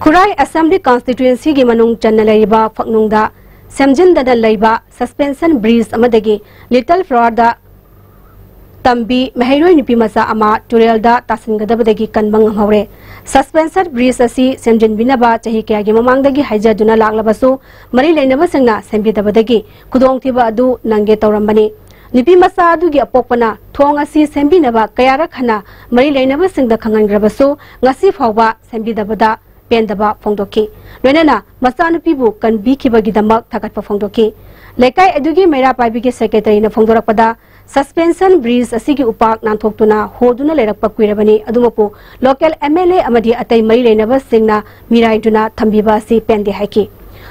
ꯈꯨꯔꯥꯏ Assembly Constituency ꯒꯤ ꯃꯅꯨꯡ ꯆꯟꯅ ꯂꯩꯔꯤꯕ ꯐꯛꯅꯨꯡꯗ ꯁꯦꯝꯖꯤꯟꯗꯅ ꯂꯩꯕ suspension bridge ꯑꯃꯗꯒꯤ Little Flower ꯗ ꯇꯝꯕꯤ ꯃꯍꯩꯔꯣꯏ ꯅꯨꯄꯤ ꯃꯆꯥ ꯑꯃ ꯇꯨꯔꯦꯜꯗ ꯇꯥꯁꯤꯟꯒꯗꯕꯗꯒꯤ ꯀꯟꯕ ꯉꯝꯍꯧꯔꯦ꯫ Suspension bridge ꯑꯁꯤ ꯁꯦꯝꯖꯤꯟꯕꯤꯅꯕ ꯆꯍꯤ ꯀꯌꯥꯒꯤ ꯃꯃꯥꯡꯗꯒꯤ ꯍꯥꯏꯖꯗꯨꯅ ꯂꯥꯛꯂꯕꯁꯨ ꯃꯔꯤ ꯂꯩꯅꯕꯁꯤꯡꯅ ꯁꯦꯝꯕꯤꯗꯕꯗꯒꯤ ꯈꯨꯗꯣꯡꯊꯤꯕ ꯑꯗꯨ ꯅꯪꯒꯦ ꯇꯧꯔꯝꯕꯅꯤ꯫ ꯅꯨꯄꯤ ꯃꯆꯥ ꯑꯗꯨꯒꯤ ꯑꯄꯣꯛꯄꯅ ꯊꯣꯡ ꯑꯁꯤ ꯁꯦꯝꯕꯤꯅꯕ ꯀꯌꯥꯔꯛ ꯍꯟꯅ ꯃꯔꯤ ꯂꯩꯅꯕꯁꯤꯡꯗ ꯈꯪꯍꯟꯈ꯭ꯔꯕꯁꯨ ꯉꯁꯤ ꯐꯥꯎꯕ ꯁꯦꯝꯕꯤꯗꯕꯗ ꯄꯦꯟꯗꯕ ꯐꯣꯡꯗꯣꯛꯈꯤ꯫ ꯂꯣꯏꯅꯅ ꯃꯆꯥꯅꯨꯄꯤꯕꯨ ꯀꯟꯕꯤꯈꯤꯕꯒꯤꯗꯃꯛ ꯊꯥꯒꯠꯄ ꯐꯣꯡꯗꯣꯛꯈꯤ꯫ ꯂꯩꯀꯥꯏ ꯑꯗꯨꯒꯤ ꯃꯩꯔꯥ ꯄꯥꯏꯕꯤꯒꯤ secretary ꯅ ꯐꯣꯡꯗꯣꯔꯛꯄꯗ, suspension bridge ꯑꯁꯤꯒꯤ ꯎꯄꯥꯛ ꯅꯥꯟꯊꯣꯛꯇꯨꯅ ꯍꯣꯗꯨꯅ ꯂꯩꯔꯛꯄ ꯀꯨꯏꯔꯕꯅꯤ, ꯑꯗꯨꯃꯛꯄꯨ local MLA ꯑꯃꯗꯤ ꯑꯇꯩ ꯃꯔꯤ ꯂꯩꯅꯕꯁꯤꯡꯅ ꯃꯤꯔꯥꯏꯗꯨꯅ ꯊꯝꯕꯤꯕ ꯑꯁꯤ ꯄꯦꯟꯗꯦ ꯍꯥꯏꯈꯤ꯫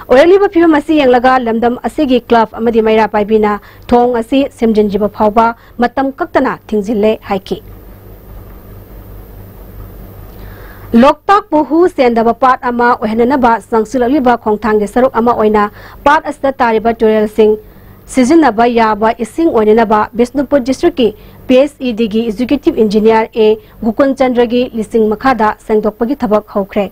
ꯑꯣꯏꯔꯛꯂꯤꯕ ꯐꯤꯕꯝ ꯑꯁꯤ ꯌꯦꯡꯂꯒ ꯂꯝꯗꯝ ꯑꯁꯤꯒꯤ ꯀ꯭ꯂꯕ ꯑꯃꯗꯤ ꯃꯩꯔꯥ ꯄꯥꯏꯕꯤꯅ ꯊꯣꯡ ꯑꯁꯤ ꯁꯦꯝꯖꯤꯟꯗ꯭ꯔꯤꯕ ꯐꯥꯎꯕ ꯃꯇꯝ ꯀꯛꯇꯅ ꯊꯤꯡꯖꯤꯜꯂꯦ ꯍꯥꯏꯈꯤ꯫ ꯂꯣꯛꯇꯥꯛꯄꯨ ꯍꯨ ꯆꯦꯟꯗꯕ ꯄꯥꯠ ꯑꯃ ꯑꯣꯏꯍꯟꯅꯅꯕ ꯆꯪꯁꯤꯜꯂꯛꯂꯤꯕ ꯈꯣꯡꯊꯥꯡꯒꯤ ꯁꯔꯨꯛ ꯑꯃ ꯑꯣꯏꯅ ꯄꯥꯠ ꯑꯁꯤꯗ ꯇꯥꯔꯤꯕ ꯇꯨꯔꯦꯜꯁꯤꯡ ꯁꯤꯖꯤꯟꯅꯕ ꯌꯥꯕ ꯏꯁꯤꯡ ꯑꯣꯏꯅꯅꯕ ꯕꯤꯁꯅꯨꯄꯨꯔ ꯗꯤꯁꯇ꯭ꯔꯤꯛꯀꯤ P H E ꯗꯤꯒꯤ executive engineer ꯑꯦ ꯒꯣꯀꯨꯜ ꯆꯟꯗ꯭ꯔꯒꯤ ꯂꯤꯁꯤꯡ ꯃꯈꯥꯗ ꯁꯦꯡꯗꯣꯛꯄꯒꯤ ꯊꯕꯛ ꯍꯧꯈ꯭ꯔꯦ꯫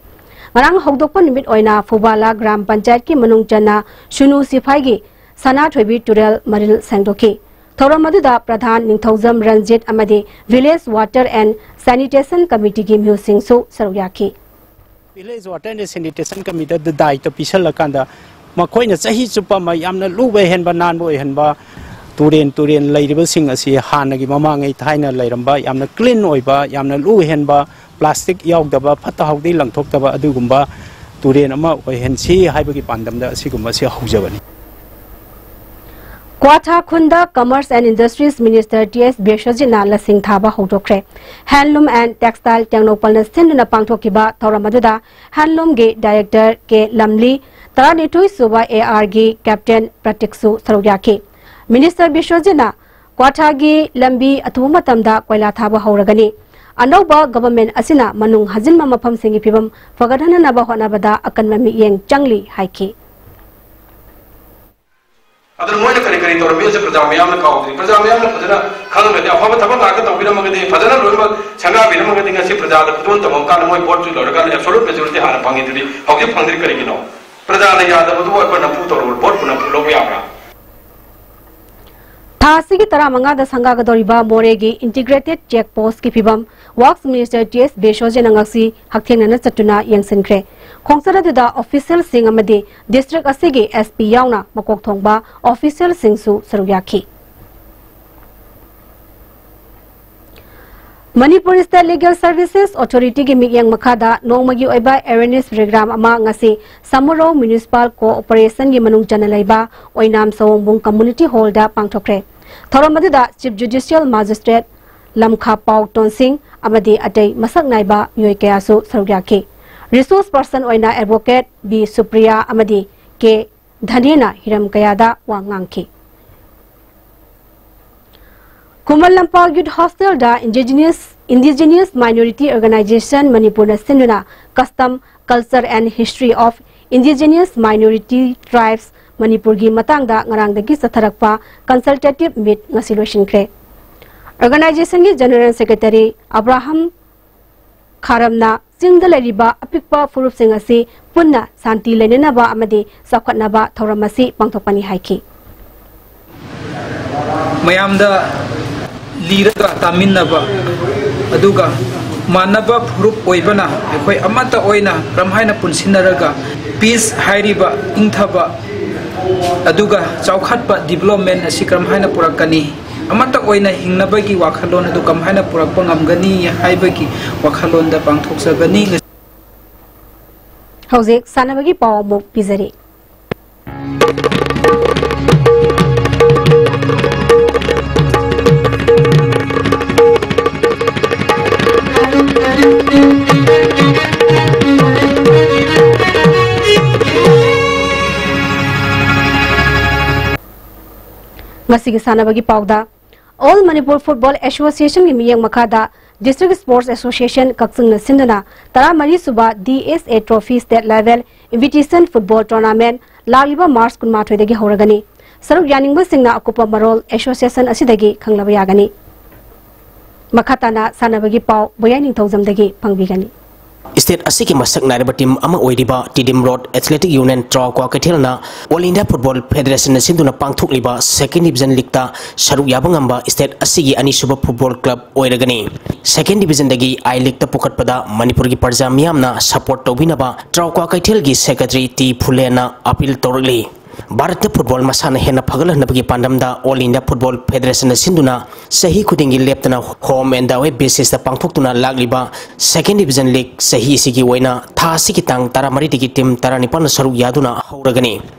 ꯉꯔꯥꯡ ꯍꯧꯗꯣꯛꯄ ꯅꯨꯃꯤꯠ ꯑꯣꯏꯅ ꯐꯨꯕꯥꯂꯥ ꯒ꯭ꯔꯥꯝ ꯄꯟꯆꯥꯌꯠꯀꯤ ꯃꯅꯨꯡ ꯆꯟꯅ ꯁꯨꯅꯨ ꯁꯤꯐꯥꯏꯒꯤ ꯁꯅꯥꯊꯣꯏꯕꯤ ꯇꯨꯔꯦꯜ ꯃꯔꯤꯜ ꯁꯦꯡꯗꯣꯛꯈꯤ꯫ ꯊꯧꯔꯝ ꯑꯗꯨꯗ ꯄ꯭ꯔꯙꯥꯟ ꯅꯤꯡꯊꯧꯖꯝ ꯔꯟꯖꯤꯠ ꯑꯃꯗꯤ ꯚꯤꯂꯦꯖ ꯋꯥꯇꯔ ꯑꯦꯟ ꯁꯦꯅꯤꯇꯦꯁꯟ ꯀꯃꯤꯇꯤꯒꯤ ꯃꯤꯍꯨꯠꯁꯤꯡꯁꯨ ꯁꯔꯨꯛ ꯌꯥꯈꯤ꯫ ꯚꯤꯂꯦꯖ ꯋꯥꯇꯔ ꯑꯦꯟ ꯁꯦꯅꯤꯇꯦꯁꯟ ꯀꯃꯤꯇꯤꯗ ꯗꯥꯌꯤꯠꯇ ꯄꯤꯁꯜꯂꯀꯥꯟꯗ ꯃꯈꯣꯏꯅ ꯆꯍꯤ ꯆꯨꯞꯄ ꯑꯃ ꯌꯥꯝꯅ ꯂꯨꯕ ꯍꯦꯟꯕ, ꯅꯥꯟꯕ ꯑꯣꯏꯍꯟꯕ, ꯇꯨꯔꯦꯟ ꯇꯨꯔꯦꯟ ꯂꯩꯔꯤꯕꯁꯤꯡ ꯑꯁꯤ ꯍꯥꯟꯅꯒꯤ ꯃꯃꯥꯡꯉꯩ ꯊꯥꯏꯅ ꯂꯩꯔꯝꯕ ꯌꯥꯝꯅ ꯀ꯭ꯂꯤꯟ ꯑꯣꯏꯕ, ꯌꯥꯝꯅ ꯂꯨ ꯍꯦꯟꯕ, ꯄ꯭ꯂꯥꯁꯇꯤꯛ ꯌꯥꯎꯗꯕ, ꯐꯠꯇ ꯍꯥꯎꯗꯤ ꯂꯪꯊꯣꯛꯇꯕ ꯑꯗꯨꯒꯨꯝꯕ ꯇꯨꯔꯦꯟ ꯑꯃ ꯑꯣꯏꯍꯟꯁꯤ ꯍꯥꯏꯕꯒꯤ ꯄꯥꯟꯗꯝꯗ ꯑꯁꯤꯒꯨꯝꯕꯁꯤ ꯍꯧꯖꯕꯅꯤ꯫ ꯀ꯭ꯋꯥꯊꯥ ꯈꯨꯟꯗ Commerce and Industries Minister T S ꯕꯤꯁ꯭ꯋꯖꯤꯠꯅ ꯂꯁꯤꯡ ꯊꯥꯕ ꯍꯧꯗꯣꯛꯈ꯭ꯔꯦ꯫ Handloom and Textile ꯇꯦꯡꯅꯧꯄꯜꯅ ꯁꯤꯟꯗꯨꯅ ꯄꯥꯡꯊꯣꯛꯈꯤꯕ ꯊꯧꯔꯝ ꯑꯗꯨꯗ ꯍꯦꯟꯂꯨꯝꯒꯤ ꯗꯥꯏꯔꯦꯛꯇꯔ ꯀꯦ ꯂꯝꯂꯤ, ꯇꯔꯥꯅꯤꯊꯣꯏ ꯁꯨꯕ ꯑꯦ ꯑꯥꯔꯒꯤ ꯀꯦꯞꯇꯦꯟ ꯄ꯭ꯔꯇꯤꯛꯁꯨ ꯁꯔꯨꯛ ꯌꯥꯈꯤ꯫ ꯃꯤꯅꯤꯁꯇꯔ ꯕꯤꯁ꯭ꯋꯖꯤꯠꯅ ꯀ꯭ꯋꯥꯊꯥꯒꯤ ꯂꯝꯕꯤ ꯑꯊꯨꯕ ꯃꯇꯝꯗ ꯀꯣꯏꯂꯥ ꯊꯥꯕ ꯍꯧꯔꯒꯅꯤ꯫ ꯑꯅꯧꯕ ꯒꯚꯔꯟꯃꯦꯟꯠ ꯑꯁꯤꯅ ꯃꯅꯨꯡ ꯍꯟꯖꯤꯟꯕ ꯃꯐꯝꯁꯤꯡꯒꯤ ꯐꯤꯕꯝ ꯐꯒꯠꯍꯟꯅꯅꯕ ꯍꯣꯠꯅꯕꯗ ꯑꯀꯟꯕ ꯃꯤꯠꯌꯦꯡ ꯆꯪꯂꯤ ꯍꯥꯏꯈꯤ꯫ ꯑꯗꯨꯅ ꯃꯣꯏꯅ ꯀꯔꯤ ꯀꯔꯤ ꯇꯧꯔꯝꯃꯤ ꯍꯥꯏꯕꯁꯦ ꯄ꯭ꯔꯖꯥ ꯃꯌꯥꯝꯅ ꯀꯥꯎꯗ꯭ꯔꯤ꯫ ꯄ꯭ꯔꯖꯥ ꯃꯌꯥꯝꯅ ꯐꯖꯅ ꯈꯪꯉꯒꯗꯤ, ꯑꯐꯕ ꯊꯕꯛ ꯉꯥꯛꯇ ꯇꯧꯕꯤꯔꯝꯃꯒꯗꯤ, ꯐꯖꯅ ꯂꯣꯏꯅꯃꯛ ꯁꯪꯒꯥꯕꯤꯔꯝꯃꯒꯗꯤ, ꯉꯁꯤ ꯄ꯭ꯔꯖꯥꯗ ꯈꯨꯗꯣꯜ ꯇꯝꯃꯝ ꯀꯥꯟꯗ ꯃꯣꯏ ꯚꯣꯠꯁꯨ ꯂꯣꯏꯔꯀꯥꯟꯗ ꯑꯦꯕꯁꯣꯂꯨꯠ ꯃꯦꯖꯣꯔꯤꯇꯤ ꯍꯥꯟꯅ ꯐꯪꯉꯤꯗꯨꯗꯤ ꯍꯧꯖꯤꯛ ꯐꯪꯗ꯭ꯔꯤ ꯀꯔꯤꯒꯤꯅꯣ? ꯄ꯭ꯔꯖꯥꯅ ꯌꯥꯗꯕꯗꯨꯕꯨ ꯑꯩꯈꯣꯏ ꯅꯝꯐꯨ ꯇꯧꯔꯨꯕ, ꯚꯣꯠꯄꯨ ꯅꯝꯐꯨ ꯂꯧꯕ ꯌꯥꯕ꯭ꯔꯥ? ꯊꯥ ꯑꯁꯤꯒꯤ ꯇꯔꯥꯃꯉꯥꯗ ꯁꯪꯒꯥꯒꯗꯧꯔꯤꯕ ꯃꯣꯔꯦꯒꯤ ꯏꯟꯇꯤꯒ꯭ꯔꯦꯇꯦꯗ ꯆꯦꯛ ꯄꯣꯁꯀꯤ ꯐꯤꯕꯝ ꯋꯥꯔꯛꯁ ꯃꯤꯅꯤꯁꯇꯔ ꯇꯤ ꯑꯦꯁ ꯕꯤꯁ꯭ꯋꯖꯤꯠꯅ ꯉꯁꯤ ꯍꯛꯊꯦꯡꯅꯅ ꯆꯠꯇꯨꯅ ꯌꯦꯡꯁꯤꯟꯈ꯭ꯔꯦ꯫ ꯈꯣꯡꯆꯠ ꯑꯗꯨꯗ ꯑꯣꯐꯤꯁꯤꯌꯦꯜꯁꯤꯡ ꯑꯃꯗꯤ ꯗꯤꯁꯇ꯭ꯔꯤꯛ ꯑꯁꯤꯒꯤ ꯑꯦꯁ ꯄꯤ ꯌꯥꯎꯅ ꯃꯀꯣꯛ ꯊꯣꯡꯕ ꯑꯣꯐꯤꯁꯤꯌꯦꯜꯁꯤꯡꯁꯨ ꯁꯔꯨꯛ ꯌꯥꯈꯤ꯫ ꯃꯅꯤꯄꯨꯔ ꯁ꯭ꯇꯦꯠ ꯂꯤꯒꯦꯜ ꯁꯔꯚꯤꯁꯦꯁ ꯑꯣꯊꯣꯔꯤꯇꯤꯒꯤ ꯃꯤꯠꯌꯦꯡ ꯃꯈꯥꯗ ꯅꯣꯡꯃꯒꯤ ꯑꯣꯏꯕ ꯑꯦꯋꯦꯔꯅꯦꯁ ꯄ꯭ꯔꯣꯒ꯭ꯔꯥꯝ ꯑꯃ ꯉꯁꯤ ꯁꯃꯨꯔꯧ ꯃ꯭ꯌꯨꯅꯤꯁꯤꯄꯥꯜ ꯀꯣꯑꯣꯄꯔꯦꯁꯟꯒꯤ ꯃꯅꯨꯡ ꯆꯟꯅ ꯂꯩꯕ ꯑꯣꯏꯅꯥꯝ ꯁꯑꯣꯝꯕꯨꯡ ꯀꯝꯃꯨꯅꯤꯇꯤ ꯍꯣꯜꯗ ꯄꯥꯡꯊꯣꯛꯈ꯭ꯔꯦ꯫ ꯊꯧꯔꯝ ꯑꯗꯨꯗ ꯆꯤꯐ ꯖꯨꯗꯤꯁꯤꯌꯦꯜ ꯃꯥꯖꯤꯁꯇ꯭ꯔꯦꯠ ꯂꯝꯈꯥꯄꯥꯎ ꯇꯣꯟꯁꯤꯡ ꯑꯃꯗꯤ ꯑꯇꯩ ꯃꯁꯛ ꯅꯥꯏꯕ ꯃꯤꯑꯣꯏ ꯀꯌꯥꯁꯨ ꯁꯔꯨꯛ ꯌꯥꯈꯤ꯫ Resource person ꯑꯣꯏꯅ Advocate B ꯁꯨꯄ꯭ꯔꯤꯌꯥ ꯑꯃꯗꯤ K ꯙꯅꯦꯅ ꯍꯤꯔꯝ ꯀꯌꯥꯗ ꯋꯥ ꯉꯥꯡꯈꯤ꯫ Khuman Lampak Youth Hostelꯗ Indigenous, Indigenous Minority Organization ꯃꯅꯤꯄꯨꯔꯅ ꯁꯤꯟꯗꯨꯅ Custom, Culture and History of Indigenous Minority Tribes ꯃꯅꯤꯄꯨꯔꯒꯤ ꯃꯇꯥꯡꯗ ꯉꯔꯥꯡꯗꯒꯤ ꯆꯠꯊꯔꯛꯄ consultative meet ꯉꯁꯤ ꯂꯣꯏꯁꯤꯟꯈ꯭ꯔꯦ꯫ Organizationꯒꯤ General Secretary ꯑꯕ꯭ꯔꯥꯍꯝ ꯈꯥꯔꯝꯅ ꯆꯤꯡꯗ ꯂꯩꯔꯤꯕ ꯑꯄꯤꯛꯄ ꯐꯨꯔꯨꯞꯁꯤꯡ ꯑꯁꯤ ꯄꯨꯟꯅ ꯁꯥꯟꯇꯤ ꯂꯩꯅꯅꯕ ꯑꯃꯗꯤ ꯆꯥꯎꯈꯠꯅꯕ ꯊꯧꯔꯝ ꯑꯁꯤ ꯄꯥꯡꯊꯣꯛꯄꯅꯤ ꯍꯥꯏꯈꯤ꯫ ꯃꯌꯥꯝꯗ ꯂꯤꯔꯒ ꯇꯥꯃꯤꯟꯅꯕ, ꯑꯗꯨꯒ ꯃꯥꯟꯅꯕ ꯐꯨꯔꯨꯞ ꯑꯣꯏꯕꯅ ꯑꯩꯈꯣꯏ ꯑꯃꯠꯇ ꯑꯣꯏꯅ ꯀꯔꯝꯍꯥꯏꯅ ꯄꯨꯟꯁꯤꯟꯅꯔꯒ peace ꯍꯥꯏꯔꯤꯕ ꯏꯪꯊꯕ ꯑꯗꯨꯒ ꯆꯥꯎꯈꯠꯄ, development ꯑꯁꯤ ꯀꯔꯝꯍꯥꯏꯅ ꯄꯨꯔꯛꯀꯅꯤ, ꯑꯃꯠꯇ ꯑꯣꯏꯅ ꯍꯤꯡꯅꯕꯒꯤ ꯋꯥꯈꯜꯂꯣꯟ ꯑꯗꯨ ꯀꯔꯝꯍꯥꯏꯅ ꯄꯨꯔꯛꯄ ꯉꯝꯒꯅꯤ ꯍꯥꯏꯕꯒꯤ ꯋꯥꯈꯜꯂꯣꯟꯗ ꯄꯥꯡꯊꯣꯛꯆꯕꯅꯤ꯫ ꯍꯧꯖꯤꯛ ꯁꯥꯟꯅꯕꯒꯤ ꯄꯥꯎ ꯑꯃꯨꯛ ꯄꯤꯖꯔꯤ꯫ ꯉꯁꯤꯒꯤ ꯁꯥꯟꯅꯕꯒꯤ ꯄꯥꯎꯗ, All Manipur Football Associationꯒꯤ ꯃꯤꯠꯌꯦꯡ ꯃꯈꯥꯗ District Sports Association ꯀꯛꯆꯤꯡꯅ ꯁꯤꯟꯗꯨꯅ ꯇꯔꯥꯃꯔꯤ ꯁꯨꯕ D S A Trophy State Level Invitation Football Tournament ꯂꯥꯛꯂꯤꯕ March ꯀꯨꯟꯃꯥꯊꯣꯏꯗꯒꯤ ꯍꯧꯔꯒꯅꯤ꯫ ꯁꯔꯨꯛ ꯌꯥꯅꯤꯡꯕꯁꯤꯡꯅ ꯑꯀꯨꯞꯄ ꯃꯔꯣꯜ association ꯑꯁꯤꯗꯒꯤ ꯈꯪꯂꯕ ꯌꯥꯒꯅꯤ꯫ ꯃꯈꯥ ꯇꯥꯅ ꯁꯥꯟꯅꯕꯒꯤ ꯄꯥꯎ ꯕꯣꯌꯥꯏ ꯅꯤꯡꯊꯧꯖꯝꯗꯒꯤ ꯐꯪꯕꯤꯒꯅꯤ꯫ State ꯑꯁꯤꯒꯤ ꯃꯁꯛ ꯅꯥꯏꯔꯕ team ꯑꯃ ꯑꯣꯏꯔꯤꯕ Tiddim road Athletic Union ꯇ꯭ꯔꯥꯎ ꯀ꯭ꯋꯥꯀꯩꯊꯦꯜꯅ All India Football Federationꯅ ꯁꯤꯟꯗꯨꯅ ꯄꯥꯡꯊꯣꯛꯂꯤꯕ Second Division Leagueꯇ ꯁꯔꯨꯛ ꯌꯥꯕ ꯉꯝꯕ state ꯑꯁꯤꯒꯤ ꯑꯅꯤꯁꯨꯕ football club ꯑꯣꯏꯔꯒꯅꯤ꯫ Second Divisionꯗꯒꯤ I Leagueꯇ ꯄꯨꯈꯠꯄꯗ ꯃꯅꯤꯄꯨꯔꯒꯤ ꯄ꯭ꯔꯖꯥ ꯃꯤꯌꯥꯝꯅ support ꯇꯧꯕꯤꯅꯕ ꯇ꯭ꯔꯥꯎ ꯀ꯭ꯋꯥꯀꯩꯊꯦꯜꯒꯤ Secretary ꯇꯤ ꯐꯨꯂꯦꯟꯅ appeal ꯇꯧꯔꯛꯂꯤ꯫ ꯚꯥꯔꯠꯇ football ꯃꯁꯥꯟꯅ ꯍꯦꯟꯅ ꯐꯒꯠꯍꯟꯅꯕꯒꯤ ꯄꯥꯟꯗꯝꯗ All India Football Federationꯅ ꯁꯤꯟꯗꯨꯅ ꯆꯍꯤ ꯈꯨꯗꯤꯡꯒꯤ ꯂꯦꯞꯇꯅ home and away basisꯇ ꯄꯥꯡꯊꯣꯛꯇꯨꯅ ꯂꯥꯛꯂꯤꯕ Second Division League ꯆꯍꯤ ꯑꯁꯤꯒꯤ ꯑꯣꯏꯅ ꯊꯥ ꯑꯁꯤꯒꯤ ꯇꯥꯡ ꯇꯔꯥꯃꯔꯤꯗꯒꯤ team ꯇꯔꯥꯅꯤꯄꯥꯟꯅ ꯁꯔꯨꯛ ꯌꯥꯗꯨꯅ ꯍꯧꯔꯒꯅꯤ꯫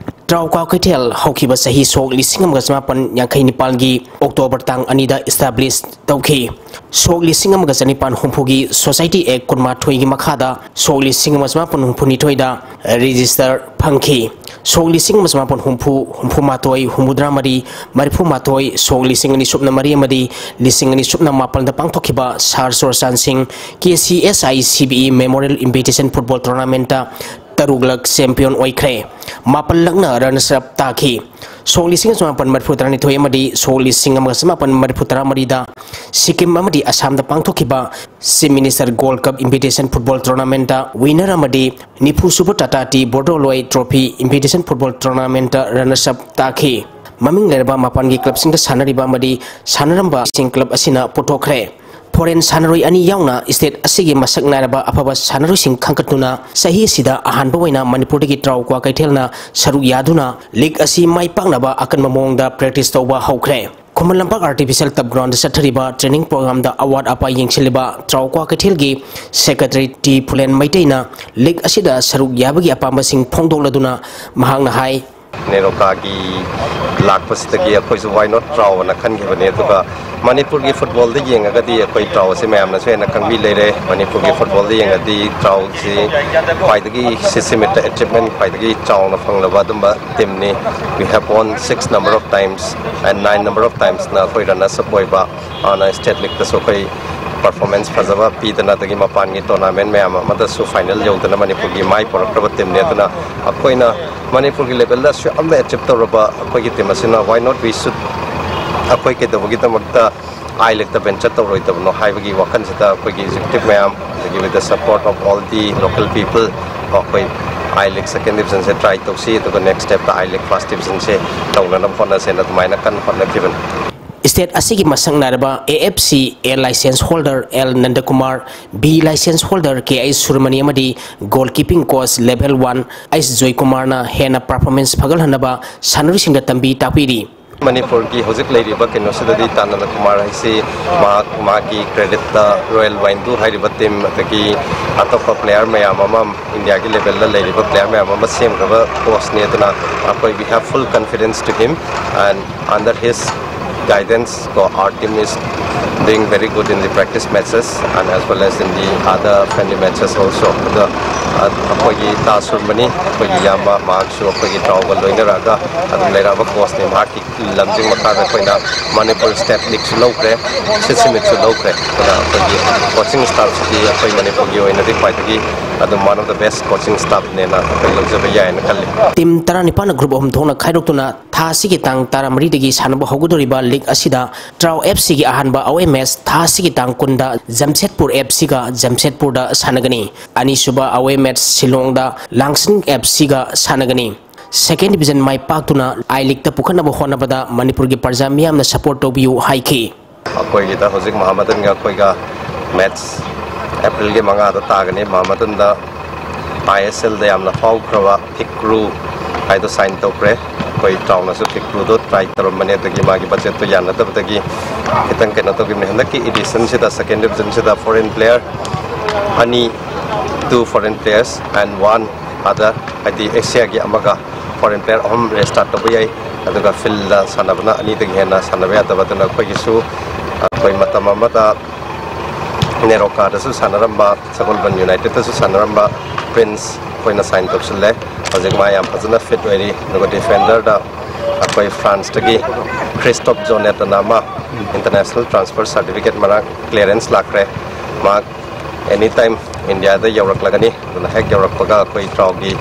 ꯇ꯭ꯔꯥꯎ ꯀ꯭ꯋꯥꯀꯩꯊꯦꯜ ꯍꯧꯈꯤꯕ ꯆꯍꯤ ꯁꯣꯛ ꯂꯤꯁꯤꯡ ꯑꯃꯒ ꯆꯃꯥꯄꯟ ꯌꯥꯡꯈꯩ ꯅꯤꯄꯥꯜꯒꯤ October ꯇꯥꯡ ꯑꯅꯤꯗ establish ꯇꯧꯈꯤ꯫ ꯁꯣꯛ ꯂꯤꯁꯤꯡ ꯑꯃꯒ ꯆꯅꯤꯄꯥꯟ ꯍꯨꯝꯐꯨꯒꯤ Society Act ꯀꯨꯟꯃꯥꯊꯣꯏꯒꯤ ꯃꯈꯥꯗ ꯁꯣꯛ ꯂꯤꯁꯤꯡ ꯑꯃꯒ ꯆꯃꯥꯄꯟ ꯍꯨꯝꯐꯨꯅꯤꯊꯣꯏꯗ register ꯐꯪꯈꯤ꯫ ꯁꯣꯛ ꯂꯤꯁꯤꯡ ꯑꯃꯒ ꯆꯃꯥꯄꯟ ꯍꯨꯝꯐꯨ, ꯍꯨꯝꯐꯨꯃꯥꯊꯣꯏ, ꯍꯨꯝꯐꯨꯇꯔꯥ ꯃꯔꯤ, ꯃꯔꯤꯐꯨꯃꯥꯊꯣꯏ, ꯁꯣꯛ ꯂꯤꯁꯤꯡ ꯑꯅꯤ ꯁꯨꯞꯅ ꯃꯔꯤ ꯑꯃꯗꯤ ꯂꯤꯁꯤꯡ ꯑꯅꯤ ꯁꯨꯞꯅ ꯃꯥꯄꯜꯗ ꯄꯥꯡꯊꯣꯛꯈꯤꯕ ꯁꯥꯔ ꯆꯨꯔꯆꯥꯟ ꯁꯤꯡ K C S I C B E Memorial Invitation Football Tournamentꯇ ꯇꯔꯨꯛꯂꯛ champion ꯑꯣꯏꯈ꯭ꯔꯦ꯫ ꯃꯥꯄꯜꯂꯛꯅ runners up ꯇꯥꯈꯤ꯫ ꯁꯣꯛ ꯂꯤꯁꯤꯡ ꯑꯃꯒ ꯆꯃꯥꯄꯟ ꯃꯔꯤꯐꯨ ꯇꯔꯥꯅꯤꯊꯣꯏ ꯑꯃꯗꯤ ꯁꯣꯛ ꯂꯤꯁꯤꯡ ꯑꯃꯒ ꯆꯃꯥꯄꯟ ꯃꯔꯤꯐꯨ ꯇꯔꯥꯃꯔꯤꯗ ꯁꯤꯛꯀꯤꯝ ꯑꯃꯗꯤ ꯑꯁꯥꯝꯗ ꯄꯥꯡꯊꯣꯛꯈꯤꯕ Chief Minister Gold Cup Invitation Football Tournamentꯇ winner ꯑꯃꯗꯤ ꯅꯤꯐꯨ ꯁꯨꯕ Tata T Bordeloi Trophy Invitation Football Tournamentꯇ runners up ꯇꯥꯈꯤ꯫ ꯃꯃꯤꯡ ꯂꯩꯔꯕ ꯃꯄꯥꯟꯒꯤ clubꯁꯤꯡꯗ ꯁꯥꯟꯅꯔꯤꯕ ꯑꯃꯗꯤ ꯁꯥꯟꯅꯔꯝꯕꯁꯤꯡ club ꯑꯁꯤꯅ ꯄꯨꯊꯣꯛꯈ꯭ꯔꯦ꯫ Foreign ꯁꯥꯟꯅꯔꯣꯏ ꯑꯅꯤ ꯌꯥꯎꯅ state ꯑꯁꯤꯒꯤ ꯃꯁꯛ ꯅꯥꯏꯔꯕ ꯑꯐꯕ ꯁꯥꯟꯅꯔꯣꯏꯁꯤꯡ ꯈꯟꯒꯠꯇꯨꯅ ꯆꯍꯤ ꯑꯁꯤꯗ ꯑꯍꯥꯟꯕ ꯑꯣꯏꯅ ꯃꯅꯤꯄꯨꯔꯗꯒꯤ ꯇ꯭ꯔꯥꯎ ꯀ꯭ꯋꯥꯀꯩꯊꯦꯜꯅ ꯁꯔꯨꯛ ꯌꯥꯗꯨꯅ league ꯑꯁꯤ ꯃꯥꯏ ꯄꯥꯛꯅꯕ ꯑꯀꯟꯕ ꯃꯑꯣꯡꯗ practice ꯇꯧꯕ ꯍꯧꯈ꯭ꯔꯦ꯫ ꯈꯨꯃꯟ ꯂꯝꯄꯥꯛ Artificial Turf Groundꯗ ꯆꯠꯊꯔꯤꯕ training programꯗ ꯑꯋꯥꯠ ꯑꯄꯥ ꯌꯦꯡꯁꯤꯜꯂꯤꯕ ꯇ꯭ꯔꯥꯎ ꯀ꯭ꯋꯥꯀꯩꯊꯦꯜꯒꯤ secretary T ꯐꯨꯂꯦꯟ ꯃꯩꯇꯩꯅ league ꯑꯁꯤꯗ ꯁꯔꯨꯛ ꯌꯥꯕꯒꯤ ꯑꯄꯥꯝꯕꯁꯤꯡ ꯐꯣꯡꯗꯣꯛꯂꯗꯨꯅ ꯃꯍꯥꯛꯅ ꯍꯥꯏ, ꯅꯦꯔꯣꯀꯥꯒꯤ ꯂꯥꯛꯄꯁꯤꯗꯒꯤ ꯑꯩꯈꯣꯏꯁꯨ why not ꯇ꯭ꯔꯥꯎ ꯑꯅ ꯈꯟꯈꯤꯕꯅꯦ꯫ ꯑꯗꯨꯒ ꯃꯅꯤꯄꯨꯔꯒꯤ footballꯗ ꯌꯦꯡꯉꯒꯗꯤ ꯑꯩꯈꯣꯏ ꯇ꯭ꯔꯥꯎ ꯑꯁꯤ ꯃꯌꯥꯝꯅꯁꯨ ꯍꯦꯟꯅ ꯈꯪꯕꯤ ꯂꯩꯔꯦ꯫ ꯃꯅꯤꯄꯨꯔꯒꯤ footballꯗ ꯌꯦꯡꯉꯗꯤ ꯇ꯭ꯔꯥꯎꯁꯤ ꯈ꯭ꯋꯥꯏꯗꯒꯤ systematic achievement ꯈ꯭ꯋꯥꯏꯗꯒꯤ ꯆꯥꯎꯅ ꯐꯪꯂꯕ ꯑꯗꯨꯝꯕ teamꯅꯤ꯫ We have won six number of times and nine number of timesꯅ ꯑꯩꯈꯣꯏ runners up ꯑꯣꯏꯕ, ꯍꯥꯟꯅ state leagueꯇꯁꯨ ꯑꯩꯈꯣꯏ performance ꯐꯖꯕ ꯄꯤꯗꯅ, ꯑꯗꯒꯤ ꯃꯄꯥꯟꯒꯤ tournament ꯃꯌꯥꯝ ꯑꯃꯗꯁꯨ final ꯌꯧꯗꯅ ꯃꯅꯤꯄꯨꯔꯒꯤ ꯃꯥꯏ ꯄꯨꯔꯛꯈ꯭ꯔꯕ teamꯅꯤ꯫ ꯑꯗꯨꯅ ꯑꯩꯈꯣꯏꯅ ꯃꯅꯤꯄꯨꯔꯒꯤ levelꯗ ꯑꯁꯨꯛ ꯌꯥꯝꯅ achieve ꯇꯧꯔꯕ ꯑꯩꯈꯣꯏꯒꯤ team ꯑꯁꯤꯅ why not we should, ꯑꯩꯈꯣꯏ ꯀꯩꯗꯧꯕꯒꯤꯗꯃꯛꯇ I leagueꯇ venture ꯇꯧꯔꯣꯏꯗꯕꯅꯣ ꯍꯥꯏꯕꯒꯤ ꯋꯥꯈꯜꯁꯤꯗ ꯑꯩꯈꯣꯏꯒꯤ executive ꯃꯌꯥꯝ, ꯑꯗꯒꯤ with the support of all the local people, ꯑꯩꯈꯣꯏ I league second divisionꯁꯦ try ꯇꯧꯁꯤ, ꯑꯗꯨꯒ next stepꯇ I league first divisionꯁꯦ ꯇꯧꯅꯅꯕ ꯍꯣꯠꯅꯁꯦꯅ ꯑꯗꯨꯃꯥꯏꯅ ꯀꯟꯅ ꯍꯣꯠꯅꯈꯤꯕꯅꯤ꯫ State ꯑꯁꯤꯒꯤ ꯃꯁꯛ ꯅꯥꯏꯔꯕ A F C A license holder L ꯅꯟꯗꯀꯨꯃꯥꯔ, B license holder K I ꯁꯨꯔꯃꯅꯤ ꯑꯃꯗꯤ goalkeeping coach level one H ꯖꯣꯏꯀꯨꯃꯥꯔꯅ ꯍꯦꯟꯅ performance ꯐꯒꯠꯍꯟꯅꯕ ꯁꯥꯟꯅꯔꯣꯏꯁꯤꯡꯗ ꯇꯝꯕꯤ ꯇꯥꯛꯄꯤꯔꯤ꯫ ꯃꯅꯤꯄꯨꯔꯒꯤ ꯍꯧꯖꯤꯛ ꯂꯩꯔꯤꯕ ꯀꯩꯅꯣꯁꯤꯗꯗꯤ ꯇꯥꯅꯟꯗ ꯀꯨꯃꯥꯔ ꯍꯥꯏꯁꯤ ꯃꯍꯥꯛ ꯃꯥꯒꯤ ꯀ꯭ꯔꯦꯗꯤꯠꯇ ꯔꯣꯌꯦꯜ ꯋꯥꯏꯟꯗꯨ ꯍꯥꯏꯔꯤꯕ ꯇꯤꯝ, ꯑꯗꯒꯤ ꯑꯇꯣꯞꯄ ꯄ꯭ꯂꯦꯌꯔ ꯃꯌꯥꯝ ꯑꯃ, ꯏꯟꯗꯤꯌꯥꯒꯤ ꯂꯦꯚꯦꯜꯗ ꯂꯩꯔꯤꯕ ꯄ꯭ꯂꯦꯌꯔ ꯃꯌꯥꯝ ꯑꯃ ꯁꯦꯝꯈ꯭ꯔꯕ ꯀꯣꯆꯅꯤ꯫ ꯑꯗꯨꯅ ꯑꯩꯈꯣꯏ, we have full confidence to him, and under his guidance, so our team is doing very good in the practice matches and as well as in the other friendly matches also. ꯑꯗꯣ ꯑꯩꯈꯣꯏꯒꯤ ꯇꯥ ꯁꯨꯔꯃꯅꯤ, ꯑꯩꯈꯣꯏꯒꯤ ꯏꯌꯥꯝꯕ, ꯃꯍꯥꯛꯁꯨ ꯑꯩꯈꯣꯏꯒꯤ ꯇ꯭ꯔꯥꯎꯒ ꯂꯣꯏꯅꯔꯛꯑꯒ ꯑꯗꯨꯝ ꯂꯩꯔꯛꯑꯕ ꯀꯣꯆꯅꯤ꯫ ꯃꯍꯥꯛꯀꯤ ꯂꯝꯖꯤꯡ ꯃꯈꯥꯗ ꯑꯩꯈꯣꯏꯅ ꯃꯅꯤꯄꯨꯔ ꯁ꯭ꯇꯦꯠ ꯂꯤꯒꯁꯨ ꯂꯧꯈ꯭ꯔꯦ, ꯁꯤꯠ ꯁꯤꯃꯤꯠꯁꯨ ꯂꯧꯈ꯭ꯔꯦ꯫ ꯑꯗꯨꯅ ꯑꯩꯈꯣꯏꯒꯤ ꯀꯣꯆꯤꯡ ꯁ꯭ꯇꯥꯐꯁꯤꯗꯤ ꯑꯩꯈꯣꯏ ꯃꯅꯤꯄꯨꯔꯒꯤ ꯑꯣꯏꯅꯗꯤ ꯈ꯭ꯋꯥꯏꯗꯒꯤ ꯑꯗꯨꯝ one of the best coaching staffꯅꯦꯅ ꯑꯩꯈꯣꯏ ꯂꯧꯖꯕ ꯌꯥꯏꯅ ꯈꯜꯂꯤ꯫ ꯇꯤꯝ ꯇꯔꯥꯅꯤꯄꯥꯟꯅ ꯒ꯭ꯔꯨꯞ ꯑꯍꯨꯝ ꯊꯣꯛꯅ ꯈꯥꯏꯗꯣꯛꯇꯨꯅ ꯊꯥ ꯑꯁꯤꯒꯤ ꯇꯥꯡ ꯇꯔꯥꯃꯔꯤꯗꯒꯤ ꯁꯥꯟꯅꯕ ꯍꯧꯒꯗꯧꯔꯤꯕ ꯂꯤꯒ ꯑꯁꯤꯗ ꯇ꯭ꯔꯥꯎ ꯑꯦꯐ ꯁꯤꯒꯤ ꯑꯍꯥꯟꯕ ꯑꯋꯦ ꯃꯦꯆ ꯊꯥ ꯑꯁꯤꯒꯤ ꯇꯥꯡ ꯀꯨꯟꯗ ꯖꯝꯁꯦꯠꯄꯨꯔ ꯑꯦꯐ ꯁꯤꯒ ꯖꯝꯁꯦꯠꯄꯨꯔꯗ ꯁꯥꯟꯅꯒꯅꯤ꯫ ꯑꯅꯤꯁꯨꯕ ꯑꯋꯦ ꯃꯦꯆ ꯁꯤꯂꯣꯡꯗ ꯂꯥꯡꯁꯤꯡ ꯑꯦꯐ ꯁꯤꯒ ꯁꯥꯟꯅꯒꯅꯤ꯫ ꯁꯦꯀꯦꯟ ꯗꯤꯕꯤꯖꯟ ꯃꯥꯏ ꯄꯥꯛꯇꯨꯅ ꯑꯥꯏ ꯂꯤꯒꯇ ꯄꯨꯈꯠꯅꯕ ꯍꯣꯠꯅꯕꯗ ꯃꯅꯤꯄꯨꯔꯒꯤ ꯄ꯭ꯔꯖꯥ ꯃꯤꯌꯥꯝꯅ ꯁꯄꯣꯔꯠ ꯇꯧꯕꯤꯌꯨ ꯍꯥꯏꯈꯤ꯫ ꯑꯩꯈꯣꯏꯒꯤꯗ ꯍꯧꯖꯤꯛ ꯃꯍꯥꯃꯗꯟꯒ ꯑꯩꯈꯣꯏꯒ ꯃꯦꯠꯁ ꯑꯦꯄ꯭ꯔꯤꯜꯒꯤ ꯃꯉꯥꯗ ꯇꯥꯒꯅꯤ꯫ ꯃꯍꯥꯃꯗꯟꯗ ꯑꯥꯏ ꯑꯦꯁ ꯑꯦꯜꯗ ꯌꯥꯝꯅ ꯐꯥꯎꯈ꯭ꯔꯕ ꯐꯤꯀ꯭ꯔꯨ ꯍꯥꯏꯗꯣ ꯁꯥꯏꯟ ꯇꯧꯈ꯭ꯔꯦ꯫ ꯑꯩꯈꯣꯏ ꯇ꯭ꯔꯥꯎꯅꯁꯨ ꯐꯤꯀ꯭ꯔꯨꯗꯣ ꯇ꯭ꯔꯥꯏ ꯇꯧꯔꯝꯕꯅꯦ, ꯑꯗꯒꯤ ꯃꯥꯒꯤ ꯕꯖꯦꯠꯇꯣ ꯌꯥꯅꯗꯕꯗꯒꯤ ꯈꯤꯇꯪ ꯀꯩꯅꯣ ꯇꯧꯈꯤꯕꯅꯦ꯫ ꯍꯟꯗꯛꯀꯤ ꯏꯗꯤꯁꯟꯁꯤꯗ, ꯁꯦꯀꯦꯟ ꯗꯤꯕꯤꯖꯟꯁꯤꯗ ꯐꯣꯔꯦꯟ ꯄ꯭ꯂꯦꯌꯔ ꯑꯅꯤ, two foreign players and one other, ꯍꯥꯏꯗꯤ ꯑꯦꯁꯤꯌꯥꯒꯤ ꯑꯃꯒ, ꯐꯣꯔꯦꯟ ꯄ꯭ꯂꯦꯌꯔ ꯑꯍꯨꯝ ꯔꯦꯖꯤꯁꯇꯥꯔ ꯇꯧꯕ ꯌꯥꯏ꯫ ꯑꯗꯨꯒ ꯐꯤꯜꯗ ꯁꯥꯟꯅꯕꯅ ꯑꯅꯤꯗꯒꯤ ꯍꯦꯟꯅ ꯁꯥꯟꯅꯕ ꯌꯥꯗꯕ꯫ ꯑꯗꯨꯅ ꯑꯩꯈꯣꯏꯒꯤꯁꯨ, ꯑꯩꯈꯣꯏ ꯃꯇꯝ ꯑꯃꯗ ꯅꯦꯔꯣꯀꯥꯗꯁꯨ ꯁꯥꯟꯅꯔꯝꯕ, ꯁꯒꯣꯜꯕꯟ ꯌꯨꯅꯥꯏꯇꯦꯗꯇꯁꯨ ꯁꯥꯟꯅꯔꯝꯕ ꯄ꯭ꯔꯤꯟꯁ ꯑꯩꯈꯣꯏꯅ ꯁꯥꯏꯟ ꯇꯧꯁꯤꯜꯂꯦ꯫ ꯍꯧꯖꯤꯛ ꯃꯥ ꯌꯥꯝ ꯐꯖꯅ ꯐꯤꯠ ꯑꯣꯏꯔꯤ꯫ ꯑꯗꯨꯒ ꯗꯤꯐꯦꯟꯗꯔꯗ ꯑꯩꯈꯣꯏ ꯐ꯭ꯔꯥꯟꯁꯇꯒꯤ ꯈ꯭ꯔꯤꯁꯇꯣꯞ ꯖꯣꯅꯦꯠ ꯑꯅ ꯑꯃ, ꯏꯟꯇꯔꯅꯦꯁꯅꯦꯜ ꯇ꯭ꯔꯥꯟꯁꯐꯔ ꯁꯥꯔꯇꯤꯐꯤꯀꯦꯠ ꯃꯔꯥꯡ ꯀ꯭ꯂꯤꯌꯥꯔꯦꯟꯁ ꯂꯥꯛꯈ꯭ꯔꯦ꯫ ꯃꯍꯥꯛ ꯑꯦꯅꯤ ꯇꯥꯏꯝ ꯏꯟꯗꯤꯌꯥꯗ ꯌꯧꯔꯛꯂꯒꯅꯤ꯫ ꯑꯗꯨꯅ ꯍꯦꯛ ꯌꯧꯔꯛꯄꯒ ꯑꯩꯈꯣꯏ ꯇ꯭ꯔꯥꯎꯒꯤ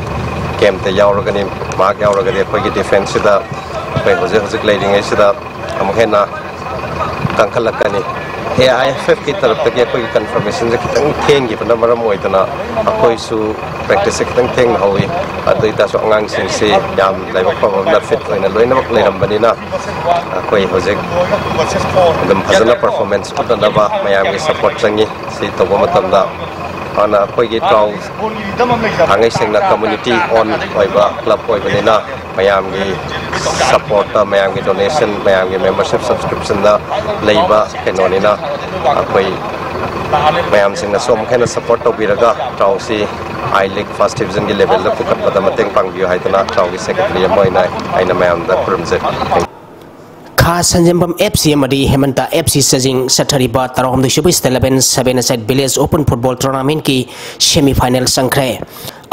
ꯀꯦꯝꯞꯇ ꯌꯥꯎꯔꯒꯅꯤ꯫ ꯃꯍꯥꯛ ꯌꯥꯎꯔꯒꯗꯤ ꯑꯩꯈꯣꯏꯒꯤ ꯗꯤꯐꯦꯟꯁꯁꯤꯗ ꯑꯩꯈꯣꯏ ꯍꯧꯖꯤꯛ ꯍꯧꯖꯤꯛ ꯂꯩꯔꯤꯉꯩꯁꯤꯗ ꯑꯃꯨꯛ ꯍꯦꯟꯅ ꯀꯟꯈꯠꯂꯛꯀꯅꯤ꯫ ꯑꯦ ꯑꯥꯏ ꯑꯦꯐ ꯑꯦꯐꯀꯤ ꯇꯔꯞꯇꯒꯤ ꯑꯩꯈꯣꯏꯒꯤ ꯀꯟꯐꯔꯃꯦꯁꯟꯁꯦ ꯈꯤꯇꯪ ꯊꯦꯡꯈꯤꯕꯅ ꯃꯔꯝ ꯑꯣꯏꯗꯅ ꯑꯩꯈꯣꯏꯁꯨ ꯄ꯭ꯔꯦꯛꯇꯤꯁꯁꯦ ꯈꯤꯇꯪ ꯊꯦꯡꯅ ꯍꯧꯋꯤ꯫ ꯑꯗꯨ ꯑꯣꯏꯇꯥꯔꯁꯨ ꯑꯉꯥꯡꯁꯤꯡꯁꯤ ꯌꯥꯝ ꯂꯥꯏꯕꯛ ꯐꯕ ꯑꯃꯅ ꯐꯤꯠ ꯑꯣꯏꯅ ꯂꯣꯏꯅꯃꯛ ꯂꯩꯔꯝꯕꯅꯤꯅ ꯑꯩꯈꯣꯏ ꯍꯧꯖꯤꯛ ꯑꯗꯨꯝ ꯐꯖꯅ ꯄꯔꯐꯣꯔꯃꯦꯟꯁ ꯎꯠꯅꯅꯕ ꯃꯌꯥꯝꯒꯤ ꯁꯄꯣꯔꯠ ꯆꯪꯉꯤ꯫ ꯁꯤ ꯇꯧꯕ ꯃꯇꯝꯗ ꯍꯥꯟꯅ ꯑꯩꯈꯣꯏꯒꯤ ꯇ꯭ꯔꯥꯎ ꯊꯥꯡꯒꯩ ꯁꯦꯡꯅ community own ꯑꯣꯏꯕ club ꯑꯣꯏꯕꯅꯤꯅ, ꯃꯌꯥꯝꯒꯤ supportꯇ, ꯃꯌꯥꯝꯒꯤ donation, ꯃꯌꯥꯝꯒꯤ membership subscriptionꯗ ꯂꯩꯕ ꯀꯩꯅꯣꯅꯤꯅ, ꯑꯩꯈꯣꯏ ꯃꯌꯥꯝꯁꯤꯡꯅꯁꯨ ꯑꯃꯨꯛ ꯍꯦꯟꯅ support ꯇꯧꯕꯤꯔꯒ ꯇ꯭ꯔꯥꯎꯁꯤ I League first divisionꯒꯤ levelꯗ ꯄꯨꯈꯠꯄꯗ ꯃꯇꯦꯡ ꯄꯥꯡꯕꯤꯌꯨ ꯍꯥꯏꯗꯅ ꯇ꯭ꯔꯥꯎꯒꯤ secretary ꯑꯃ ꯑꯣꯏꯅ ꯑꯩꯅ ꯃꯌꯥꯝꯗ ꯈꯨꯔꯨꯝꯖꯔꯤ꯫ ꯈꯥ ꯁꯟꯖꯦꯝꯕꯝ F C ꯑꯃꯗꯤ ꯍꯦꯃꯟꯇ F C ꯆꯥꯖꯤꯡ ꯆꯠꯊꯔꯤꯕ ꯇꯔꯥꯍꯨꯝꯗꯣꯏ ꯁꯨꯕ State Eleven Seven Aside Village Open Football Tournamentꯀꯤ semi final ꯆꯪꯈ꯭ꯔꯦ꯫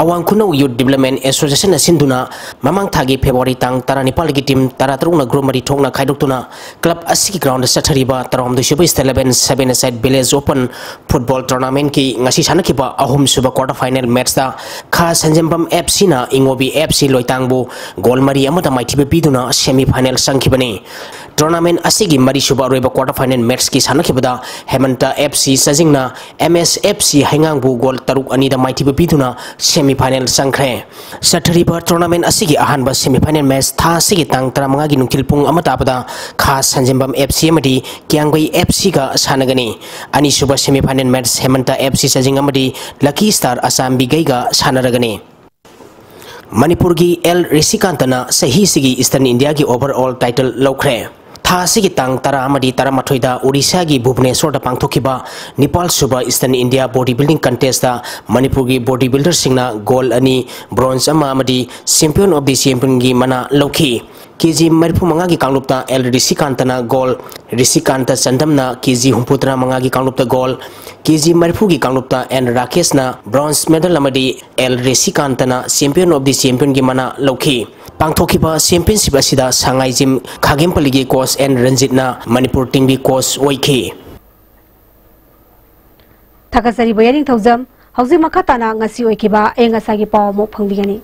ꯑꯋꯥꯡ ꯈꯨꯅꯧ Youth Development Associationꯅ ꯁꯤꯟꯗꯨꯅ ꯃꯃꯥꯡ ꯊꯥꯒꯤ February ꯇꯥꯡ ꯇꯔꯥꯅꯤꯄꯥꯜꯗꯒꯤ team ꯇꯔꯥꯇꯔꯨꯛꯅ group ꯃꯔꯤ ꯊꯣꯛꯅ ꯈꯥꯏꯗꯣꯛꯇꯨꯅ club ꯑꯁꯤꯒꯤ groundꯗ ꯆꯠꯊꯔꯤꯕ ꯇꯔꯥꯍꯨꯝꯗꯣꯏ ꯁꯨꯕ State Eleven Seven Aside Village Open Football Tournamentꯀꯤ ꯉꯁꯤ ꯁꯥꯟꯅꯈꯤꯕ ꯑꯍꯨꯝꯁꯨꯕ quarter final matchꯇ ꯈꯥ ꯁꯟꯖꯦꯝꯕꯝ F Cꯅ ꯏꯉꯣꯕꯤ F C ꯂꯣꯏꯇꯥꯡꯕꯨ goal ꯃꯔꯤ ꯑꯃꯗ ꯃꯥꯏꯊꯤꯕ ꯄꯤꯗꯨꯅ semi final ꯆꯪꯈꯤꯕꯅꯤ꯫ Tournament ꯑꯁꯤꯒꯤ ꯃꯔꯤꯁꯨꯕ ꯑꯔꯣꯏꯕ quarter final matchꯀꯤ ꯁꯥꯟꯅꯈꯤꯕꯗ ꯍꯦꯃꯟꯇ F C ꯆꯥꯖꯤꯡꯅ M S F C ꯍꯩꯉꯥꯡꯕꯨ goal ꯇꯔꯨꯛ ꯑꯅꯤꯗ ꯃꯥꯏꯊꯤꯕ ꯄꯤꯗꯨꯅ semi final ꯆꯪꯈ꯭ꯔꯦ꯫ ꯆꯠꯊꯔꯤꯕ tournament ꯑꯁꯤꯒꯤ ꯑꯍꯥꯟꯕ semi final match ꯊꯥ ꯑꯁꯤꯒꯤ ꯇꯥꯡ ꯇꯔꯥꯃꯉꯥꯒꯤ ꯅꯨꯡꯊꯤꯜ ꯄꯨꯡ ꯑꯃ ꯇꯥꯕꯗ ꯈꯥ ꯁꯟꯖꯦꯝꯕꯝ F C ꯑꯃꯗꯤ ꯀꯤꯌꯥꯡꯒꯩ F Cꯒ ꯁꯥꯟꯅꯒꯅꯤ꯫ ꯑꯅꯤꯁꯨꯕ semi final match ꯍꯦꯃꯟꯇ F C ꯆꯥꯖꯤꯡ ꯑꯃꯗꯤ Lucky Star ꯑꯆꯥꯝꯕꯤꯒꯩꯒ ꯁꯥꯟꯅꯔꯒꯅꯤ꯫ ꯃꯅꯤꯄꯨꯔꯒꯤ ꯑꯦꯜ ꯔꯤꯁꯤꯀꯥꯟꯇꯅ ꯆꯍꯤꯁꯤꯒꯤ Eastern Indiaꯒꯤ overall title ꯂꯧꯈ꯭ꯔꯦ꯫ ꯊꯥ ꯑꯁꯤꯒꯤ ꯇꯥꯡ ꯇꯔꯥ ꯑꯃꯗꯤ ꯇꯔꯥꯃꯥꯊꯣꯏꯗ ꯑꯣꯔꯤꯁꯥꯒꯤ ꯚꯨꯕꯅꯦꯁꯣꯔꯗ ꯄꯥꯡꯊꯣꯛꯈꯤꯕ ꯅꯤꯄꯥꯜ ꯁꯨꯕ Eastern India Body Building Contestꯇ ꯃꯅꯤꯄꯨꯔꯒꯤ body builderꯁꯤꯡꯅ gold ꯑꯅꯤ, bronze ꯑꯃ ꯑꯃꯗꯤ Champion of the Championꯒꯤ ꯃꯅꯥ ꯂꯧꯈꯤ꯫ ꯀꯦ ꯖꯤ ꯃꯔꯤꯐꯨ ꯃꯉꯥꯒꯤ ꯀꯥꯡꯂꯨꯞꯇ ꯑꯦꯜ ꯔꯤꯁꯤꯀꯥꯟꯇꯅ gold, ꯔꯤꯁꯤꯀꯥꯟꯇ ꯆꯟꯗꯝꯅ ꯀꯦ ꯖꯤ ꯍꯨꯝꯐꯨꯇꯔꯥ ꯃꯉꯥꯒꯤ ꯀꯥꯡꯂꯨꯞꯇ gold, ꯀꯦ ꯖꯤ ꯃꯔꯤꯐꯨꯒꯤ ꯀꯥꯡꯂꯨꯞꯇ ꯑꯦꯟ ꯔꯥꯀꯦꯁꯅ bronze medal ꯑꯃꯗꯤ ꯑꯦꯜ ꯔꯤꯁꯤꯀꯥꯟꯇꯅ Champion of the Championꯒꯤ ꯃꯅꯥ ꯂꯧꯈꯤ꯫ ꯄꯥꯡꯊꯣꯛꯈꯤꯕ championship ꯑꯁꯤꯗ ꯁꯉꯥꯏꯖꯤꯝ ꯈꯥꯒꯦꯝꯄꯜꯂꯤꯒꯤ coach ꯑꯦꯟ ꯔꯟꯖꯤꯠꯅ ꯃꯅꯤꯄꯨꯔ teamꯒꯤ coach ꯑꯣꯏꯈꯤ꯫ ꯊꯥꯒꯠꯆꯔꯤꯕ ꯌꯥꯏꯅꯤꯡꯊꯧꯖꯝ꯫ ꯍꯧꯖꯤꯛ ꯃꯈꯥ ꯇꯥꯅ ꯉꯁꯤ ꯑꯣꯏꯈꯤꯕ ꯑꯌꯤꯡ ꯑꯁꯥꯒꯤ ꯄꯥꯎ ꯑꯃꯨꯛ ꯐꯪꯕꯤꯒꯅꯤ꯫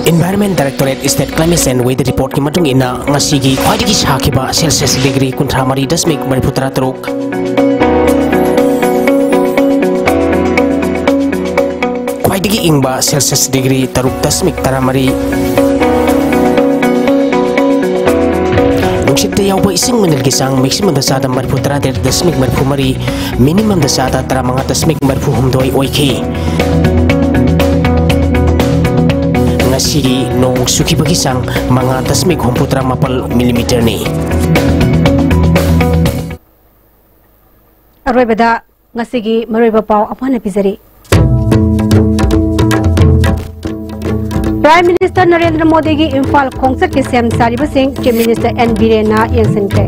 Environment Directorate State Climate and Weather Reportꯀꯤ ꯃꯇꯨꯡ ꯏꯟꯅ ꯉꯁꯤꯒꯤ ꯈ꯭ꯋꯥꯏꯗꯒꯤ ꯁꯥꯈꯤꯕ Celsius degree ꯀꯨꯟꯊ꯭ꯔꯥ ꯃꯔꯤ ꯗꯁꯃꯤꯛ ꯃꯔꯤꯐꯨ ꯇꯔꯥ ꯇꯔꯨꯛ, ꯈ꯭ꯋꯥꯏꯗꯒꯤ ꯏꯪꯕ Celsius degree ꯇꯔꯨꯛ ꯗꯁꯃꯤꯛ ꯇꯔꯥ ꯃꯔꯤ, ꯅꯨꯡꯁꯤꯠꯇ ꯌꯥꯎꯕ ꯏꯁꯤꯡ ꯃꯅꯤꯜꯒꯤ ꯆꯥꯡ maximumꯗ ꯆꯥꯗ ꯃꯔꯤꯐꯨ ꯇꯔꯥ ꯇꯔꯦꯠ ꯗꯁꯃꯤꯛ ꯃꯔꯤꯐꯨ ꯃꯔꯤ, minimumꯗ ꯆꯥꯗ ꯇꯔꯥꯃꯉꯥ ꯗꯁꯃꯤꯛ ꯃꯔꯤꯐꯨ ꯍꯨꯝꯗꯣꯏ ꯑꯣꯏꯈꯤ꯫ ꯉꯁꯤꯒꯤ ꯅꯣꯡ ꯆꯨꯈꯤꯕꯒꯤ ꯆꯥꯡ ꯃꯉꯥ ꯗꯁꯃꯤꯛ ꯍꯨꯝꯐꯨ ꯇꯔꯥ ꯃꯥꯄꯜ millimeterꯅꯤ꯫ ꯑꯔꯣꯏꯕꯗ ꯉꯁꯤꯒꯤ ꯃꯔꯨꯑꯣꯏꯕ ꯄꯥꯎ ꯑꯃꯨꯛ ꯍꯟꯅ ꯄꯤꯖꯔꯤ꯫ Prime Minister ꯅꯔꯦꯟꯗ꯭ꯔ ꯃꯣꯗꯤꯒꯤ ꯏꯝꯐꯥꯜ ꯈꯣꯡꯆꯠꯀꯤ ꯁꯦꯝ ꯁꯥꯔꯤꯕꯁꯤꯡ Chief Minister ꯑꯦꯟ ꯕꯤꯔꯦꯟꯅ ꯌꯦꯡꯁꯤꯟꯈ꯭ꯔꯦ꯫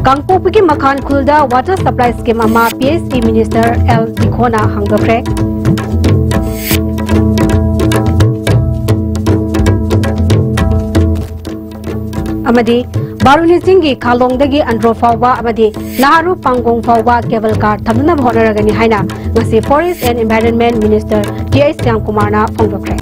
ꯀꯥꯡꯄꯣꯛꯄꯤꯒꯤ ꯃꯈꯥꯟ ꯈꯨꯜꯗ water supply scheme ꯑꯃ P H E Minister L ꯗꯤꯈꯣꯅ ꯍꯥꯡꯗꯣꯛꯈ꯭ꯔꯦ꯫ ꯑꯃꯗꯤ ꯕꯥꯔꯨꯅꯤ ꯆꯤꯡꯒꯤ ꯈꯥꯂꯣꯡꯗꯒꯤ ꯑꯟꯗ꯭ꯔꯣ ꯐꯥꯎꯕ ꯑꯃꯗꯤ ꯅꯥꯍꯔꯨ ꯄꯥꯡꯒꯣꯡ ꯐꯥꯎꯕ cable car ꯊꯝꯅꯅꯕ ꯍꯣꯠꯅꯔꯒꯅꯤ ꯍꯥꯏꯅ ꯉꯁꯤ Forest and Environment Minister T H ꯁ꯭ꯌꯥꯝꯀꯨꯃꯥꯔꯅ ꯐꯣꯡꯗꯣꯛꯈ꯭ꯔꯦ꯫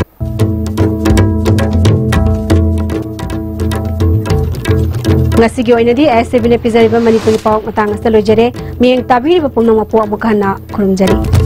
ꯉꯁꯤꯒꯤ ꯑꯣꯏꯅꯗꯤ ꯑꯦꯁ ꯑꯦ ꯕꯤꯅ ꯄꯤꯖꯔꯤꯕ ꯃꯅꯤꯄꯨꯔꯤ ꯄꯥꯎ ꯃꯇꯥꯡ ꯑꯁꯤꯗ ꯂꯣꯏꯖꯔꯦ꯫ ꯃꯤꯠꯌꯦꯡ ꯇꯥꯕꯤꯔꯤꯕ ꯄꯨꯝꯅꯃꯛꯄꯨ ꯑꯃꯨꯛ ꯍꯟꯅ ꯈꯨꯔꯨꯝꯖꯔꯤ꯫